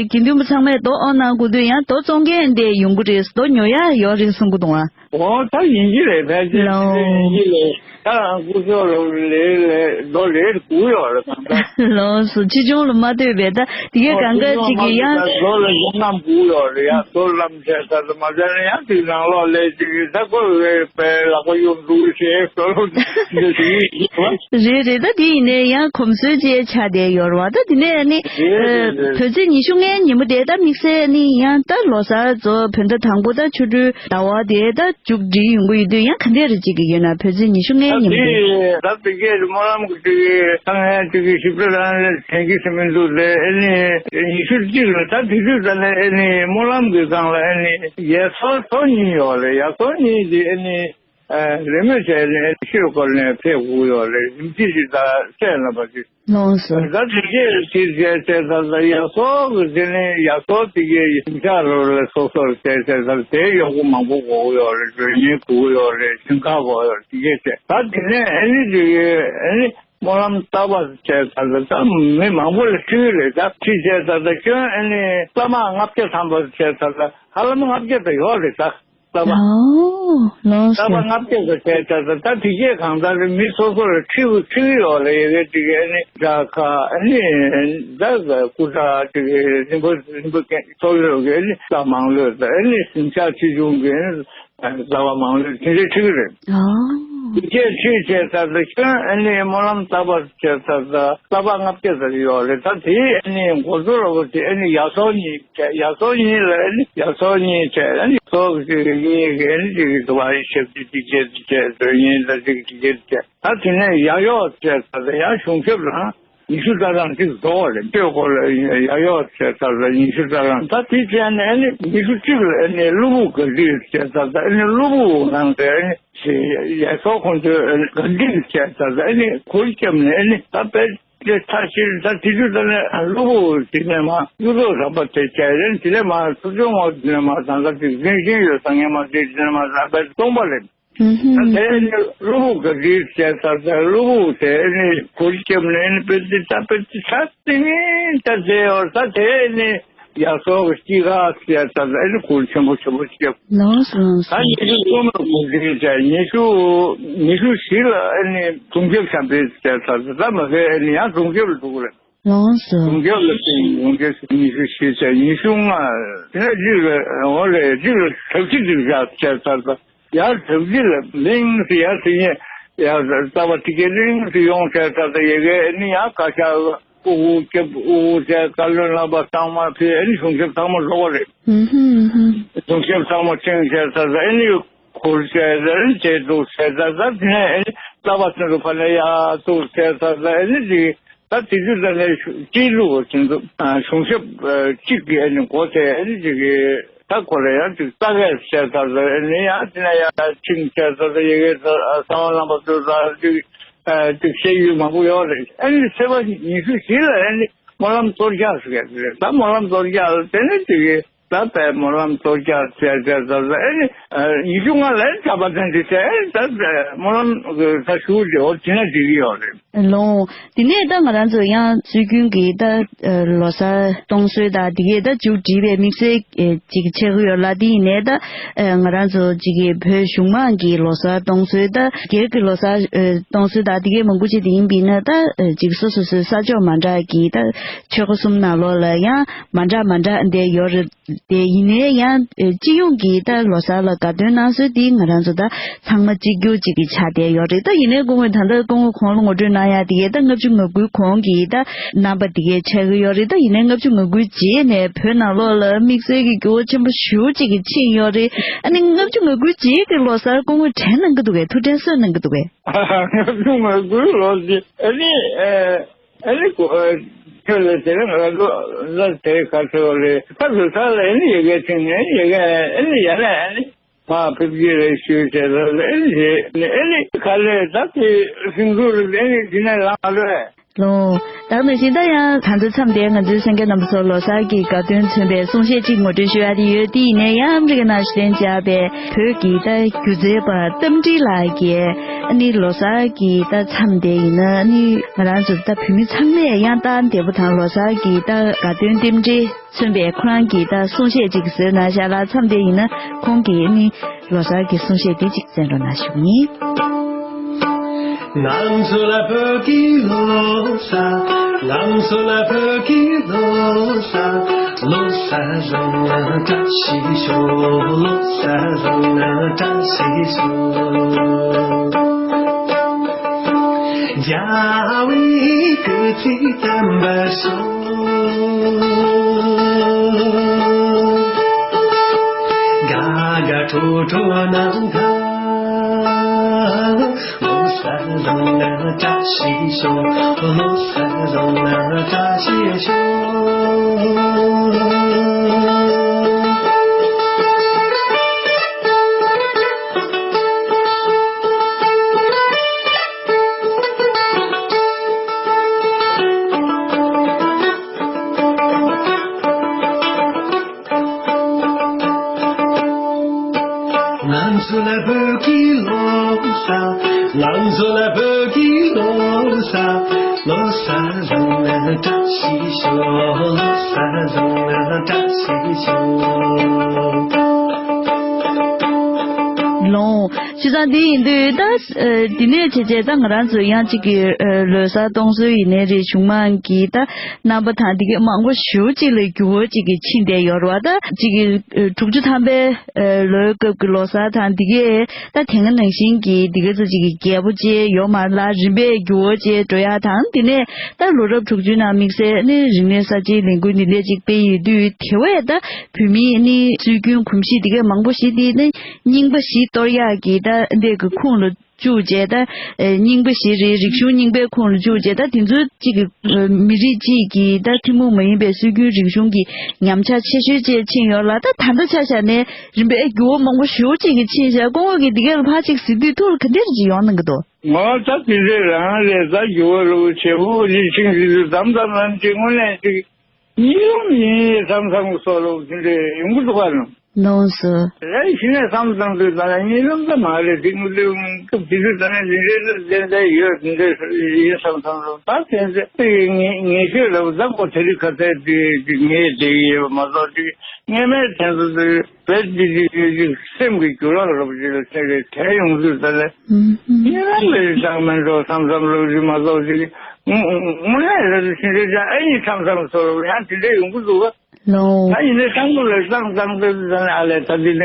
དགེ་འདུན་པ་ཚང་མས་རྡོ་ཨོ་གནང་དགོས་དུས་ཡང་རྡོ་བཙོང་མཁན་འདི་ཡོང་གི་རེད། རྡོ་ཉོ་ཡ་ཡོད་རེད་གསུང་གི་འདུག་ཨ། ཨོ་ད་ཡིན་གྱི་རེད། ཕལ་ཆེར་ལོ། ཡིན་གྱི་རེད། ད་སྐུ་ཞབས་ལོ་ལས་ལས་རྡོ་ལས་དགུ་ཡོད་རེད་གང་ལྟར། ལོངས་སུ་ཕྱིས་འབྱུང་ལ་མ་ལྟོས་པའི་ད་དེ་གའི་ཨོ་གང་ག་ཕྱིས་ཅིག་འབྱུང་གི་མ་ཡང་ལྟོས་རྡོ་ལ་ཡོང་ངམ་དགུ་ཡོད་རེད། ཡང་རྡོ་ལམ་ཆས་ད་ད་མ་ཟད་ན་ཡང་དེ་ནང་ལོགས་ལས་ཅིག་ད་ཁོ་རེ་པའི་ལག་པ་གཡུག་འདུག་ཞེས་སོ་ལོ་འདི་དེ་ཡིན་གྱི་རེད། རེད་རེད། ད་དེ་ཡིན་ནའི་ཡང་གོམས་སྲོལ་ཅིག་ཆགས་བསྡད་ཡོད་རེད་བ། ད་དེ་ནས་ནི་རེད་རེད་རེད། བོད་ཚེས་ཉི་ཤུ་ལྔའི་ཉིན་མོ་དེ་ད་དམིགས་བསལ་ནི་ཡང་ད་ལོ་གསར་ཚོ་བོད་ཟླ་དང་པོ་ད་ཆོ་འཕྲུལ་ཟླ་བ་དེ་ད་ མཇུག་སྒྲིལ་ཡོང་གི་ཡོད་དུས་ཡང་ག་འདྲ་རེ་བྱེད་ཀྱི་ཡོད་ན། བོད་ཚེས་ཉི་ཤུ་ལྔའི་ད་ཉིན་མོ་དེ། དེ་ད་དེ་གས་སྨོན་ལམ་གྱི་དེ་གས་ཚང་ཡང་དེ་གས་ཞིབ་ཕྲ་རང་ལ་དྲན་གྱི་ཟེར་མི་འདུག་ལས། ཨ་ནི་ཉི་ཤུ་གཅིག་ལ་ད་དེ་དུས་ད་ནས་ཨ་ནི་སྨོན་ལམ་གྱི་སྒང་ལ་ཨ་ནི་ཡ་སོ་སོ་གཉིས་ཡོད་ལས། ཡ་སོ་གཉིས་དེ་ཨ་ནི་རེས་མོས་བྱས་ནས་ཤོད་སྐོར་ནས་ཕེབས་དགོས་ཡོད་རེད། རིམ་གྱིས་ཤིག་ད་བཤད་ན་པ་ཅིག་ལགས་སོ། ད་དེ་གས་དེ་བྱས་བྱས་ད་ལྟ་ཡ་སོ་གི་དེ་ནས་ཡ་སོ་དེ་གས་ཡིན་ཆགས་ལོ་ལ་སོ་སོར་བྱས་བྱས་ད་དེ་གཡོག་པོ་མང་པོ་དགོས་ཡོད་རེད། སྒྲོན་ཉེ་དགོས་ཡོད་རེད། ཞིང་ཁ་དགོས་ཡོད་རེད། དེ་གས་བྱས་ད་དེ་ནས་ཨ་ནི་དེ་གས་ཨ་ནི་སྨོན་ལམ་རྟག་པར་བྱས་ད་ལྟ་ད་མི་མང་པོ་ལ་ཁྲིད་རེད། ད་ཁྲིད་བྱས་ད་ལྟ་ཁྱོན་ཨ་ནི་བླ་མ་ལྔ་བརྒྱ་ཐམ་པ་བྱས་ད་ལྟ་ཧ་ལམ་ལྔ་བརྒྱ་ད་ཡོད་རེད་ད། རྟ་པ། ཨོ། ལགས་རྟ་པ་སོ། ལྔ་བརྒྱ་ཙམ་བྱས་ཙང་ད་དེ་གས་གང་ལྟར་མི་སོ་སོ་ལ་ཁྲིད་ཁྲིད་ཡོད་ལ་ཡ་གི་དེ་གས་ནི་དགྲ་ཁ་ནི་ད་སྐུ་དྲག་དེ་གས་རིན་པོ་རིན་པོ་ཆེ་ཚོགས་ཡོད་གི་ནི་རྟ་མང་ལོས་ད་ནི་ཟིང་ཆ་ཆེ་ཆུང་གི་ནི་རྟ་པ་མང་ལོས་དེ་འདྲས་ཁྲིད་གི་རེད། ཨོ། དེ་གས་ཁྲིད་བྱས་ཙང་ད་ཁྱོད་ནི་སྨོན་ལམ་རྟ་པ་བྱས་ཙང་ད་རྟ་པ་ལྔ་བརྒྱ་ཙམ་ཡོད་རེད། ད་དེ་ནི་འགོ་གཙོ་ལ་བོ་དེ་ནི་ཡ་སོ་གཉིས། བྱས། ཡ་སོ་གཉིས་ལ་ནི་ཡ་སོ་གཉིས་བྱས། ཨ་ནི་སོ་གཅིག་གཉིས་ཀྱི་ནི་གཅིག་གི་དུ་བ་ཞབས་ཀྱི་གཅིག་བྱས་ཏེ་བྱས། སྒྲོན་ཉེ་ལ་གཅིག་གཅིག་བྱས་ཏེ་བྱས། ད་དེ་ནས་ཡ་གཡོག་བྱས་ད་ལྟ་ཡང་གཞུང་ཞབས་ལ་ཉི་ཤུ་རྩ་གྲངས་གཅིག་འགྲོ་བ་རེད། སྟོད་སྐོར་ལ་ཡ་གཡོག་བྱས་ད་ལྟ་ཉི་ཤུ་རྩ་གྲངས། ད་དེ་བྱས་ནས་ཨ་ནི་ཉི་ཤུ་གཅིག་ལ་ཨ་ནི་གློ་བུར་ག་སྒྲིག་བྱས་ད་ལྟ་ཨ་ནི་གློ་བུར་ནང་དེ་ཨ་ནི་ཡ་སོ་ཁོང་ཚོས་ག་སྒྲིག་བྱས་ད་ལྟ་ཨ་ནི་གུར་བརྒྱབ་ནས་ཨ་ནི་ད་དཔེ། དེ་ད་ཕྱིར་ད་དེ་དུས་ད་ནས་གློ་བུར་དེ་ནས་མ་གཡུ་ཐོག་ཟམ་པ་དེ་བྱས་རན། དེ་ནས་མ་ཚུར་ཕྱོགས་ངོས་དེ་ནས་མ་ད་ལྟ་དེ་འཛིན་བཞིན་ཡོད་ས་ངས་མ་དེ་དེ་ནས་མ་ད་དཔེ་སྟོང་པ་རེད། ཨུ་ཧུ། ད་དེ་ནས་གློ་བུར་ག་དུས་བྱས་ད་ད་གློ་བུར་དེ་ནས་གུར་བརྒྱབ་ནས་ནི་དཔེ་དེ་ད་དཔེ་དེ་ད་དེ་ནས་ད་དེ་ཡོད་ད་དེ་ནས་ཡ་སོ་གི་སྤྱི་ཁ་བྱས་ད་ད་ནི་གུར་ཆེན་པོ་ཆེན་པོ་བརྒྱབ། ལགས་སོ་ལགས་ད་སོ། ཉི་ཤུ་གསུམ་ལ་གུང་ཁྲན་བྱས། ཉི་ཤུ་ཉི་ཤུ་བཞི་ལ་ཨ་ནི་གྲོང་ཁྱེར་བྱམས་པའི་བྱས་ཚར་ཚར། ད་མ་ཟད་ཨ་ནི་ཡང་གྲོང་ཁྱེར་ལ་འགྲོ་གི་རེད། ལགས་སོ། གྲོང་ཁྱེར་ལ་བརྟེན་གྲོང་ཁྱེར་ཉི་ཤུ་བཞི་བྱས། ཉི་ཤུ་ལྔ་དེ་ནས་རིགས་ལ་འོ་ལས་རིགས་ལ་གྲབས་གཞི་འདི་བཞག་བྱས་ཚར་ཚར། ཡར་གྲབས་གཞི་ལ་གླིང་སི་ཡར་སི་ཡེ་ཡར་རྩ་བ་དེ་གའི་གླིང་སི་ཡོང་བྱས་ཚར་ཚར། ཡ་གི་ཨ་ནི་ཡང་བཀའ་ཤག་ལ། དབུ་དབུ་སྐྱབས་དབུ་དབུ་བྱས། བཀའ་བློན་ལྷག་པ་ཚང་མ་ཕེབས། ཨ་ནི་གཞུང་ཞབས་ཚང་མ་རྫོགས་པ་རེད། ཧུམ་ཧུམ་ཧུམ། གཞུང་ཞབས་ཚང་མ་ཁྲིད་བྱས་ཚར་ཚར། ཨ་ནི་གུར་བྱས་ཚར། ཨ་ནི་དེ་འདུག་བྱས་ཚར་ཚར། དེ་ནས་ཨ་ནི་རྩ་བ་ཚུན་དུ་ཕར་ནས་ཡར་འདུག་བྱས་ཚར་ཚར། ཨ་ནི་དེ་ད་དེ་དུས་ད་ནས་སྤྱི་ལུགས་ཚུན་དུ་གཞུང་ཞབས་གཅིག་གིས་ཨ་ནི་འགོ་བཙུགས། ཨ་ནི་དེ་གི་ད་ཁོ་ལ་ཡང་ཅིག་རྩ་འགེངས་བྱས་ཚར་ཚར། ཨ་ནི་ཡང་དེ་ནས་ཡར་ཁྲིད་བྱས་ཚར་ཚར། ཡ་གི་ད་གསང་བ་རྣམ་པ་ཚོ་ད་ཅིག་ཨ་ཅིག་བཤད་ཡུལ་མང་པོ་ཡོད་རེད། ཨ་ནི་ཚེས་པ་ཉི་ཤུ་བཞི་ལ་ཨ་ནི་སྨོན་ལམ་གཙོ་རྒྱག་ཟེར་གྱི་རེད། ད་སྨོན་ལམ་གཙོ་རྒྱག་ལ་དེ་ནས་དེ་གི་ད་དཔེ་སྨོན་ལམ་གཙོ་རྒྱག་བྱས་བྱས་ད་ད་ཨ་ནི་ཉི་ཤུ་ལྔ་ལ་གྲྭ་པ་དེ་འདྲ་བྱས་ད་དཔེ་སྨོན་ལམ་ད་ཞུ་རེད། འོ་དེ་ནས་འགྲིག་གི་ཡོད་རེད། ལོ། དེ་ནས་ད་ང་རང་ཚོ་ཡང་སྲོལ་རྒྱུན་གྱི་ད་ལོ་གསར་གཏོང་སྲོལ་དང་དེ་གས་ད་མཇུག་སྒྲིལ་བའི་དམིགས་བསལ་ཅིག་ཆགས་ཀྱི་ཡོད་ལ། དེ་ཡིན་ནའི་ད་ང་རང་ཚོ་ཅིག་གི་བོད་གཞུང་མང་གི་ལོ་གསར་གཏོང་སྲོལ་ད་སྒེར་གྱི་ལོ་གསར་གཏོང་སྲོལ་དང་དེ་གས་མང་པོ་ཅིག་དེ་ཡིན་པས་ན་ད་ཅིག་སོ་སོ་སོའི་ས་ཕྱོགས་མ་འདྲ་གི་ད་ཆོལ་ཁ་གསུམ་ནང་ལོགས་ལ་ཡང་མ་འདྲ་མ་འདྲ་འདི་ཡོད་རེད། དེ་ཡིན་ནའི་ཡང་སྤྱི་ཡོངས་ཀྱི་ད་ལོ་གསར་ལ་དགའ་སྟོན་གནང་སྲོལ་འདི་ང་རང་ཚོ་ད་ཚང་མ་གཅིག་གྱུར་གཅིག་གི་ཆ་དེ་ཡོད་རེད། ད་ཡིན་ནའི་སྐུ་ངོ་ད་ལྟ་སྐུ་ངོ་གོང་ལ་ངོ་སྤྲོད་གནང་ཡ་དེ་གས་ད་ལྔ་བཅུ་ང་དགུའི་གོང་གི་ད་རྣམ་པ་དེ་གས་ཆགས་ཀྱི་ཡོད་རེད། ད་ཡིན་ནའི་ལྔ་བཅུ་ང་དགུའི་རྗེས་ནས་བོད་ནང་ལོགས་ལ་དམིགས་བསལ་གྱི་འགྱུར་བ་ཆེན་པོ་ཞེ་པོ་ཅིག་གི་ཕྱིན་ཡོད་རེད། ཨ་ནི་ལྔ་བཅུ་ང་དགུའི་རྗེས་ཀྱི་ལོ་གསར་སྐུ་ངོ་དྲན་གནང་གི་འདུག་གས། ཐུགས་དྲན་གསོ་གནང་གི་འདུག་གས། ལྔ་བཅུ་ང་དགུའི་ལོ་རྗེས་ཨ་ནི་ཨ། ཨ་ནི་ཁོ་ཁྱོད་ལ་དེ་རིང་ང་ཚོ་ལ་དེ་ག་ཚོད་རེད། ཁ་སོ་ས་ལ་ཨ་ནི་ཡ་གི་ཐེངས་ནས་ཡ་གི་ཨ་ནི་ཡ་ལ་ཨ་ནི་མ་ཕེབས་ཀྱི་རེད་ཞུས་བྱས་ལ་ཨ་ནི་ཞེས་ཨ་ནི་ག་ལས་ད་དེ་སིང་ཚུར་ཨ་ནི་དེ་ནས་ལངས་རེད། ལོ། ད་ནང་བཞིན་ད་ཡང་ད་ཚོད་མཚམས་དེ་ང་ཚོའི་གསན་མཁན་རྣམ་པ་ཚོ་ལོ་གསར་གྱི་དགའ་སྟོན་མཚོན་པའི་གསུང་བཤད་ཅིག་ངོ་སྤྲོད་ཞུ་ཡ་དེ་ཡོད། དེ་ཡིན་ནའི་ཡང་ཨ་མི་རི་ཀའི་ནང་ཞུ་གཏན་འཇགས་པའི་བོད་ཀྱི་ད་སྒྱུ་རྩལ་པ་རྟ་མགྲིན་ལགས་ཀྱིས་ཨ་ནི་ལོ་གསར་གྱི་ད་མཚམས་དེ་ཡིན་ན་ཨ་ནི་ང་རང་ཚོ་ད་བོད་མི་ཚང་མས་ཡང་ད་འདས་པོ་དང་ལོ་གསར་གྱི་ད་དགའ་སྟོན་རྟེན་འབྲེལ་མཚོན་པའི་ཁོ་རང་གི་ད་གསུང་བཤད་ཅིག་བཟོས་གནང་ཤག་ལ། མཚམས་དེ་ཡིན་ན་ཁོང་གིས་ཨ་ནི་ལོ་གསར་གྱི་གསུང་བཤད་དེ་ཅིག་གསན་རོགས་གནང་ཞུ་གི་ཡིན། ང་ཚོ་ལ་བོད་ཀྱི་ལོ་གསར། ང་ཚོ་ལ་བོད་ཀྱི་ལོ་གསར། ལོ་གསར་རང་ལ་བཀྲ་ཤིས་ཤོག་ལོ་གསར་རང་ལ་བཀྲ་ཤིས་ཤོག་རྒྱལ་བའི་སྐུ་ཚེ་བརྟན་པར་ཤོག་དགའ་དགའ་ དུར་ཁྲོད་ནང་ཁ། ལོ་གསར་བཟང་ལ་བཀྲ་ཤིས་ཤོག་ལོ་གསར་བཟང་ལ་བཀྲ་ཤིས་ཤོག་ང་ཚོ་ལ་བོད་ཀྱི་ལོ་གསར། ང་ཚོ་ལ་བོད་ཀྱི་ལོ་གསར། ལོ་གསར་བཟང་ལ་བཀྲ་ཤིས་ཤོག་ལོ་གསར་བཟང་ལ་བཀྲ་ཤིས་ཤོག་ལོ། བྱས་ཙང་འདི་ཡིན་དུས་ད་འདི་ནས་བྱས་རྗེས་ད་ང་རང་ཚོ་ཡང་གཅིག་གི་ལོ་གསར་གཏོང་སྲོལ་ཡིན་ནའི་རེད། གཞུང་མང་གི་ད་རྣམ་པ་དང་འདི་གའི་མང་པོ་ཞེ་པོ་ཅིག་ལ་འགྱུར་བ་ཅིག་གི་ཕྱིན་བསྡད་ཡོད་རེད་བ། ད་གཅིག་གི་དྲུག་ཅུ་ཐམ་པའི་ལོའི་སྐབས་ཀྱི་ལོ་གསར་དང་འདི་གའི་ད་དེ་སྔ་ནང་བཞིན་གྱི་འདི་ག་ཚོད་ཅིག་གི་རྒྱས་པོ་བྱས་ཡོད་མ་རེད་ལ། རིམ་པས་འགྱུར་བ་བྱས་འགྲོ་ཡག་དང་། དེ་ནས་ད་ལོ་རབས་དྲུག་ཅུའི་ནང་དམིགས་བསལ་ནི་རིག་གནས་གསར་བརྗེའི་ལས་འགུལ་འདི་འདྲས་ཅིག་སྤེལ་ཡོད་དུས། དེ་བས་ད་བོད་མིའི་ནི་སྲོལ་རྒྱུན་གོམས་གཤིས་འདི་གའི་མང་པོ་ཞིག་དེ་ནི་རྙིང་པ་བཞི་གཏོར་ཡག་གི་ད་འདི་གི་ཁུངས་ལ་བཅུག་བྱས། ད་རྙིང་པ་བཞི་རེད། རིག་གཞུང་རྙིང་པའི་ཁུངས་ལ་བཅུག་བྱས། ད་དེ་ཚོའི་གཅིག་གི་མི་རིགས་གཅིག་གི་ད་ཐུན་མོང་མ་ཡིན་པའི་སྲོལ་རྒྱུན་རིག་གཞུང་གི་ཉམས་ཆག་ཆེ་ཤོས་བཅས་ཕྱིན་ཡོད་ལ། ད་ད་ལྟ་ཆ་བཞག་ནས་རིམ་པས་འགྱུར་བ་མང་པོ་ཞེ་པོ་ཅིག་གི་ཕྱིན་བཞག་སྐུ་ངོ་གིས་འདི་གའི་ལ་ཕར་ཅིག་གཟིགས་དུས་ཐུགས་ལ་ག་འདྲ་ཅིག་ཡོང་གནང་གི་འདུག་ངོ་ད་དེ་འདྲའི་རང་ལས་ད་འགྱུར་བ་ལུགས་བྱེད་པོ་ཅིག་ཕྱིན་གྱི་འདུག་མཚམས་མཚམས་ལ་ཅིག་དངོས་གནས་ཅིག་གཉིད་ལམ་ཡིན་བསམ་བསམ་གྱི་བཟོ་ལུགས་དེ་འདྲའི་ཡོང་གི་འདུག་ག་ནམ། ལགས་སོ། རེད། གཞི་ནས་བསམ་བསམ་དུས་ད་ལ་གཉིད་ལམ་ད་མ་རེད། དེ་དངོས་དེ་སྐབས་དེ་དུས་ད་ནས་དེ་འདྲའི་ལ་ཏན་ཏན་ཡོད། དེ་འདྲའི་ཡིན་བསམ་བསམ་རུང་ད་དེ་འདྲའི་ངེས་ཤེས་ལ་ད་ཁོ་དེ་རིང་ཁ་ཚད་དེ་དེ་ངས་བསྡད་ཀྱི་ཡོད་པ་མ་གཏོགས་ཅིག་སྔས་མའི་དེ་ཚོ་དེ་བེད་དེ་དེ་དེ་སེམས་ཀྱི་འགྱུར་བ་རབ་ཅིག་ལ་ཐད་ཀའི་གྲས་ཡོང་དུས་ད་ལ་གཉིད་ལམ་ལ་ཅང་མི་འགྲོ་བསམ་བསམ་རུང་ཅིག་མ་གཏོགས་ཅིག་དངོས་གནས་རེད། དེ་འདྲའི་ཅང་ཨེ་ཡིན་བསམ་བསམ་བཟོ་རུང་ཡང་དེ་འདྲ་ཡོང་གི་འདུག་ག་ལོ། ད་ཡིན་ནའི་སྤྲང་པོ་ལ་སྤྲང་སྤྲང་སྟེ་ཟེར་ནས་ཨ་ལས་ད་འདི་ནས་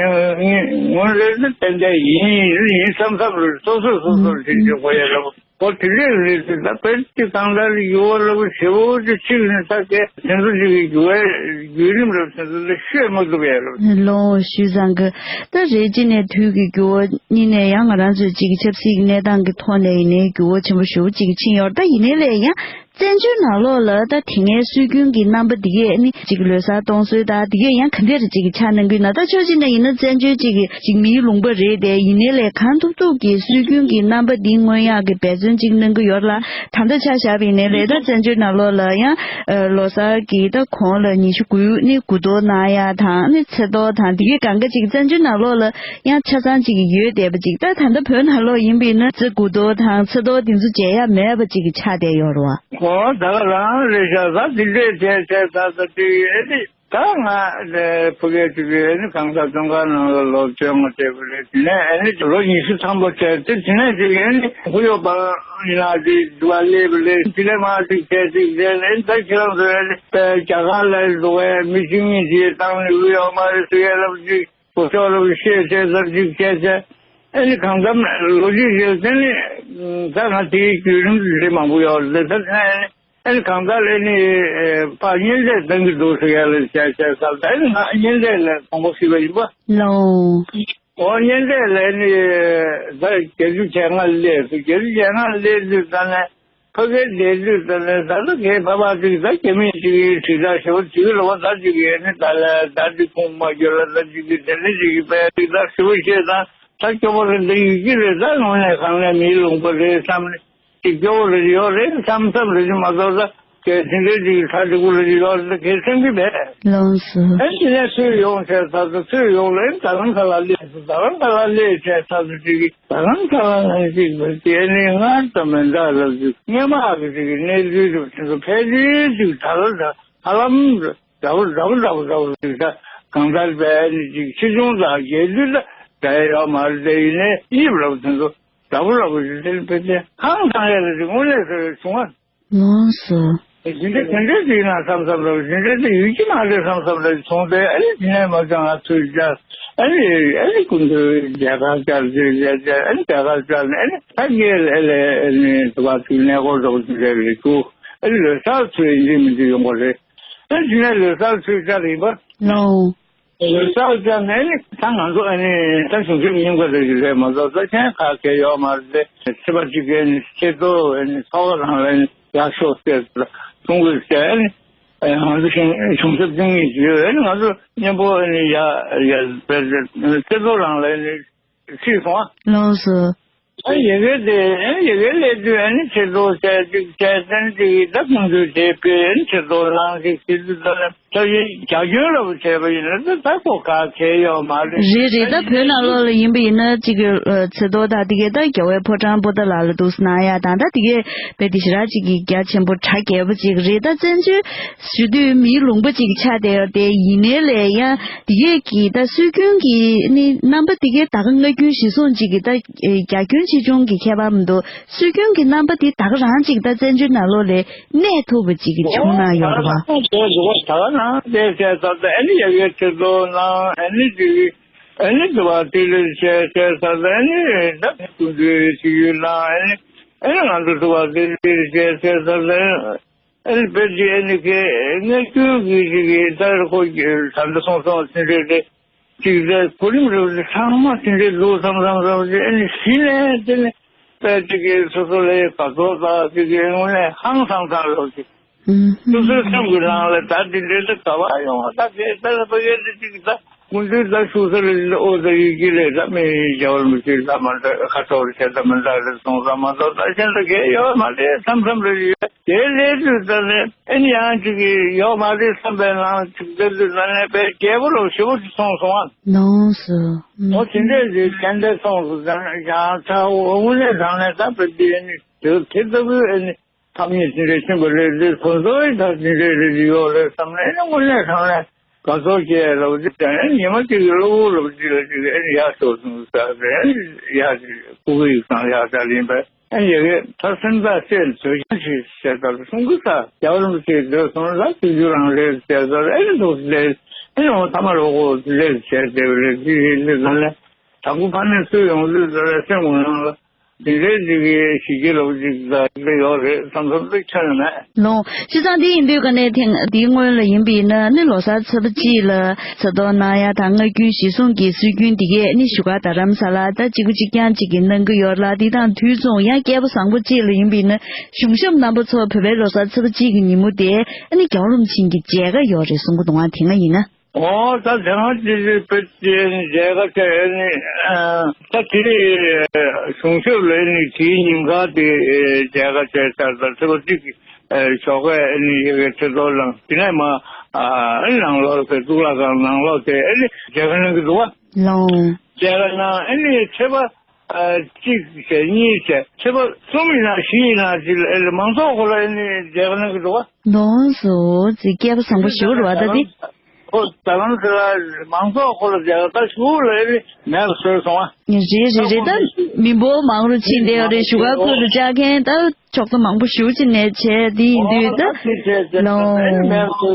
ངོ་ལས་ནི་ཏན་ཏན་ཡིན་ཡིན་བསམ་བསམ་རེད། སོ་སོས་སོ་སོར་དྲན་རྒྱུ་དགོས་ཡ་ལ། ཨོ་དེ་འདྲས་རེད་དེ། ད་དཔེ་ཅིག་གང་ལྟར་ཡུ་བ་ལ་བོ་ཞེ་བོ་ཅིག་ཕྱིར་ནས་ད་སྐད་དེ་ཚོ་ཅིག་གི་རྒྱུ་བའི་བརྒྱུད་རིམ་རེད། དེ་ཚོ་ལ་ཤོད་མ་ཐུབ་ཡ་རེད། ལོ་ཞུས་ཙང་གི་ད་རེད། གཅིག་ནས་དུས་ཀྱི་འགྱུར་བ། གཉིས་ནས་ཡང་ང་རང་ཚོའི་གཅིག་གི་ཆབ་སྲིད་ཀྱི་གནས་སྟངས་ཀྱི་ཐོག་ནས་ཡིན་ནའི་འགྱུར་བ་ཆེན་པོ་ཞེ་བོ་ཅིག་ཕྱིན་ཡོད་རེད། ད་ཡིན་ནའི་ལས་ཡང་། བཙན་བྱོལ་ནང་ལོགས་ལ་ད་དེ་སྔའི་སྲོལ་རྒྱུན་གྱི་རྣམ་པ་འདི་གས་ནི་གཅིག་ལོ་གསར་གཏོང་སྲོལ་དང་འདི་གས་ཡང་ག་འདྲ་རེ་གཅིག་གི་ཆགས་གནང་གི་ན། ད་ཕྱོགས་གཅིག་ནས་ཡིན་ན་བཙན་བྱོལ་གཅིག་གི་གཅིག་མིའི་ལུང་པ་རེད་དེ། ཡིན་ནའི་ལས་གང་ཐུབ་ཐུབ་ཀྱིས་སྲོལ་རྒྱུན་གྱི་རྣམ་པ་འདི་མངོན་ཡག་གི་འབད་བརྩོན་གཅིག་གནང་གི་ཡོད་ལ། ད་ལྟ་ཆ་བཞག་པ་ཡིན་ནའི་ལས་ད་བཙན་བྱོལ་ནང་ལོགས་ལ་ཡང་ལོ་གསར་གྱི་ད་གོང་ལ་ཉི་ཤུ་དགུ་ནི་དགུ་གཏོར་གནང་ཡག་དང་ནི་ཚེས་གཏོར་དང་འདི་གས་གང་ག་གཅིག་བཙན་བྱོལ་ནང་ལོགས་ལ་ཡང་ཆ་ཚང་གཅིག་ཡོད་བསྡད་པ་གཅིག་ད་ད་ལྟ་བོད་ནང་ལོགས་ཡིན་པ་ཡིན་ན་ཚེས་དགུ་གཏོར་དང་ཚེས་གཏོར་འདི་ཚོ་མཇལ་ཡག་མེད་པ་གཅིག་ཆགས་བསྡད་ཡོད་རེད་བ། ཨོ་ད་ག་རང་རེད་ཤག་ད་འདི་འདྲས་བྱས་བྱས་ད་ད་དེ་ཨེ་ནི་ད་ང་ཕ་གིར་ཅིག་ཨེ་ནི་གང་ཟག་བཙོན་ཁང་ནང་ལ་ལོ་བཅོ་ལྔ་བསྡད་པ་རེད། དེ་ནས་ཨེ་ནི་ལོ་ཉི་ཤུ་ཐམ་པ་བྱས་ཏེ་དེ་ནས་ཅིག་ཨེ་ནི་ཁོར་ཡུག་པར་ཡིན་ན་དེ་འདུག་ཨ་སླེབས་པ་རེད། དེ་ནས་མར་ཅིག་བྱས་ཅིག་དེ་ནས་ཨེ་ནི་ད་ཁྱེད་རང་ཚོ་ཨེ་ནི་རྒྱ་གར་ལ་འགྲོ་བའི་མི་ཤི་མི་དེ་བཏང་ནས་ཡོད་མ་རེད་ཟེར་ཡ་ལབ་ཅིག་གོ་ཤོག་ལ་བཤད་བྱས་ཟེར་ཅིག་བྱས་བྱས། ཨ་ནི་གང་ལྟར་ལོ་རྒྱུས་ཤིག་དེ་ནི་ད་ང་དེའི་བརྒྱུད་རིམ་དེ་མང་པོ་ཡོད་རེད། ད་དེ་ནས་ཨ་ནི་གང་ལྟར་ཨ་ནི་ཕར་གཉེན་འཕྲད་གཏང་གི་འདུག་ཟེར་ཡ་ལ་བྱས་བྱས་ས། ད་ཨ་ནི་ང་གཉེན་འཕྲད་ལ་དང་པོ་ཞུས་པ་ཡིན་པ། ལོ། ཨོ་གཉེན་འཕྲད་ལ་ཨ་ནི་ད་བརྒྱད་ཅུ་གྱ་ལྔ་སླེབས་སོང་། བརྒྱད་ཅུ་གྱ་ལྔ་སླེབས་དུས་ད་ནས། ཕ་གིར་བསྡད་དུས་ད་ལས་ད་ལྟ་ཁའི་ཕ་བ་ཅིག་ད་རྒྱ་མི་ཅིག་གིས་དྲིལ་བསྒྲགས་ཞེ་པོ་བྱེད་ཀྱི་རེད་བ། ད་ཅིག་ཡས་ནི་ད་ལས་ད་ཅིག་ཁུངས་མ་འཁྱོལ་ལ་ད་ཅིག་གིས་དེ་ནི་ཅིག་གིས་དཔེ་དྲིལ་བསྒྲགས་ཞེ་པོ་བྱས་ད་ད་སྐྱོ་པོ་རེད། འདི་ཡོད་ཀྱི་རེད། ད་ངོ་ནས་གང་ནས་མིའི་ལུང་པ་རེད་བསམ་ནས་ཅིག་སྐྱོ་པོ་རེད་ཡོད་རེད་བསམ་བསམ་རེད་ཅིག་མ་གཏོགས་ད་གལ་སྲིད་འདྲ་ཅིག་གྲ་སྒྲིག་པོ་རེད་ཅིག་ཡོད་རེད། ད་གལ་སེམས་ཀྱི་བས། ལགས་སོ། ཨེ་ཅི་ནས་ཚུར་ཡོང་བྱས་ད་ད་ཚུར་ཡོང་ལ་ཨེ་ད་རང་ཁ་ལ་སླེབས་སོང་། ད་རང་ཁ་ལ་སླེབས་བྱས་ད་ད་ཅིག་གིས། ད་ལམ་ཁ་ལ་ལན་ཅིག་བར་དེ་ནི་སྔར་ཙམ་མི་འདྲ་ལབ་ཅིག་སྔོན་མ་གི་ཅིག་གི་གནས་ཚུལ་དུ་དེ་ཚོ་ཕལ་ཆེར་ཅིག་ད་ལ་ད་ཧ་ལམ་འདྲ་པོ་འདྲ་པོ་འདྲ་པོ་འདྲ་པོ་ཅིག་ད་གང་ལྟར་བས་ནི་ཅིག་ཕྱི་ལྗོངས་དང་རྒྱལ་སྤྱི་ད་འདྲ་ཡ་ཡོད་མ་རེད། དེ་ཡིན་ནའི་དབྱིབས་ལབ་དེ་ཚོ་འདྲ་པོ་འདྲ་པོ་ཅིག་དེ་ཕལ་ཆེར་ཧང་སང་ཡ་ལ་ཅིག་དངོས་གནས་ཟེར་བའི་བྱུང་བ། ལགས་སོ། ཞིང་ཁྲི་དེ་འདྲའི་ཞིག་ན་བསམ་བསམ་རེད། ཞིང་ཁྲི་དེ་ཡོད་ཀྱི་མ་རེད་བསམ་བསམ་རེད། བྱུང་སྟེ་ཨ་ནི་དེ་ནས་མ་ཚང་ང་ཚོས་བཅར། ཨ་ནི་ཨ་ནི་སྐུ་མདུན་རྒྱ་གར་བཅར་ཟེར་བཅར་བཅར། ཨ་ནི་རྒྱ་གར་བཅར་ནས་ཨ་ནི་ད་རྒྱལ་ཨ་ལས་ཨ་ནི་དུ་བ་ཚོའི་གནས་སྐོར་འགྲོ་གི་རེད་ལས་ཀྱུ། ཨ་ནི་ལོ་གསར་ཚོས་ཡིན་གཅིག་མིན་གཅིག་ཡོང་གི་རེད། ཨ་ནི་དེ་ནས་ལོ་གསར་ཚོས་བཅར་ཡིན་པ། ལགས། ལོ་གསར་ཙམ་ནས་ནི་ད་ང་ཚོ་ཨ་ནི་ད་གཞུང་ཞབས་རྙིང་པ་རེད་ཀྱི་རེད་མ་གཏོགས་ད་ཁྱེད་ཁ་གས་ཡོད་མ་རེད། ཚེས་པ་གཅིག་གི་ནི་ཆེད་དུ་ཨ་ནི་ཚོགས་པ་རང་ལ་ནི་ཡག་ཤོས་ཟེར་གསུང་དགོས་ཟེར་ཨ་ནི་ང་ཚོ་གཞུང་གཞུང་ཞབས་རྙིང་པ་ཞིག་ཡོད། ཨ་ནི་ང་ཚོ་མཉམ་པོ་ཨ་ནི་ཡ་ཡ་ཚེས་པ་རང་ལ་ནི་ཁྲིད་སོང་ཨ། ལགས་སོ། ཨ་ཡི་གེ་དེ་ཨ་ཡི་གེ་སླེབས་དུས་ཨ་ནི་ཆེད་དུ་བྱས་ཅིག་བྱས་ཙང་ཅིག་ད་ཁོང་ཚོས་དེ་དཔེ་ཨ་ནི་ཆེད་དུ་གནང་ཅིག་ཟེར་དུས་ད་ནི་ད་ཡིན་རྒྱ་ཁྱོན་ལ་བྱས་པ་ཡིན་ན་ད་ད་ཁོ་ག་གལ་ཡོད་མ་རེད། རེད་རེད། ད་བོད་ནང་ལོགས་ལ་ཡིན་པ་ཡིན་ན་ཅིག་གི་ཚེ་ཐོག་ད་དེ་གའི་ད་རྒྱལ་བའི་ཕོ་བྲང་པོ་ཏཱ་ལ་ལ་འདུག་སེ་གནང་ཡ་དང་ད་དེ་གའི་དཔེ་དེ་ཞེ་དྲག་ཅིག་གི་རྒྱ་ཆེན་པོ་གྲ་རྒྱས་པོ་ཅིག་རེད། ད་བཙན་བྱོལ་ཞུ་དུས་མིའི་ལུང་པ་ཅིག་ཆགས་བསྡད་ཡོད་དེ་ཡིན་ནའི་ལས་ཡང་དེ་གས་ཀྱི་ད་སྲོལ་རྒྱུན་གྱི་ནི་རྣམ་པ་དེ་གས་ད་ག་སྔ་རྒྱུན་གཞིར་བཟུང་ཅིག་གི་ད་རྒྱ་ཁྱོན་ཆེ་ཆུང་གི་ཁྱད་པར་མི་འདུག་སྲོལ་རྒྱུན་གྱི་རྣམ་པ་དེ་ད་ག་རང་ཅིག་ད་བཙན་བྱོལ་ནང་ལོགས་ལ་གནས་ཐུབ་པ་ཅིག་གི་བྱུང་ན་ཡོད་རེད་བ། ད་ག་ནང་དེ་བྱས་ཙང་ད་ཨ་ནི་ཡ་གའི་ཁྲི་ཐོག་ནང་ཨ་ནི་དེ་ཨ་ནི་དུ་བ་དེ་ལས་བྱས་བྱས་ཙང་ད་ཨ་ནི་ད་ཀུན་འདུས་ཡོད་ཅིག་ཡོད་ན་ཨ་ནི་ཨ་ནི་ང་ཚོ་དུ་བ་དེ་ལས་བྱས་བྱས་ཙང་ད། ཨེ་ནི་དཔེ་དེ་ཨེ་ནི་ཁའི་སྔ་རྒྱུན་གྱི་ཞིག་གིས་ད་ཁོ་ད་ལྟ་སོང་སོང་ཟིན་རེད་དེ། ཅིག་ད་གོ་རིམ་རེ་བ་དེ་ཚང་མ་ཟིན་རེད་འདུག་བསམ་བསམ་བསམ་དེ་ཨེ་ནི་གཞི་ནས་དེ་ནི་དཔེ་དེ་གི་སོ་སོ་ལ་དགའ་ཚོར་དང་དེ་གི་དངོས་གནས་ཧང་སང་སང་རེད་ཅིག་སོ་སོའི་སེམས་ཀྱི་ནང་ལ་ད་དེ་འདྲའི་ད་ག་བ་ཡོང་བ་ད་གས་ད་ལ་ཕ་གའི་དེ་ཅིག་ད་ཀུན་འདུས་ད་ཤུགས་ས་རེད་ཨོ་ད་ཡིད་ཀྱི་ལས་ད་མི་རྒྱ་བར་མི་ཅིག་ད་མ་ད་ཁ་ཐོར་བྱས་ད་མི་ད་རེད་སོང་ད་མ་ད་ད་གཞན་ད་གས་ཡོད་མ་རེད་བསམ་བསམ་རེད་ཡོད། དེ་སླེབས་དུས་ད་ནས་ཨེ་ནི་ཡང་ཅིག་གི་ཡོད་མ་རེད་བསམ་པའི་ནང་ཅིག་སླེབས་དུས་ད་ནས་དཔེ་རྒྱལ་པོ་ལ་ཞེ་པོ་ཅིག་སོང་སོང་ཨ། ལགས་སོ། ཨོ་དེ་འདྲས་ཅིག་ཏན་ཏན་སོང་སོང་ད་ནས་ཡང་ཚ་བོ་དངོས་གནས་དྲང་གནས་ད་དཔེ་དེ་ཨེ་ནི་དེ་དེ་ལྟ་བུའི་ཨེ་ནི་ཐབས་ཉེས་དེ་འདྲས་ཕྱིན་པ་རེད་དེ་ཁོ་ཚོའི་ད་དེ་འདྲས་རེད་ཡོད་རེད་བསམ་ནས་ཨེ་ནི་དངོས་གནས་དྲང་གནས་དགའ་ཚོར་སྐྱེ་ལབ་དེ་ད་ཨེ་ནི་ཉི་མ་གཅིག་གི་གློ་བུར་ལབ་དེ་ལ་ཅིག་ཨེ་ནི་ཡག་ཤོས་སོང་ས་རེད་ཨེ་ནི་ཡག་ཅིག་ཁུ་གུ་ཡིག་ཚང་ཡག་ཆགས་ཡིན་པས། ཨ་ཡ་གི་ད་སེམས་ཐག་བཅད་ནས་བཟོད་ཀྱང་ཞིག་བྱས་ད་གསུང་གི་ས་རྒྱལ་བ་རིན་པོ་ཆེ་འདོད་སོང་ལ་དུས་རྒྱུན་རང་རེད་བྱས་ད་ཨེ་རེད་འདུག་ལས་ཨེ་ཡོང་ཐ་མ་རོ་གོ་ལས་བྱས་བསྡད་པ་རེད་ཅི་ཡིན་ལས་ད་ལས་དང་པོ་ཕ་ནས་སུ་ཡོང་ལུས་ད་ལས་སེམས་ངོ་ཡང་ལ་དེ་འདྲའི་ཅིག་གི་ཞིག་གི་ལོ་ཅིག་ད་ལས་ཡོད་རེད་བསམ་བསམ་ལས་ཁྱོན་ནས་མེད། ལོ། བྱས་ཙང་དེ་ཡིན་དུས་ཀ་ནས་ཐེངས་འདིའི་སྔོན་ལ་ཡིན་པ་ཡིན་ན་ནི་ལོ་གསར་ཚེས་པ་གཅིག་ལ་ཚེས་ཐོག་གནང་ཡ་དང་སྔ་རྒྱུན་གཞིར་བཟུང་གི་སྲོལ་རྒྱུན་འདི་གས་ནི་བཞུགས་སྒར་རྡ་རམ་ས་ལ་ད་གཅིག་པུ་གཅིག་རྐྱང་གཅིག་གིས་གནང་གི་ཡོད་ལ་འདི་དང་དུས་མཚུངས་ཡང་སྐལ་པ་བཟང་པོ་གཅིག་ལ་ཡིན་པ་ཡིན་ན་གཞུང་ཞབས་རྣམ་པ་ཚོ་བོད་པའི་ལོ་གསར་ཚེས་པ་གཅིག་གི་ཉིན་མོ་དེ་ནི་རྒྱལ་བ་རིན་པོ་ཆེ་གི་མཇལ་ཁ་ཡོད་རེད་གསུང་གི་འདུག་ཨ་དེ་སྔ་ཡིན་ན། ཨོ་ད་དེ་སྔ་ཅི་ཅི་བོད་ཀྱི་མཇལ་ཁ་བྱས་ནི་ད་དེ་གཞུང་ཞབས་ལ་ནི་དེའི་ཉིན་ཁ་དེ་མཇལ་ཁ་བྱས་ཚར་ད་ཚེས་པ་གཅིག་གི་ཞོགས་ཀས་ཨ་ནི་ཡ་གི་ཁྲི་ཐོག་ལ་དེ་ནས་མ་ཨ་ནི་ནང་ལོགས་སུ་གཙུག་ལག་ཁང་ནང་ལོགས་དེ་ཨ་ནི་མཇལ་ཁ་གནང་གི་འདུག་བ། ལོང་། མཇལ་ཁ་གནང་ཨ་ནི་ཚེས་པ་ཨ་གཅིག་བྱས་གཉིས་བྱས་ཚེས་པ་གསུམ་ཡིན་ན་བཞི་ཡིན་ན་དེ་ལ་ཨ་ནི་མང་ཚོགས་ཁོ་ལ་ཨ་ནི་མཇལ་ཁ་གནང་གི་འདུག་བ། ལོང་སོ་ཙི་སྐལ་པ་བཟང་པོ་ཞུ་རུ་བ་ད་དེ། ཁོ་ད་ལམ་ཟེར་ལ་མང་ཚོགས་ཁོ་ལ་མཇལ་ཁ་ད་ཞུ་ལ་ཨ་ནི་མེད་པ་བཟོས་སོང་བ། རེད་རེད་རེད། ད་མི་འབོར་མང་རུ་ཕྱིན་བསྡད་ཡོད་རེད། བཞུགས་སྒར་ཁུལ་དུ་བཅར་མཁན་ད་ཕྱོགས་མཚམས་མང་པོ་ཞེ་པོ་ཅིག་ནས་བྱས་དེ་ཡིན་དུས་ད་ལོ། ལོ། ཁྱེད་ང་ཚོ་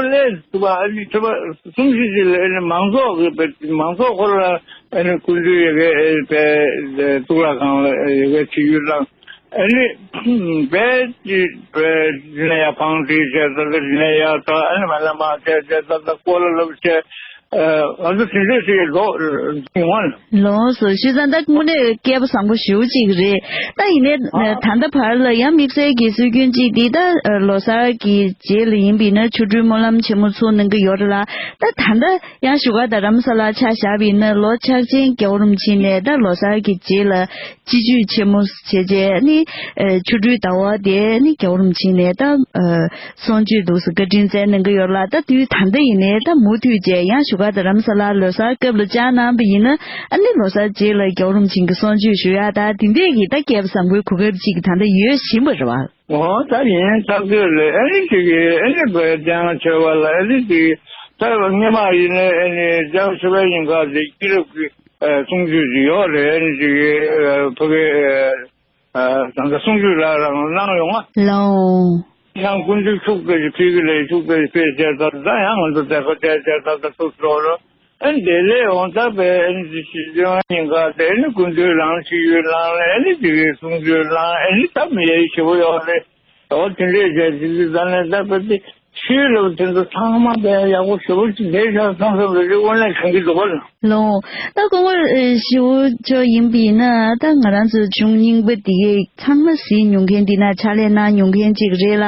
སླེབས་ཐུབ་པ་ཨ་ནི་ཐུབ་པ་གསུམ་བཞི་ཅིག་ལ་ཨ་ནི་མང་ཚོགས་ཀྱི་མང་ཚོགས་ཁོ་ལ་ཨ་ནི་སྐུ་མདུན་ཡ་གི་པའི་གཙུག་ལག་ཁང་ལ་ཡ་གི་ཆིབས་བསྒྱུར་བཏང་ཨ་ནི་པའི་པའི་ནས་ཡ་ཕང་དེ་བྱས་ད་ལ་ནས་ཡ་ད་ཨ་ནི་མ་ལ་མ་བྱས་བྱས་ད་ལ་ཀོ་ལ་ལབ་བྱས། ང་ཚོ་དེ་འདྲས་ཞིག་ལོ་ཡོང་བ། ལོ་སོ་ཞུས་ཙང་ད་དངོས་གནས་སྐལ་པ་བཟང་པོ་ཞེ་པོ་ཅིག་རེད། ད་ཡིན་ནའི་ད་ལྟ་བར་ལ་ཡང་དམིགས་བསལ་གྱི་སྲོལ་རྒྱུན་ཅིག་འདི་ད་ལོ་གསར་གྱི་རྗེས་ལ་ཡིན་པ་ཡིན་ན་ཆོ་འཕྲུལ་སྨོན་ལམ་ཆེན་མོ་ཚུགས་གནང་གི་ཡོད་རེད་ལ། ད་ད་ལྟ་ཡང་བཞུགས་སྒར་རྡ་རམ་ས་ལ་ཆ་བཞག་པ་ཡིན་ན་ལོ་འཁྱགས་ཅན་རྒྱལ་བ་རིན་པོ་ཆེ་ནས་ད་ལོ་གསར་གྱི་རྗེས་ལ། སྤྱི་སྤྱོད་ཆེན་མོ་བྱས་རྗེས་ནི་ཆོ་འཕྲུལ་ཟླ་བ་དེ་ནི་རྒྱལ་བ་རིན་པོ་ཆེ་ནས་ད་གསུང་ཆོས་འདུག་སེ་བཀའ་དྲིན་སྩལ་གནང་གི་ཡོད་ལ། ད་དུས་ད་ལྟ་ཡིན་ནའི་ད་མུ་མཐུད་བྱས་ཡང་བཞུགས་སྒར་རྡ་རམ་ས་ལ་ལོ་གསར་སྐབས་ལ་བཅར་གནང་བ་ཡིན་ན་ཨ་ནི་ལོ་གསར་རྗེས་ལ་རྒྱལ་བ་རིན་པོ་ཆེ་གི་གསུང་ཆོས་ཞུ་ཡག་ད་དེ་འདྲས་ཀྱི་ད་སྐལ་བ་བཟང་པོའི་གོ་སྐབས་ཅིག་ད་ལྟ་ཡོད་བཞིན་པ་རེད་བ། འོ་ད་ཡིན་ཐག་ཆོད་ལས་ཨ་ནི་ཅིག་གིས་ཨ་ནི་བོད་ལྗང་ཆོས་པ་ལ་ཨ་ནི་ཅིག་གིས་ད་སྔོན་མ་ཡིན་ནའི་ཨ་ནི་ལྗང་ཆོས་པ་ཡིན་ཁ་དེ་སྐྱིད་རབས་ཀྱི་གསུང་ཆོས་ཅིག་ཡོད་རེད། ཨ་ནི་ཅིག་གིས་ཕ་གི་ད་ལྟ་གསུང་ཆོས་རང་རང་གནང་ཡོང་ང་། ལོ། ཡང་ཀུན་འདུས་ཤུགས་དཔེ་ཕི་གི་ལས་ཤུགས་དཔེ་དཔེ་བྱས་ད་ད་ཡང་ང་ཚོ་དེ་ཁ་བྱས་བྱས་ད་ད་ཐུག་འགྲོ་རོགས། ཨ་ནི་དེ་ལས་འོང་ད་པའི་ཨ་ནི་ཅི་ཞིག་ཅི་ཡང་ཡིན་ག་དེ་ནི་ཀུན་འདུས་ལང་ཞིག་ཡོད་ལང་ལས་ཨ་ནི་ཅི་གི་གསུང་ཆོས་ལང་ཨ་ནི་ད་མི་ཡེ་ཞེ་པོ་ཡོད་རེད། འོ་དེ་འདྲས་བྱས་ཅི་ཅི་ད་ནི་ད་པའི་དེ། ཆོས་ལབ་དེ་ཚོ་ཚང་མ་དེ་ཡག་པོ་ཞེ་པོ་ཅིག་བསྡད་ཤག་བསམ་བསམ་རེ་རེ་དངོས་གནས་དྲན་གྱི་འདུག་པ་ལ། ལོ། ད་སྐུ་ངོ་ཨེ་ཞི་བོ་མཆོག་ཡིན་པ་ཡིན་ན་ད་ང་རང་ཚོ་གཞུང་རྙིང་པ་འདི་གའི་ཚང་མ་གཟིགས་མྱོང་མཁན་འདི་ན་ཕྱག་ལས་གནང་མྱོང་མཁན་ཅིག་རེད་ལ།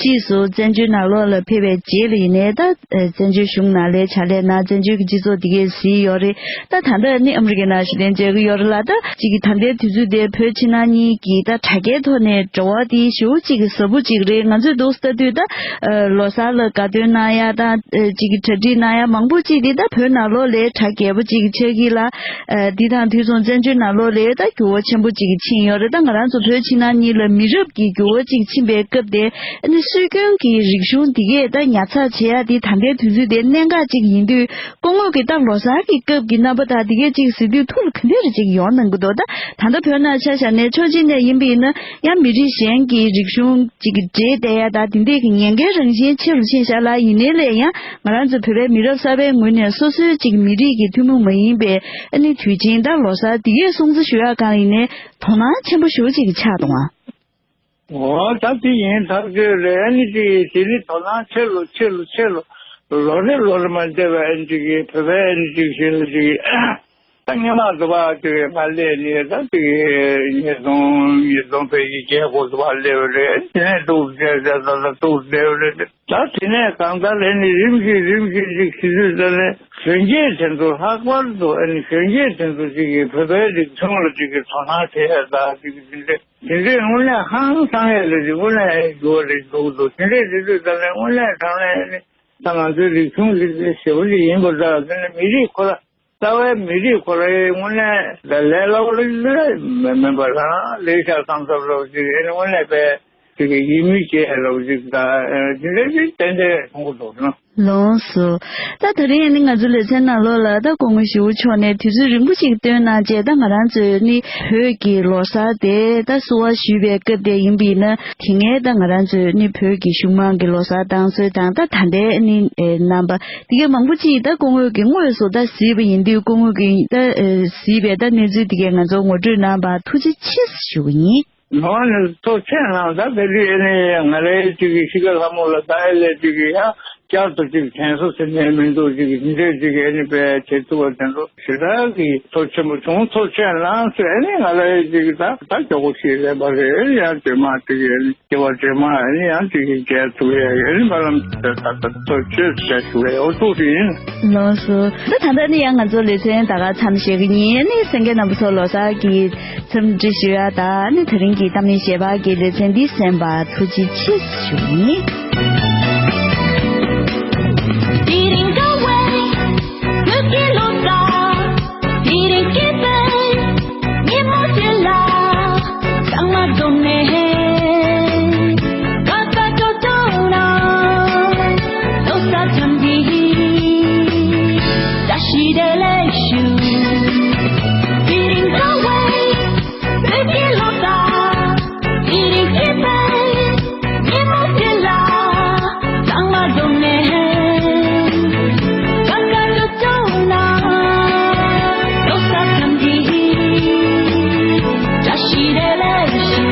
ཕྱིས་སུ་བཙན་བྱོལ་ནང་ལོགས་ལ་ཕེབས་པའི་རྗེས་ལ་ཡིན་ནའི་ད་ཨེ་བཙན་བྱོལ་གཞུང་ནང་ལ་ཕྱག་ལས་གནང་བཙན་བྱོལ་གྱི་སྤྱི་ཚོགས་འདི་གའི་གཟིགས་ཡོད་རེད། ད་ད་ལྟ་ནི་ཨ་མི་རི་ཀའི་ནང་གཞིས་ལེན་མཇལ་གྱི་ཡོད་རེད་ལ། ད་ཅིག་གི་ད་ལྟའི་དུས་ཚོད་དེ་བོད་ཕྱི་ནང་གཉིས་ཀྱི་ད་དྲ་རྒྱའི་ཐོག་ནས་འབྲེལ་བ་དེ་ཞེ་པོ་ཅིག་གི་ཟབ་པོ་ཅིག་རེད། ང་ཚོས་འདུག་ལྟ་དུས་ད་ལོ་གསར་ལ་དགའ་སྟོན་གནང་ཡ་དང་ཅིག་གི་གྲ་སྒྲིག་གནང་ཡ་མང་པོ་ཅིག་དེ་ད་བོད་ནང་ལོགས་ལ་གྲ་རྒྱས་པོ་ཅིག་ཆགས་ཀྱི་ལ། དེ་དང་དུས་མཚུངས་བཙན་བྱོལ་ནང་ལོགས་ལ་ད་འགྱུར་བ་ཆེན་པོ་ཅིག་ཕྱིན་ཡོད་རེད། ད་ང་རང་ཚོ་བོད་ཕྱི་ནང་གཉིས་ལ་མི་རབས་ཀྱི་འགྱུར་བ་ཅིག་ཕྱིན་པའི་སྐབས་དེ་ཨ་ནི་སྲོལ་རྒྱུན་གྱི་རིག་གཞུང་འདི་གས་ད་ཉར་ཚགས་བྱེད་ཡ་དེ་ད་ལྟའི་དུས་ཚོད་དེ་གནད་འགག་ཅིག་ཡིན་དུས། སྐུ་ངོ་གིས་ད་ལོ་གསར་གྱི་སྐབས་ཀྱི་རྣམ་པ་དང་དེ་གས་ཅིག་གཟིགས་དུས་ཐུགས་ལ་ག་འདྲ་རེ་ཅིག་ཡོང་གནང་གི་འདུག་ད་ད་ལྟ་བོད་ནང་ཆ་བཞག་ནས་ཕྱོགས་གཅིག་ནས་ཡིན་པ་ཡིན་ན་ཡང་མི་རིགས་གཞན་གྱི་རིག་གཞུང་ཅིག་གི་འདྲེས་བསྡད་ཡ་ད་དེ་འདྲས་ཀྱི་ཉེན་ཁའི་རང་བཞིན་ཆེ་རུ་ཕྱིན་ཤག་ལ། ཡིན་ནའི་ལས་ཡང་ང་རང་ཚོ་བོད་པའི་མི་རབས་གསར་པའི་ངོས་ནས་སོ་སོའི་ཅིག་མི་རིགས་ཀྱི་ཐུན་མོང་མ་ཡིན་པའི་ཨ་ནི་དུས་ཆེན་ད་ལོ་གསར་དེ་གས་སྲུང་བརྩི་ཞུ་ཡ་གང་ཡིན་ནའི་དོ་སྣང་ཆེན་པོ་ཞེ་པོ་ཅིག་ཆགས་འདུག་ཨ། འོ་ད་དེ་ཡིན་ཐག་ཆོད་རེད། ཨ་ནི་དེ་དེ་ནི་དོ་སྣང་ཆེ་རུ་ཆེ་རུ་ཆེ་རུ་ལོ་རེ་ལོ་རེ་མ་བསྡད་པ་ཨ་ནི་དེ་གི་བོད་པའི་ཨ་ནི་དེ་གཞན་ལ་དེ་གི་ད་སྔོན་མ་དུ་བ་དེ་གི་མ་སླེབས་ནི་ད་དེ་གི་ཉིས་སྟོང་ཉིས་སྟོང་བོད་ཀྱི་རྒྱལ་སྒོ་དུ་བ་སླེབས་པ་རེད། དེ་ནས་ཏོག་ཙམ་ཙམ་ཙམ་ཏོག་ཙམ་སླེབས་པ་རེད། ད་དེ་ནས་གང་ལྟར་ཨ་ནི་རིམ་གྱིས་རིམ་གྱིས་ཅིག་ཕྱི་ཚུལ་ཙམ་ནས་གཞོན་སྐྱེས་དེ་ཚོ་ལྷག་པར་དུ་ཨ་ནི་གཞོན་སྐྱེས་དེ་ཚོ་ཅིག་གི་བོད་པའི་རིག་གཞུང་ལ་ཅིག་གི་དོ་སྣང་བྱེད་ཡ་ད་ཅིག་དེ་འདྲས། དེ་འདྲའི་དངོས་གནས་ཧང་སང་ཡས་ལ་རིག་དངོས་གནས་འགྱུར་བ་རེད་འདུག་འདུག་དེ་འདྲའི་རེད་འདུག་ད་ལན་དངོས་གནས་དྲང་གནས་ནི་ད་ང་ཚོའི་རིག་གཞུང་རིག་གནས་ཞེ་པོ་ཅིག་ཡིན་པ་འདྲ། དེ་ནི་མི་རིགས་ཁོ་ར་རྩ་བའི་མི་རིགས་ཁོ་རའི་དངོས་གནས་ད་ལས་སླ་པོ་ལ་མིན་པ་རང་ལེགས་ཤག་བསམ་བསམ་རོགས་ཅིག་ཨེ་ནི་དངོས་གནས་པའི་ཅིག་ཡིད་མུས་བྱས་རོགས་ཅིག་ད་དེ་འདྲ་ཅིག་ཏན་ཏན་མཐོང་གི་འདུག་ན། ལགས་སོ། ད་དེ་རིང་ནི་ང་ཚོའི་ལེ་ཚན་ནང་ལོགས་ལ་ད་སྐུ་ངོ་ཞི་བོ་མཆོག་ནས་དུས་ཚོད་རིང་པོ་ཞིག་བཏོན་གནང་བྱས། ད་ང་རང་ཚོའི་ནི་བོད་ཀྱི་ལོ་གསར་དེ་ད་བསུ་བ་ཞུས་པའི་སྐབས་དེ་ཡིན་པ་ཡིན་ན། དེ་སྔའི་ད་ང་རང་ཚོའི་ནི་བོད་ཀྱི་གཞུང་མང་གི་ལོ་གསར་བཏང་སྲོལ་དང་ད་ད་ལྟའི་ནི་ཨེ་རྣམ་པ་དེ་གའི་མང་པོ་ཅིག་ད་སྐུ་ངོ་གིས་དངོས་སུ་ད་གཟིགས་པ་ཡིན་དུས་སྐུ་ངོ་གིས་ད་ཨེ་གཟིགས་པའི་ད་གནས་ཚུལ་དེ་གའི་ང་ཚོ་ངོ་སྤྲོད་གནང་བར་ཐུགས་རྗེ་ཆེ་ཞུ་གི་ཡིན། ནོར་ནི་ཐུགས་རྗེ་གནང་། ད་དེ་དུས་ཨེ་ནི་ང་རའི་ཅིག་གི་ཤི་ཁ་ལྷ་མོ་ལ་ད་ཨེ་ལས་ཅིག་གི་ཡ་བསྐྱར་དུ་ཅིག་དྲན་གསོ་ཟེར་ནས་མི་འདུག་ཅིག་གི་འདི་འདྲས་ཅིག་གི་ཨེ་ནི་པའི་བྱེད་ཐུབ་པ་དེ་ཚོ་ཞེ་དྲག་གི་ཐུགས་རྗེ་ཆེན་པོ་བྱུང་། ཐུགས་རྗེ་གནང་ཟེར། ཨེ་ནི་ང་རའི་ཅིག་གི་ད་ད་མགྱོགས་པོ་ཞིག་ལས་པ་རེད། ཨེ་ནི་ཡང་སྒྲོལ་མ་ཅིག་གི་ཨེ་ནི་སྐྱེ་བ་སྒྲོལ་མ་ཨེ་ནི་ཡང་ཅིག་གི་མཇལ་ཐུབ་ཡ་ཨེ་ནི་བར་ལམ་ད་ད་ད་ཐུགས་རྗེ་ཆེ་ཞུ་བའི་འོ་ཐུགས་རྗེ་ཡིན། ལགས་སོ། ད་ད་ལྟ་ནི་ཡང་ང་ཚོ་ལེ་ཚན་ད་ག་མཚམས་བཞག་གི་ཡིན། ཨེ་ནི་གསན་མཁན་རྣམ་པ་ཚོ་ལོ་གསར་གྱི་འཚམས་འདྲི་ཞུ་ཡ་དང་ནི་དེ་རིང་གི་གཏམ་གླེང་ཞལ་པར་གྱི་ལེ་ཚན་འདི་གསན་པར་ཐུགས་རྗེ་ཆེ་ཞུ་ཡིན། དེ་རིང་འགྲོ་བའི་བོད་ཀྱི་ལོ་གསར། དེ་རིང་སྐྱིད་པའི་ཉིན་མོ་དེ་ལ་ཚང་མ་འཛོམས་ནས་ཀ་ཀ་ཅོ་ཅོ་ན་ལོ་གསར་འཚམས་འདྲི་བཀྲ་ཤིས་བདེ་ལེགས་ཞུ། དེ་རིང་འགྲོ་བའི་བོད་ཀྱི་ལོ་གསར། དེ་རིང་སྐྱིད་པའི་ཉིན་མོ་དེ་ལ་ཚང་མ་འཛོམས་ནས་ཀ་ཀ་ཅོ་ཅོ་ན་ལོ་གསར་འཚམས་འདྲི་བཀྲ་ཤིས་བདེ་ལེགས་ཞུ།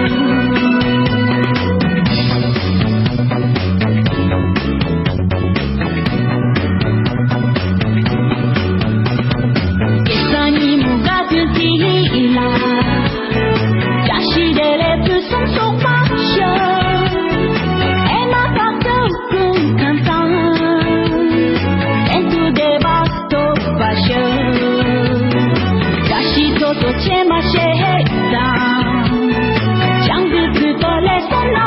སྐྱེས་ས་ཉིན་མོ་དགའ་སྟོན་དེ་ལ། བཀྲ་ཤིས་བདེ་ལེགས་ཕུན་སུམ་ཚོགས་པ་ཤོག་ཨེ་མ་བག་ཆགས་ཀུན་ཁམས་དང་། གཏན་དུ་བདེ་བ་ཐོབ་པ་ཤོག་བཀྲ་ཤིས་ཐོབ་ཐོབ་ཆེན་མ་ཞིག་དང་། བྱང་བུ་བུ་ཏོ་ལེ་སོ་ན།